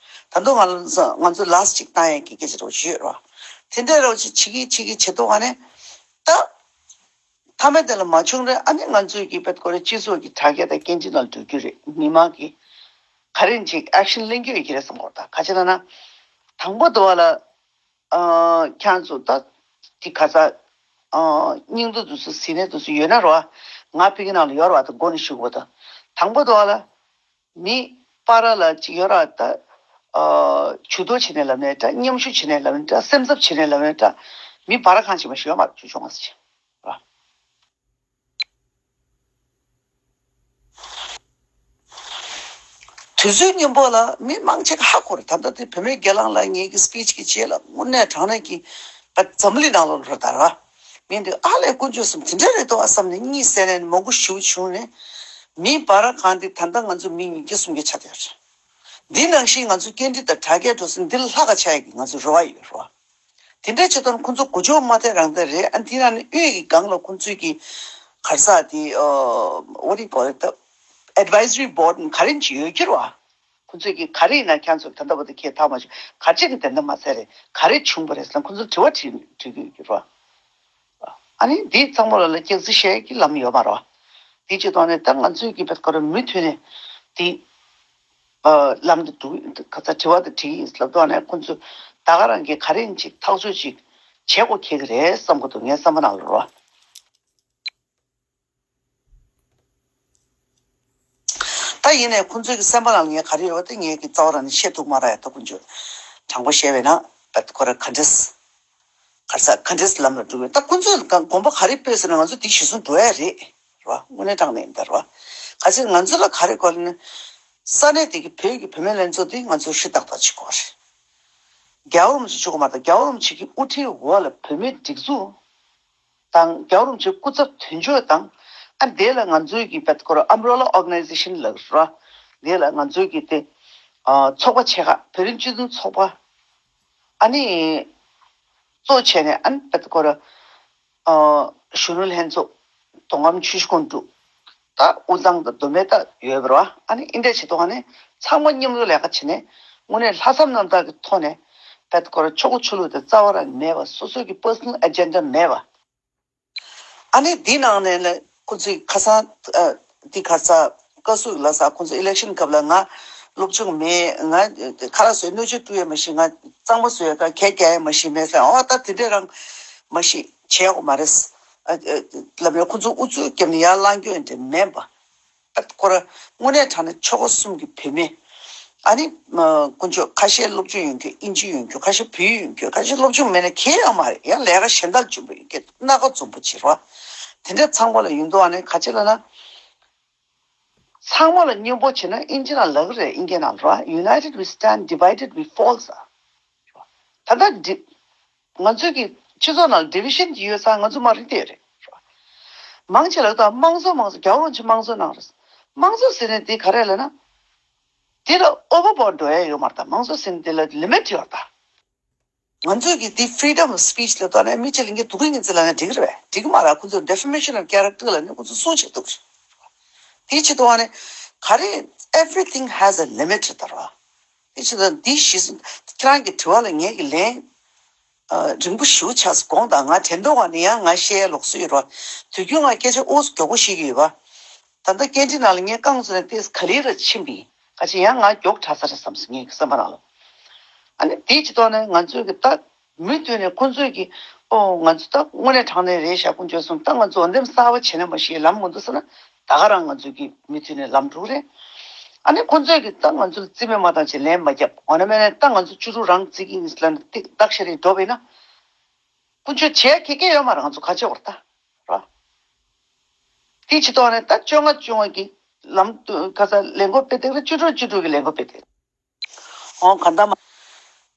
ད་དུང་ང་ལ་ང་ཚོ་ལགས་གཅིག་བཏང་ཡ་གི་སྐད་ཆ་རོ་ཞུས་རོ། དེ་འདྲ་རོ་ཅིག་བྱེད་ཀྱི་བྱེད་ཀྱི་བྱེད་དོ་ག་ནས་ད། མཐའ་མ་དེ་ལ་མ་བྱུང་རེད། ཨ་ནི་ང་ཚོས་ཀྱི་བེད་ཁོ་རེ་སྤྱི་ཚོགས་ཀྱི་དྲ་རྒྱ་དང་སྐད་འཕྲིན་ནང་འགྲོ་རྒྱུ་རེད། མི་མང་གིས་ག་རེ་ཅིག་ཨེག་ཤན་ལེན་རྒྱུ་ཡོད་ཀྱི་རེད་བསམ་གོ་ད་ག་ཅི་ལབ་ན། དང་པོ་དོ་བ་ལ་ཨ་ཁྱེད་ཚོ་ད་དེ་ག་ས་ཨ་སྙིང་སྟོབས་དུ་སུ་ཟིན་ནས་དུ་སུ་ཡོད་ན་རོ། ང་ཕི་གི་ནང་ལ་ཡོད་རོ། ད་མགོ་ནས་ཞུ་གོ་ད་དང་པོ་དོ་བ་ལ་མི་པ་ར་ལ་ཅིག་ཡོད་ར་ད་ཨ་ཇུས་གཏོགས་བྱེད་ནས་ལབ་ནས་འདྲ། མཉམ་ཞུགས་བྱེད་ནས་ལབ་ནས་འདྲ། སེམས་འཚབ་བྱེད་ནས་ལབ་ནས་འདྲ། མི་པ་ར་གང་ཅིག་མ་ཞུ་ཡོད་མ་རེད། ཆུ་ཆུང་ང་ཟེར། དུས་ཚོད་སྙིང་པོ་ལ་མི་མང་ཆེ་ག་ཧ་གོ་རེད། ད་ལྟ་དེ་བུད་མེད་སྒེར་ལངས་ལ་ངེད་ཀྱི་སི་པི་ཆི་གི་རྗེས་ལ་དངོས་གནས་དྲང་གནས་ཀྱི་འཛམ་གླིང་ནང་ལོགས་འགྲོ་ད་ར། མི་འདི་ཨ་ལས་དཀོན་མཆོག་གསུམ་དེ་འདྲ་རེད་དོ་ཨ་བསམ་ནས་གཉིད་སད་ནས་མང་པོ་ཞེ་པོ་བྱུང་ནས། མི་བར་གང་དེ་ད་ལྟ་ང་ཚོ་མི་ཉིས་བརྒྱ་སུམ་བརྒྱ་ཆགས་བསྡད་ཡོད་རེད། འདི་ནང་བཞིན་ང་ཚོ་སྐད་འཕྲིན་དང་དྲ་རྒྱའི་འགྲོ་སོང་འདི་ལ་ལྷག་ག་ཆགས་ཡ་གི་ང་ཚོ་རེ་བ་ཡོད་རེད་བ། དེ་འདྲ་བྱེད་དོན་ཁོང་ཚོ་མགོ་ལྕོག་མ་ཐེག་རང་བསྡད་རེད། ཨ་འདི་ནང་ནས་དབུས་ཀྱི་སྒང་ལ་ཁོང་ཚོས་ཀྱི་ག་རེ་ཟེར་དེ་ཨ་what do you call it, the advisory board ག་རེ་ཅིག་ཡོད་ཀྱི་རེད་བ། ཁོང་ཚོས་ཀྱི་ག་རེ་ཡིན་ན་ཁྱེད་ཚོ་ད་ལྟ་བར་དུ་ཁས་ཐག་མ་ཆོད། ག་ཅིག་གི་དེ་འདྲ་མ་ཟེར་རེད། ག་རེ་བྱུང་བ་རེད་ཟེར་ན་ཁོང་ཚོར་དྲི་བ་དྲི་དྲི་གི་ཡོད་ཀྱི་རེད་བ། ཨ་ནི་འདི་ཚང་མ་ལ་ལ་སྐྱག་རྫུན་བཤད་ཀྱི་ལམ་ཡོད་མ་རེད་བ། དེ་བྱེད་དོན་ནི་ད་ང་ཚོས་ཀྱི་བེད་ཁོ་ར་མུ་མཐུད་ནས་དེ་ཨ་ལམ་དུ་འགྲོ་གི་ཡིན། ག་ཚ་དྲི་བ་དེ་དྲི་གི་ཡིན་ལབ་དོན་ནི་ཁོང་ཚོས་ད་ག་རང་གིས་ག་རེ་ཡིན་ཅིག་ཐག་གཅོད་ཅིག་བྱེད་དགོས་ཁེལ་གི་རེད་བསམ་གི་འདུག་ངའི་བསམ་པ་ནང་ལ་རེད་བ། ད་ཡིན་ནའི་ཁོང་ཚོའི་གི་སེམས་པ་ནང་ལ་ངས་ག་རེ་ཡོད་པ་དེ་ངས་ཀྱི་རྩ་བ་རང་ནས་བཤད་ཐུབ་མ་རེད་ཡ། ད་ཁོང་ཚོས་དྲང་པོ་བཤད་པས་ན་ད་ཁོ་ར་ག་འདྲས་ག་རེ་ཟེར་ག་འདྲས་ལམ་ལ་འགྲོ་གི། ད་ཁོང་ཚོས་ག་དགོངས་པ་ག་རེ་སྤོས་ཟེར་ན་ང་ཚོ་དེ་གཞིར་བཟུང་འགྲོ་ཡ་རེད་རེད་བ། དངོས་གནས་དྲང་གནས་ཡིན་ད་རེད་བ། ག་ཚོད་ང་ཚོ་ལ་ག་རེ་དགོས་ལབ་ན། ས་གནས་དེ་གི་བོད་ཀྱི་བུད་མེད་ལྷན་ཚོགས་དེ་ང་ཚོ་ཧྲི་ཏག་ཏག་ཅིག་དགོས་རེད། རྒྱལ་བ་རིན་པོ་ཆེ་བཅུག་གི་མ་རེད། རྒྱལ་བ་རིན་པོ་ཆེ་གི་དབུ་ཁྲིད་འོག་ལ་བུད་མེད་སྒྲིག་འཛུགས་དང་རྒྱལ་བ་རིན་པོ་ཆེའི་སྐུ་ཚབ་དོན་གཅོད་དང་། ཨ་དེ་ལ་ང་ཚོའི་གི་བེད་ཁོ་ར་umbrella organization ལབ་ར། དེ་ལ་ང་ཚོའི་གི་དེ་ཨ་ཚོགས་པ་ཆེ་ཁག་བོད་རིགས་སྤྱི་མཐུན་ཚོགས་པ། ཨ་ནི་གཙོ་བྱས་ནས་ཨ་ནི་བེད་ཁོ་ར་ཨ་གཞོན་ནུ་ལྷན་ཚོགས། མདོ་ཁམས་ཆུ་བཞི་སྒང་དྲུག་ད་དབུས་གཙང་དང་མདོ་སྨད་ད་ཡོད་པ་རེད་བ། ཨ་ནི་ཨིན་འདྲ་བྱེད་དོ་ཨ་ནི་ཚང་མ་མཉམ་དུ་ལས་ཀ་བྱེད་ནས་དངོས་གནས་ལྷག་བསམ་རྣམ་དག་གི་ཐོག་ནས་བེད་ཁོ་ར་ཕྱོགས་གུ་ཆོས་ལུགས་དེ་རྩ་བ་རང་མེད་པ། སོ་སོ་གི་personal agenda མེད་པ། ཨ་ནི་འདི་ནང་ནས་ལ་ཁོ་ཚོས་ཁ་སང་ཨ་འདི་ཁ་ས་བཀའ་ཟུར་ལ་ས་ཁོ་ཚོ་ཨི་ལེག་ཤན་སྐབས་ལ་ང་སློབ་སྦྱོང་མེད། ང་ཁ་ལག་བཟོས་སྣོད་བཅུད་བཀྲུ་ཡས་མ་ཤེས། ང་གཙང་མ་བཟོ་ཡས་ཀ་གད་རྒྱག་ཡས་མ་ཤེས་མེད་ཟེར། ཨོ་ད་དེ་འདྲས་རང་མ་ཤེས་བྱས་ཡོད་མ་རེད། ཨ་ཨ་ལབ་ཡས་ཁོ་ཚོ་ཨུ་ཚུགས་བརྒྱབ་ནས་ཡར་ལངས་རྒྱུ་ཡིན་དེ་མེད་པ། ཨ་ཁོ་ར་དངོས་གནས་དྲང་གནས་ཆོལ་ཁ་གསུམ་གྱི་བུད་མེད། ཨ་ནི་མ་དཀོན་མཆོག་ཁ་ཤས་སློབ་སྦྱོང་ཡོད་མཁན་ཨིན་ཇི་ཡོད་མཁན། ཁ་ཤས་བོད་ཡིག་ཡོད་མཁན། ཁ་ཤས་སློབ་སྦྱོང་མེད་ན་གལ་ཡང་མ་རེད། ཡང་ལས་ཀ་གཞན་དག་འཇོན་པོ་ཡོད་མཁན། སྣ་ཁ་འཛོམས་པོ་བྱེད་རོགས། དེ་འདྲ་ཚང་མ་ལ་ཡོད་མདོག་ཨ་ནི་ག་ཅི་ལབ་ན། ཚང་མ་ལ་མཉམ་པོ་བྱེད་ན་ཨིན་ཇི་ནང་ལབ་ཀྱི་རེད། ཨིན་སྐད་ནང་ལ་རོ། United we stand, divided we fall ཟེར། ད་ལྟ་འདི་ང་ཚོའི་གི་སྤྱི་ཚོགས་ནང་ལ་ཌི་བི་ཤན་གྱི་ཡོད་ས་ང་ཚོ་མ་རེད་དེ་རེད། མང་ཆེ་ལ་ད་དམངས་གཙོ་དམངས་གཙོ་རྒྱལ་བ་རིན་པོ་ཆེ་དམངས་གཙོ་གནང་རེད། དམངས་གཙོ་ཟེར་ནས་དེ་ག་རེ་ལབ་ན། དེ་ལ་ཨོ་བར་བོར་འགྲོ་ཡ་ཡོད་མ་རེད། ད་དམངས་གཙོ་ཟེར་ནས་དེ་ལ་ལི་མིཊ་ཡོད་རེད་ད། ང་ཚོས་ཀྱི་དེ་freedom of speech ལ་ལྟོས་ན་མི་གཅིག་ལ་ངས་སྡུག་གི་ངན་ཚིག་ལབ་ན་འགྲིག་གི་རེད་པས། འགྲིག་གི་མ་རེད། ཁོ་ཚོ་defamation of character ལབ་ནས་ཁོ་ཚོ་སུ་བྱེད་ཐུབ་རེད། དེ་བྱེད་དུས་ཨ་ནི་ག་རེ་everything has a limit ལྟར་བ། དེ་བྱེད་དུས་འདི་ཞིག་ཁྱེད་རང་གི་དྲི་བ་ལ་ངས་ཀྱི་ལན་ཨ་རིང་པོ་ཞེ་པོ་ཆགས་སོང་། དགོངས་དག་ང་དྲན་ཐོག་ནས་ཡང་ང་བཤད་ཡ་ལོགས་སུ་ཡོད་རེད་བ། དུས་རྒྱུན་ང་སྐད་ཆ་ཨོ་མགྱོགས་པོ་བཤད་ཀྱི་ཡོད་པ། ད་ལྟ་སྐད་འཕྲིན་ནང་ལ་ངས་རྐང་བཙུགས་ནས་ཏོག་ཙམ་ག་ལེར་ཕྱིན་པ་ཡིན། ཁ་ཅིག་ཡང་ང་མགྱོགས་དྲགས་ས་རེད་བསམ་སོང་ངའི་བསམ་པ་ནང་ལ། ཨ་ནི་དེའི་ཕྱི་ཐོག་ནས་ང་ཚོས་ཀྱི་ད་མུ་མཐུད་ནས་ཁོང་ཚོས་ཀྱི་ཨོ་ང་ཚོ་ད་དངོས་གནས་དྲང་གནས་རེད་ཤག་དཀོན་མཆོག་གསུམ། ད་ང་ཚོ་འོས་འདེམས་གསར་པ་བྱས་ན་མ་ཤེས་ལམ་མི་འདུག་ཟེར་ན་ད་ག་རང་ང་ཚོས་ཀྱི་མུ་མཐུད་ནས་ལམ་འགྲོ་གི་རེད། ཨ་ནི་ཁོང་ཚོས་ཀྱི་ད་ང་ཚོ་ལ་རྩིས་མེད་མ་བཏང་བྱས་ལན་མ་བརྒྱབ། འོ་ན་མེད་ན་ད་ང་ཚོ་བཅུ་དྲུག་རང་བརྩི་གི་ཡིན་ཟེར་ལབ་ནས་ཏིག་ཏག་ཤ་རེ་འགྲོ་བས་ན། དཀོན་མཆོག་བྱས་ཁེ་ཁེ་ཡོད་མ་རེད། ང་ཚོ་ག་ཅི་བར་ད་ར། དེ་ཕྱི་ཐོག་ནས་ད་བཅོ་ལྔ་བཅོ་ལྔ་གི་ ལམ་དུ་ཁ་ས་ལས་འགོ་སྤེལ་ཏེ་ར་བཅུ་དྲུག་བཅུ་དྲུག་གི་ལས་འགོ་སྤེལ་ཏེ། ཨོ་ག་འདྲ་མ།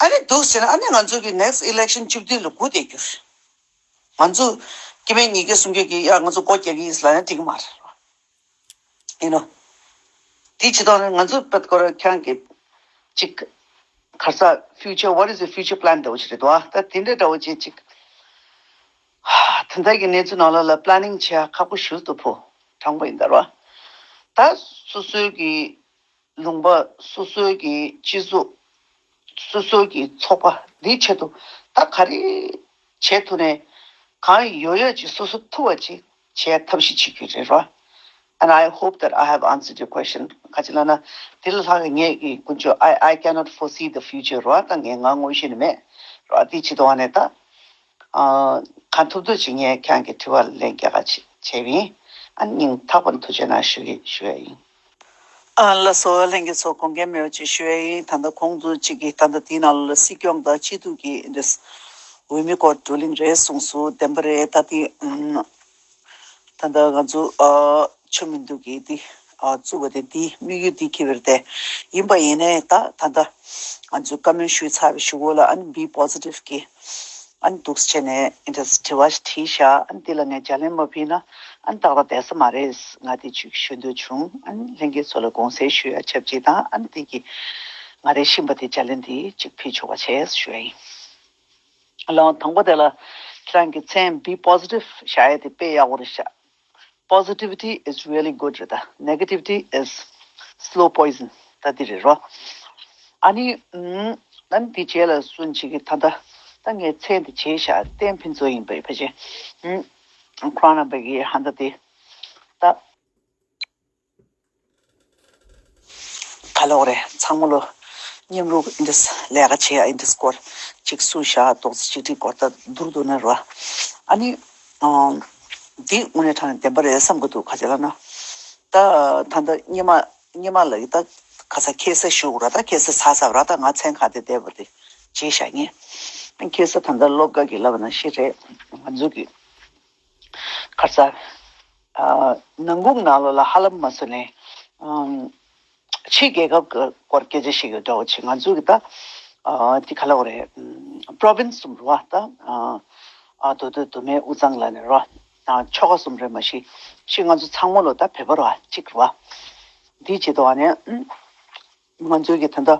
ཨ་ནི་འདུག་ཟེར་ན་ཨ་ནི་ང་ཚོ་གི་next election བཅུ་བདུན་ལ་སྒུག་བསྡད་རྒྱུ་རེད། ང་ཚོ་སྐྱེ་དམན་ཉིས་བརྒྱ་སུམ་བརྒྱ་གི་ཡ་ང་ཚོ་སྒོ་རྒྱག་གི་ཡིན་ཟེར་ལབ་ན་འགྲིག་གི་མ་རེད། ཡིན་ནོ། དེ་ཅི་ཐོག་ནས་ང་ཚོ་པད་ཀོ་ར་ཁྱང་གི་ཅིག་ག་རེ་ཟ། future, what is the future plan འདྲ་བོ་ཅིག་རེད་དོ། ད་དེ་འདྲ་འདྲ་བོ་ཅིག་ཅིག་ད་ལྟ་གི་གནས་ཚུལ་ནང་ལོགས་ལ་planning བྱེད་ཡ་ཁག་པོ་ཞེ་པོ་འདུག་བུ། དྲང་པོ་ཡིན་ད་རོ། ད་སོ་སོའི་གི་ལུང་པ། སོ་སོའི་གི་སྤྱི་ཚོགས། སོ་སོའི་གི་ཚོགས་པ་འདིའི་ཆེད་དུ་ད་ག་རེ་བྱེད་ཐུབ་ནས་གང་ཡོད་ཡོད་ཅིག་སོ་སོ་ཐུབ་པ་ཅིག་བྱེད་ཐབས་ཤེས་བྱེད་རྒྱུ་རེད་རོ། And I hope that I have answered your question. ག་ཅི་ལབ་ན་དེ་ལ་ལྷག་གི་ངས་ཀྱི་ཀུན་སྤྱོད། I, I cannot foresee the future རོ། ད་ངས་ང་ངོ་ཤེས་ནི་མེད་རོ། དེ་ཅི་ཐོག་ནས་ད། ཨ། གང་ཐུབ་ཐུབ་ཅིག་ངས་ཁྱེད་རང་གི་དྲི་བ་ལ་ལན་རྒྱག་ག་བྱེད་བྱས་པ་ཡིན། ཨ་ནི་སྙིང་ཐག་པ་ནས་ཐུགས་རྗེ་གནང་ཞུ་གི་ཞུ་ཡ་ཡིན། ཨ་ལགས་སོ། ལྷན་རྒྱས་ཚོ་དགོངས་འགལ་མེད་པ་ཅིག་ཞུ་ཡ་ཡིན། ད་ལྟ་གོང་དུ་གཅིག་གིས་ད་ལྟ་དེའི་ནང་ལ་སྲིད་སྐྱོང་དང་སྤྱི་འཐུས་ཀྱི་འདྲ་འོས་མི་སྐོར་བགྲོ་གླེང་རེད་གསུངས་སོང་། བདེན་པ་རེད། ད་དེ་ཨུམ། ད་ལྟ་ང་ཚོ་ཨ་ཆོས་མི་འདུག་གི་དེ་ཨ་བཙུགས་པ་དེ་དེ་དམིགས་ཡུལ་དེ་འཁྱེར་བ་རེད་དེ། ཡིན་པ་ཡིན་ནའི་ད་ད་ལྟ་ང་ཚོས་བཀའ་མོལ་ཞུས་ཚར་བའི་གཞུག་གུ་ལ་ཨ་ནི་be positive གི་ཨ་ནི་འདུག་སེ་བྱས་ནས་ཨིན་དྲས་དྲི་བ་ཞིག་དྲིས་ཤག་ཨ་ནི་འདི་ལ་ངས་ལྗགས་ལན་མ་ཕུལ་ན་ཨ་ནི་ཏག་ཏག་བསྡད་ས་མ་རེད། ང་དེ་ཅིག་ཞུ་འདོད་བྱུང་། ཨ་ནི་ལྷན་རྒྱས་ཚོ་ལ་དགོངས་སེལ་ཞུ་ཡ་ཆབས་ཅིག་དང་། ཨ་ནི་དེ་གི་ང་རའི་ཤེས་པ་དེ་ལྗགས་ལན་དེ་ཅིག་ཕུལ་ཆོག་པ་བྱས་ཞུ་ཡ་ཡིན། ལའང་དང་པོ་དེ་ལ་ཁྱེད་རང་གི་མཚན་be positive བཞག་ཡ་དེ་དཔེ་ཡག་པོ་རེད་ཤག Positivity is really good རེད་ད། Negativity is slow poison ད་འདི་རེད་རོ། ཨ་ནི་ཨུམ། ཨ་ནི་དེ་རྗེས་ལ་སུན་ཅིག་གིས་ད་ལྟ་ད་ངས་མཚན་དེ་བརྗེས་ཤག་གཏན་ཕུན་ཚོགས་ཡིན་པའི་ཕལ་ཆེར་ཨུམ། ཁོ་རང་རྣམ་པ་གིས་ཧ་ད་དེ་ད། ག་ལོག་རེད། ཚང་མ་ལོ་མཉམ་རུབ་ཨིན་དྲས་ལས་ཀ་བྱེད་ཡ་ཨིན་དྲས་སྐོར་ཅིག་སུ་བཞག་རྡོག་རྩ་གཅིག་སྒྲིལ་སྐོར་ད་བསྡུར་འདུག་ན་རོ། ཨ་ནི་ཨང་། འདི་དངོས་གནས་དྲང་ནས་བདེན་པ་རེད་བསམ་གི་འདུག་ག་ཅི་ལབ་ན། ད་ད་ལྟ་སྙེ་མ་སྙེ་མ་ལ་ཡི་ད་ག་ས་ཁེ་ས་ཞུ་ར། ད་ཁེ་ས་ས་ས་ར། ད་ང་མཚན་ག་དེ་བསྡད་པ་དེ་བརྗེད་བཞག་ངས། ཁེ་ས་ད་ལྟ་སློབ་དགའ་གི་ལབ་ན་ཤི་རེད། ང་ཚོ་གི་ག་རེ་ཟ། ཨ། ནང་ཁུལ་ནང་ལོགས་ལ་ཧ་ལམ་མ་བཟོ་ནས། ཨམ། ཕྱིའི་རྒྱལ་ཁབ་ཀྱི་སྐོར་སྐད་ཆ་བཤད་ཡོད་འདྲ་བོ་ཅིག་ང་ཚོ་གི་ད། ཨ། དེ་ག་ལབ་དགོས་རེད། ཨམ། པྲོ་བིན་སི་གསུམ་རེད་བ་ད། ཨ། ཨ། མདོ་སྟོད་མདོ་སྨད་དབུས་གཙང་ལབ་ནས་རེད་བ། ཨ། ཆོལ་ཁ་གསུམ་རེད་མ་གཞི། གཞི་ང་ཚོ་ཚང་མ་ལོ་ད་བོད་པ་རེད་བ་གཅིག་རེད་བ། འདིའི་ཆེད་དུ་ཨ་ནས། ཨམ། ང་ཚོའི་གི་ད་ལྟ་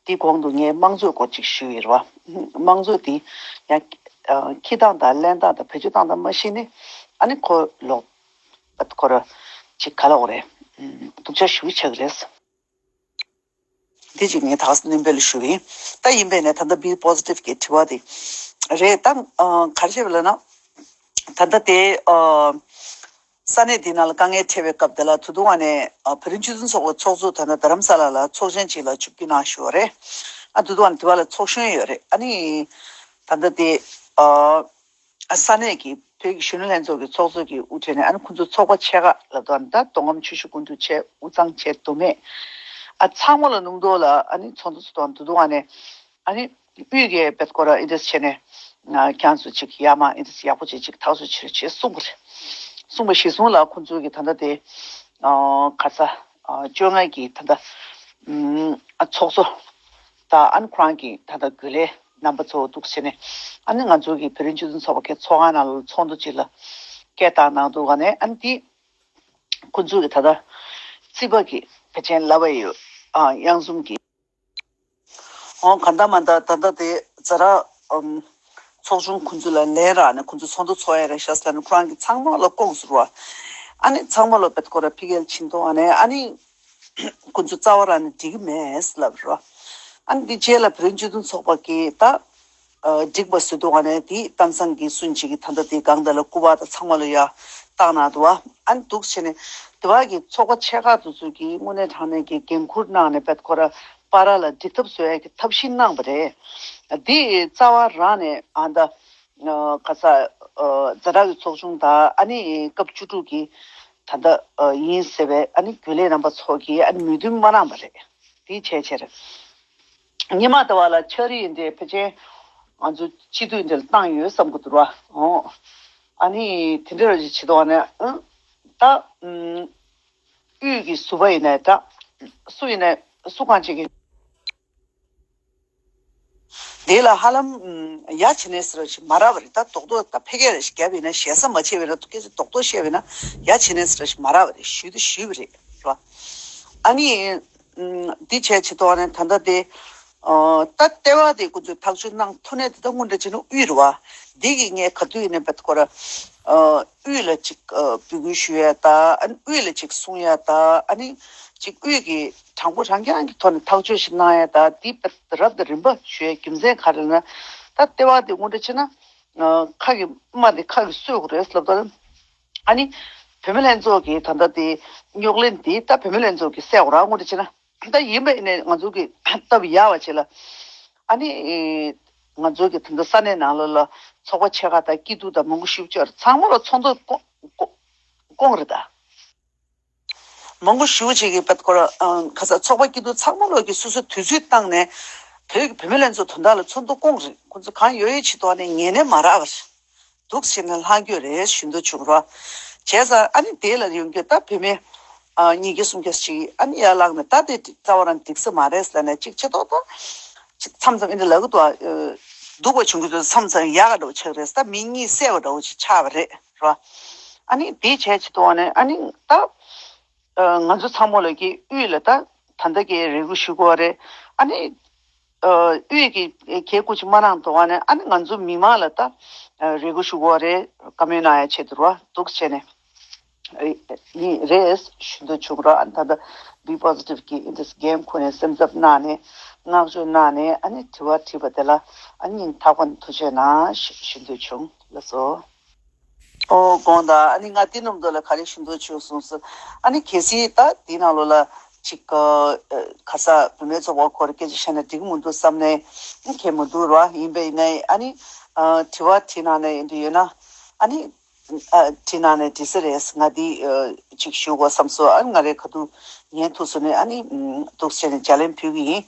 འདི་གོང་དུ་ངས་དམངས་གཙོའི་སྐོར་ཅིག་ཞུས་ཡོད་རེད་བ། དམངས་གཙོ་འདི་ཡང་ཁྱི་སྟངས་དང་ལྷ་སྟངས་དང་བེད་སྤྱོད་སྟངས་དང་མ་ཤེས་ནི་ཨ་ནི་ཁོ་ལོག་ཁོ་ར་ཅིག་ག་ལབ་དགོས་རེད། སྡུག་ཅག་ཞེ་པོ་ཆགས་ཀྱི་རེད། འདི་ཅིག་ངས་ད་ག་སེ་སྣོན་པ་ལ་ཞུ་གི་ཡིན། ད་ཡིན་པས་ནས་ད་ལྟ་be positive གི་དྲི་བ་དེ་རེད་ད། ག་རེ་བྱས་པ་ལབ་ན། ད་ལྟ་དེ་ཨ། ས་གནས་འདི་ནང་ལ་དཀའ་ངལ་འཕྲད་པའི་སྐབས་དེ་ལ་ད་དུང་ཨ་ནས་ཨ། བོད་རིགས་སྤྱི་མཐུན་ཚོགས་པའི་ཚོགས་གཙོ་ད་ལྟ་རྡ་རམ་ས་ལ་ལ་ཚོགས་ཆེན་ཅིག་ལ་ཆིབས་བསྒྱུར་གནང་ཞུ་བ་རེད། ཨ་དུ་དུ་ཨ་ནི་དེ་བ་ལ་ཚོགས་གཞོན་ཡོད་རེད། ཨ་ནི་ད་ལྟ་དེ་ཨ། ས་གནས་ཀྱི་བོད་ཀྱི་གཞོན་ནུ་ལྷན་ཚོགས་ཀྱི་ཚོགས་གཙོ་གི་དབུ་ཁྲིད་ནས་ཨ་ནི་ཁོང་ཚོ་ཚོགས་པ་ཆེ་ཁག་ལ་དོན་ད་མདོ་ཁམས་ཆུ་བཞི་སྒང་དྲུག་བྱས་དབུས་གཙང་བྱས་མདོ་སྨད་ཨ་ཚང་མ་ལ་སྣུམ་རྡོ་ལ་ཨ་ནི་ཚོགས་འདུ་ཚོགས་དང་དུ་དུ་ཨ་ནས། ཨ་ནི་དབུས་ཀྱི་བེད་ཀོ་ར་ཨི་འདྲས་བྱས་ནས་ང་ཁྱེད་ཚོ་ཅིག་ཡ་མ་ཨི་འདྲས་ཡག་པོ་ཅིག་ཅིག་ཐག་གཅོད་བྱེད་རོགས་བྱེད་གསུངས་པ་རེད། གསུངས་པ་གཞིར་བཟུང་ལ་ཁོང་ཚོ་གི་ད་ལྟ་དེ་ཨ་ག་རེ་ཟ། ཨ་བཅོ་ལྔ་གི་ད་ལྟ་ཨ་ཚོགས་གཙོ་དང་ཨ་ནི་ཁོ་རང་གི་ད་ལྟ་འགོས་ལས་རྣམ་པ་ཚོ་འདུག་སེ་བྱས་ནས་ཨ་ནི་ང་ཚོ་གི་བོད་རིགས་སྤྱི་མཐུན་ཚོགས་པ་གི་ཚོགས་ཁང་ནང་ལ་ཚོགས་འདུ་ཅིག་ལ་སྐད་བཏང་གནང་འདུག་ག་ནས་ཨ་ནི་དེ་ཁོང་ཚོ་གི་ད་ལྟ་རྩིས་པ་གི་ཕལ་ཆེར་ལབ་པ་ཡོད། ཨ་དབྱངས་འཛོམས་གི་ཨོ་ག་འདྲ་མ་འདྲ་ད་ལྟ་དེ་ཛ་ར་ཨམ་ཚོགས་ཆུང་ཁོང་ཚོ་ལ་ལན་རག་ནས་ཁོང་ཚོ་ཚོགས་འདུ་ཚོགས་ཡ་རེད་ཤག་ཟེར་ནས་ཁོ་རང་གིས་ཚང་མ་ལ་སྐོང་ཟེར་བ། ཨ་ནི་ཚང་མ་ལ་བེད་ཀོ་ར་ཕི་གེལ་ཕྱིན་ཏོ་ཨ་ནི་ཨ་ནི་ཁོང་ཚོ་རྩ་བ་རང་ནས་འགྲིག་གི་མེད་ལབ་རོ། ཨ་ནི་འདི་རྗེས་ལ་བོད་རིགས་སྤྱི་མཐུན་ཚོགས་པ་གིས་ད་འགྲིག་པ་བཟོས་འདུག་ཨ་ནི་དེ་གཏམ་བཟང་གི་སུན་ཅིག་གིས་ད་ལྟ་དེ་སྒང་འདི་ལ་སྐུ་པར་དང་ཚང་མ་ལ་ཡ་བཏང་གནང་འདུག་བ། ཨ་ནི་འདུག་བྱས་ནས་དེ་བ་གི་ཚོགས་པ་ཆེ་ཁག་དེ་ཚོ་གིས་དངོས་གནས་དྲང་གནས་ཀྱི་འགན་འཁུར་གནང་ནས་བེད་ཀོ་ར། པ་ར་ལ་འགྲིག་ཐབས་བཟོ་ཡ་གི་ཐབས་ཤེས་གནང་བ་རེད། འདི་རྩ་བ་རང་ནས་ཨ་ད་ག་ས་ཛ་དྲག་གི་ཚོགས་ཆུང་དང་ཨ་ནི་སྐབས་བཅུ་དྲུག་གི་ད་ལྟ་ཡིན་ཟེར་བའི་ཨ་ནི་རྒྱུན་ལས་རྣམ་པ་ཚོ་གིས་ཨ་ནི་མོས་མཐུན་མ་གནང་བ་རེད། དེའི་ཆེད་ཆེར་ཉི་མ་ད་བ་ལ་ཕྱག་རིས་འདི་ཕལ་ཆེར་ང་ཚོ་སྤྱི་འཐུས་འདི་ལ་བཏང་ཡོད་བསམ་གི་འདུག་ར། ཨོ་ཨ་ནི་དེ་འདྲ་ར་ཅིག་བྱེད་དོགས་ནས་ཨ་ད། དབུས་ཀྱི་ཟུར་པ་ཡིན་ནའི་འདྲ། སུ་ཡིན་ནའི་སུ་གང་ཅིག་གིས། དེ་ལ་ཧ་ལམ་ཡ་བྱེད་ནས་ཟེར་བ་ཞིག་མ་རག་པ་རེད། ད་རྡོག་རྡོག་ད་ཕལ་སྐད་རེ་ཞིག་བརྒྱབ་ཡིན་ན་ཞེ་ས་མ་བྱས་པ་ཡིན་ན་སྐད་ཆ་རྡོག་རྡོག་བཤད་པ་ཡིན་ན་ཡ་བྱེད་ནས་ཟེར་བ་ཞིག་མ་རག་པ་རེད། ཞུས་དུ་ཞུས་པ་རེད་རོ། ཨ་ནི་འདི་བྱས་བྱེད་དོགས་ནས་ད་ལྟ་དེ་ད་ལྟེ་བ་དེ་ཁོ་ཚོས་ཐག་གཅོད་གནང་ཐུབ་ནས་དེ་ད་དངོས་འབྲེལ་བྱས་ན་དབུས་རེད་བ། འདི་གི་ངས་ག་དུས་ཡིན་ནའི་བེད་ཁོ་ར་དབུས་ལ་ཅིག་འབོད་སྐུལ་ཞུ་ཡ་ད། ཨ་ནི་དབུས་ལ་ཅིག་གསུང་ཡ་ད། ཨ་ནི་ཅིག་དབུས་ཀྱི་དྲང་པོ་རང་རྐྱང་གི་ཐོག་ནས་ཐག་གཅོད་ཞིག་གནང་ཡ་ད། འདི་རབ་དང་རིམ་པ་ཞུ་ཡ་རྒྱུ་མཚན་ག་རེ་ལབ་ན། ད་ལྟེ་བ་དེ་དངོས་འབྲེལ་བྱས་ན་ཁ་གི་རྨ་དེ་ཁ་གི་གསོས་དགོས་རེད་ལབ་ད། ཨ་ནི་བུད་མེད་ལྷན་ཚོགས་ཀྱི་ད་ལྟ་དེ་རྙོག་གླེང་འདི་ད་བུད་མེད་ལྷན་ཚོགས་ཀྱི་སེལ་དགོས་ར། དངོས་འབྲེལ་བྱས་ན་ད་ཡིན་པ་ཡིན་ནའི་ང་ཚོ་གི་སྟབས་ཡག་པ་བྱས་ལ། ཨ་ནི་ང་ཚོ་གི་ད་ལྟ་ས་གནས་ནང་ལོགས་ལ་ཚོགས་པ་ཆེ་ཁག་དང་སྐྱིད་སྡུག་དང་མང་པོ་ཞིག་བཅར། ཚང་མ་ལ་ཚོགས་འདུ་བསྐོང་བསྐོང་བསྐོང་རེད་ད། མང་པོ་ཞེ་པོ་ཅིག་གིས་བེད་ཁོ་ར་ཨ་ཁ་ས་ཚོགས་པ་སྐྱིད་སྡུག་ཚང་མ་ལོག་གིས་སོ་སོའི་དུས་ཚོད་བཏང་ནས་བོད་ཀྱི་བུད་མེད་ལྷན་ཚོགས་དོན་དག་ལ་ཚོགས་འདུ་བསྐོང་རེད། ཁོ་ཚོ་གང་ཡོད་ཡོད་བྱེད་དོགས་ནས་ཉན་ནས་མ་རག་པར་འདུག་བྱས་ནས་ལྷག་རྒྱུ་རེད་ཞུ་འདོད་བྱུང་རོ། བྱས་ཙང་ཨ་ནི་དེ་ལ་ཡོང་རྒྱུ་ད་བུད་མེད་ཨ་གཉིས་བརྒྱ་གསུམ་བརྒྱ་ཅིག་ཨ་ནི་ཡར་ལངས་ནས་ད་དེ་རྩ་བ་རང་འགྲིག་ས་མ་རེད་ཟེར་ནས་ཅིག་བྱེད་དོགས་ད་ཅིག་མཚམས་མཚམས་ཨེ་འདྲ་ལབ་གི་འདུག་ཨ། སྡུག་པ་བྱུང་གི་འདུག་མཚམས་མཚམས་ཡག་ག་འདྲ་བོ་ཆགས་རེད། ད་མི་གཉིས་བསད་པ་འདྲ་བོ་ཅིག་ཆགས་པ་རེད་རོ། ཨ་ནི་དེ་བྱས་བྱེད་དོགས་ནས་ཨ་ནི་ད། ང་ཚོ་ཚང་མ་ལ་གི་དབུས་ལ་ད་ད་ལྟ་གི་རེ་སྐུལ་ཞུ་དགོས་རེད། ཨ་ནི་དབུས་ཀྱི་གལ་སྐུ་ཅིག་མ་གནང་དོགས་ནས་ཨ་ནི་ང་ཚོ་མི་མང་ལ་ད་རེ་སྐུལ་ཞུ་དགོས་རེད། བཀའ་མོལ་གནང་ཡ་ཆེད་དུ་རོ་འདུག་བྱས་ནས་ཡིན་རེད་ཞུ་འདོད་བྱུང་རོ། ཨ་ནི་ད་ལྟ་བི་པོ་ཟི་ཊིབ་གི་ཨིན་དྲེ་སི་གེམ་ཁོ་ནས་སེམས་འཚབ་གནང་ནས་བསྔགས་བརྗོད་གནང་ནས་ཨ་ནི་དྲི་བ་དྲིས་པ་དེ་ལ་ཨ་ནི་སྙིང་ཐག་པ་ནས་ཐུགས་རྗེ་གནང་ཞུ་འདོད་བྱུང་ལགས་སོ། ཨོ་དགོངས་དག་ཨ་ནི་ང་འདི་ནམ་དུ་ལ་ག་རེ་ཞུ་འདོད་བྱུང་གསུངས་སོ། ཨ་ནི་གལ་སྲིད་ད་འདི་ནང་ལོགས་ལ་ཅིག་ག་ས་བུད་མེད་ཚོགས་པ་ཁོར་སྐད་ཆ་བཤད་ན་འགྲིག་མི་འདུག་བསམ་ནས་ཁྱད་མི་འདུག་ར། ཡིན་པ་ཡིན་ནའི་ཨ་ནི་དྲི་བ་དྲིས་གནང་ནས་ཡིན་དུ་ཡོད་ན་ཨ་ནི་དྲིས་གནང་ནས་འགྲིག་ས་རེད། ང་འདི་ཅིག་ཞུ་དགོས་བསམ་སོ། ཨ་ནི་ང་རེ་ག་དུ་ཉན་ཐུབ་སོ་ནས་ཨ་ནི་འདུག་བྱས་ནས་ལྗགས་ལན་ཕུལ་གི་ཡིན།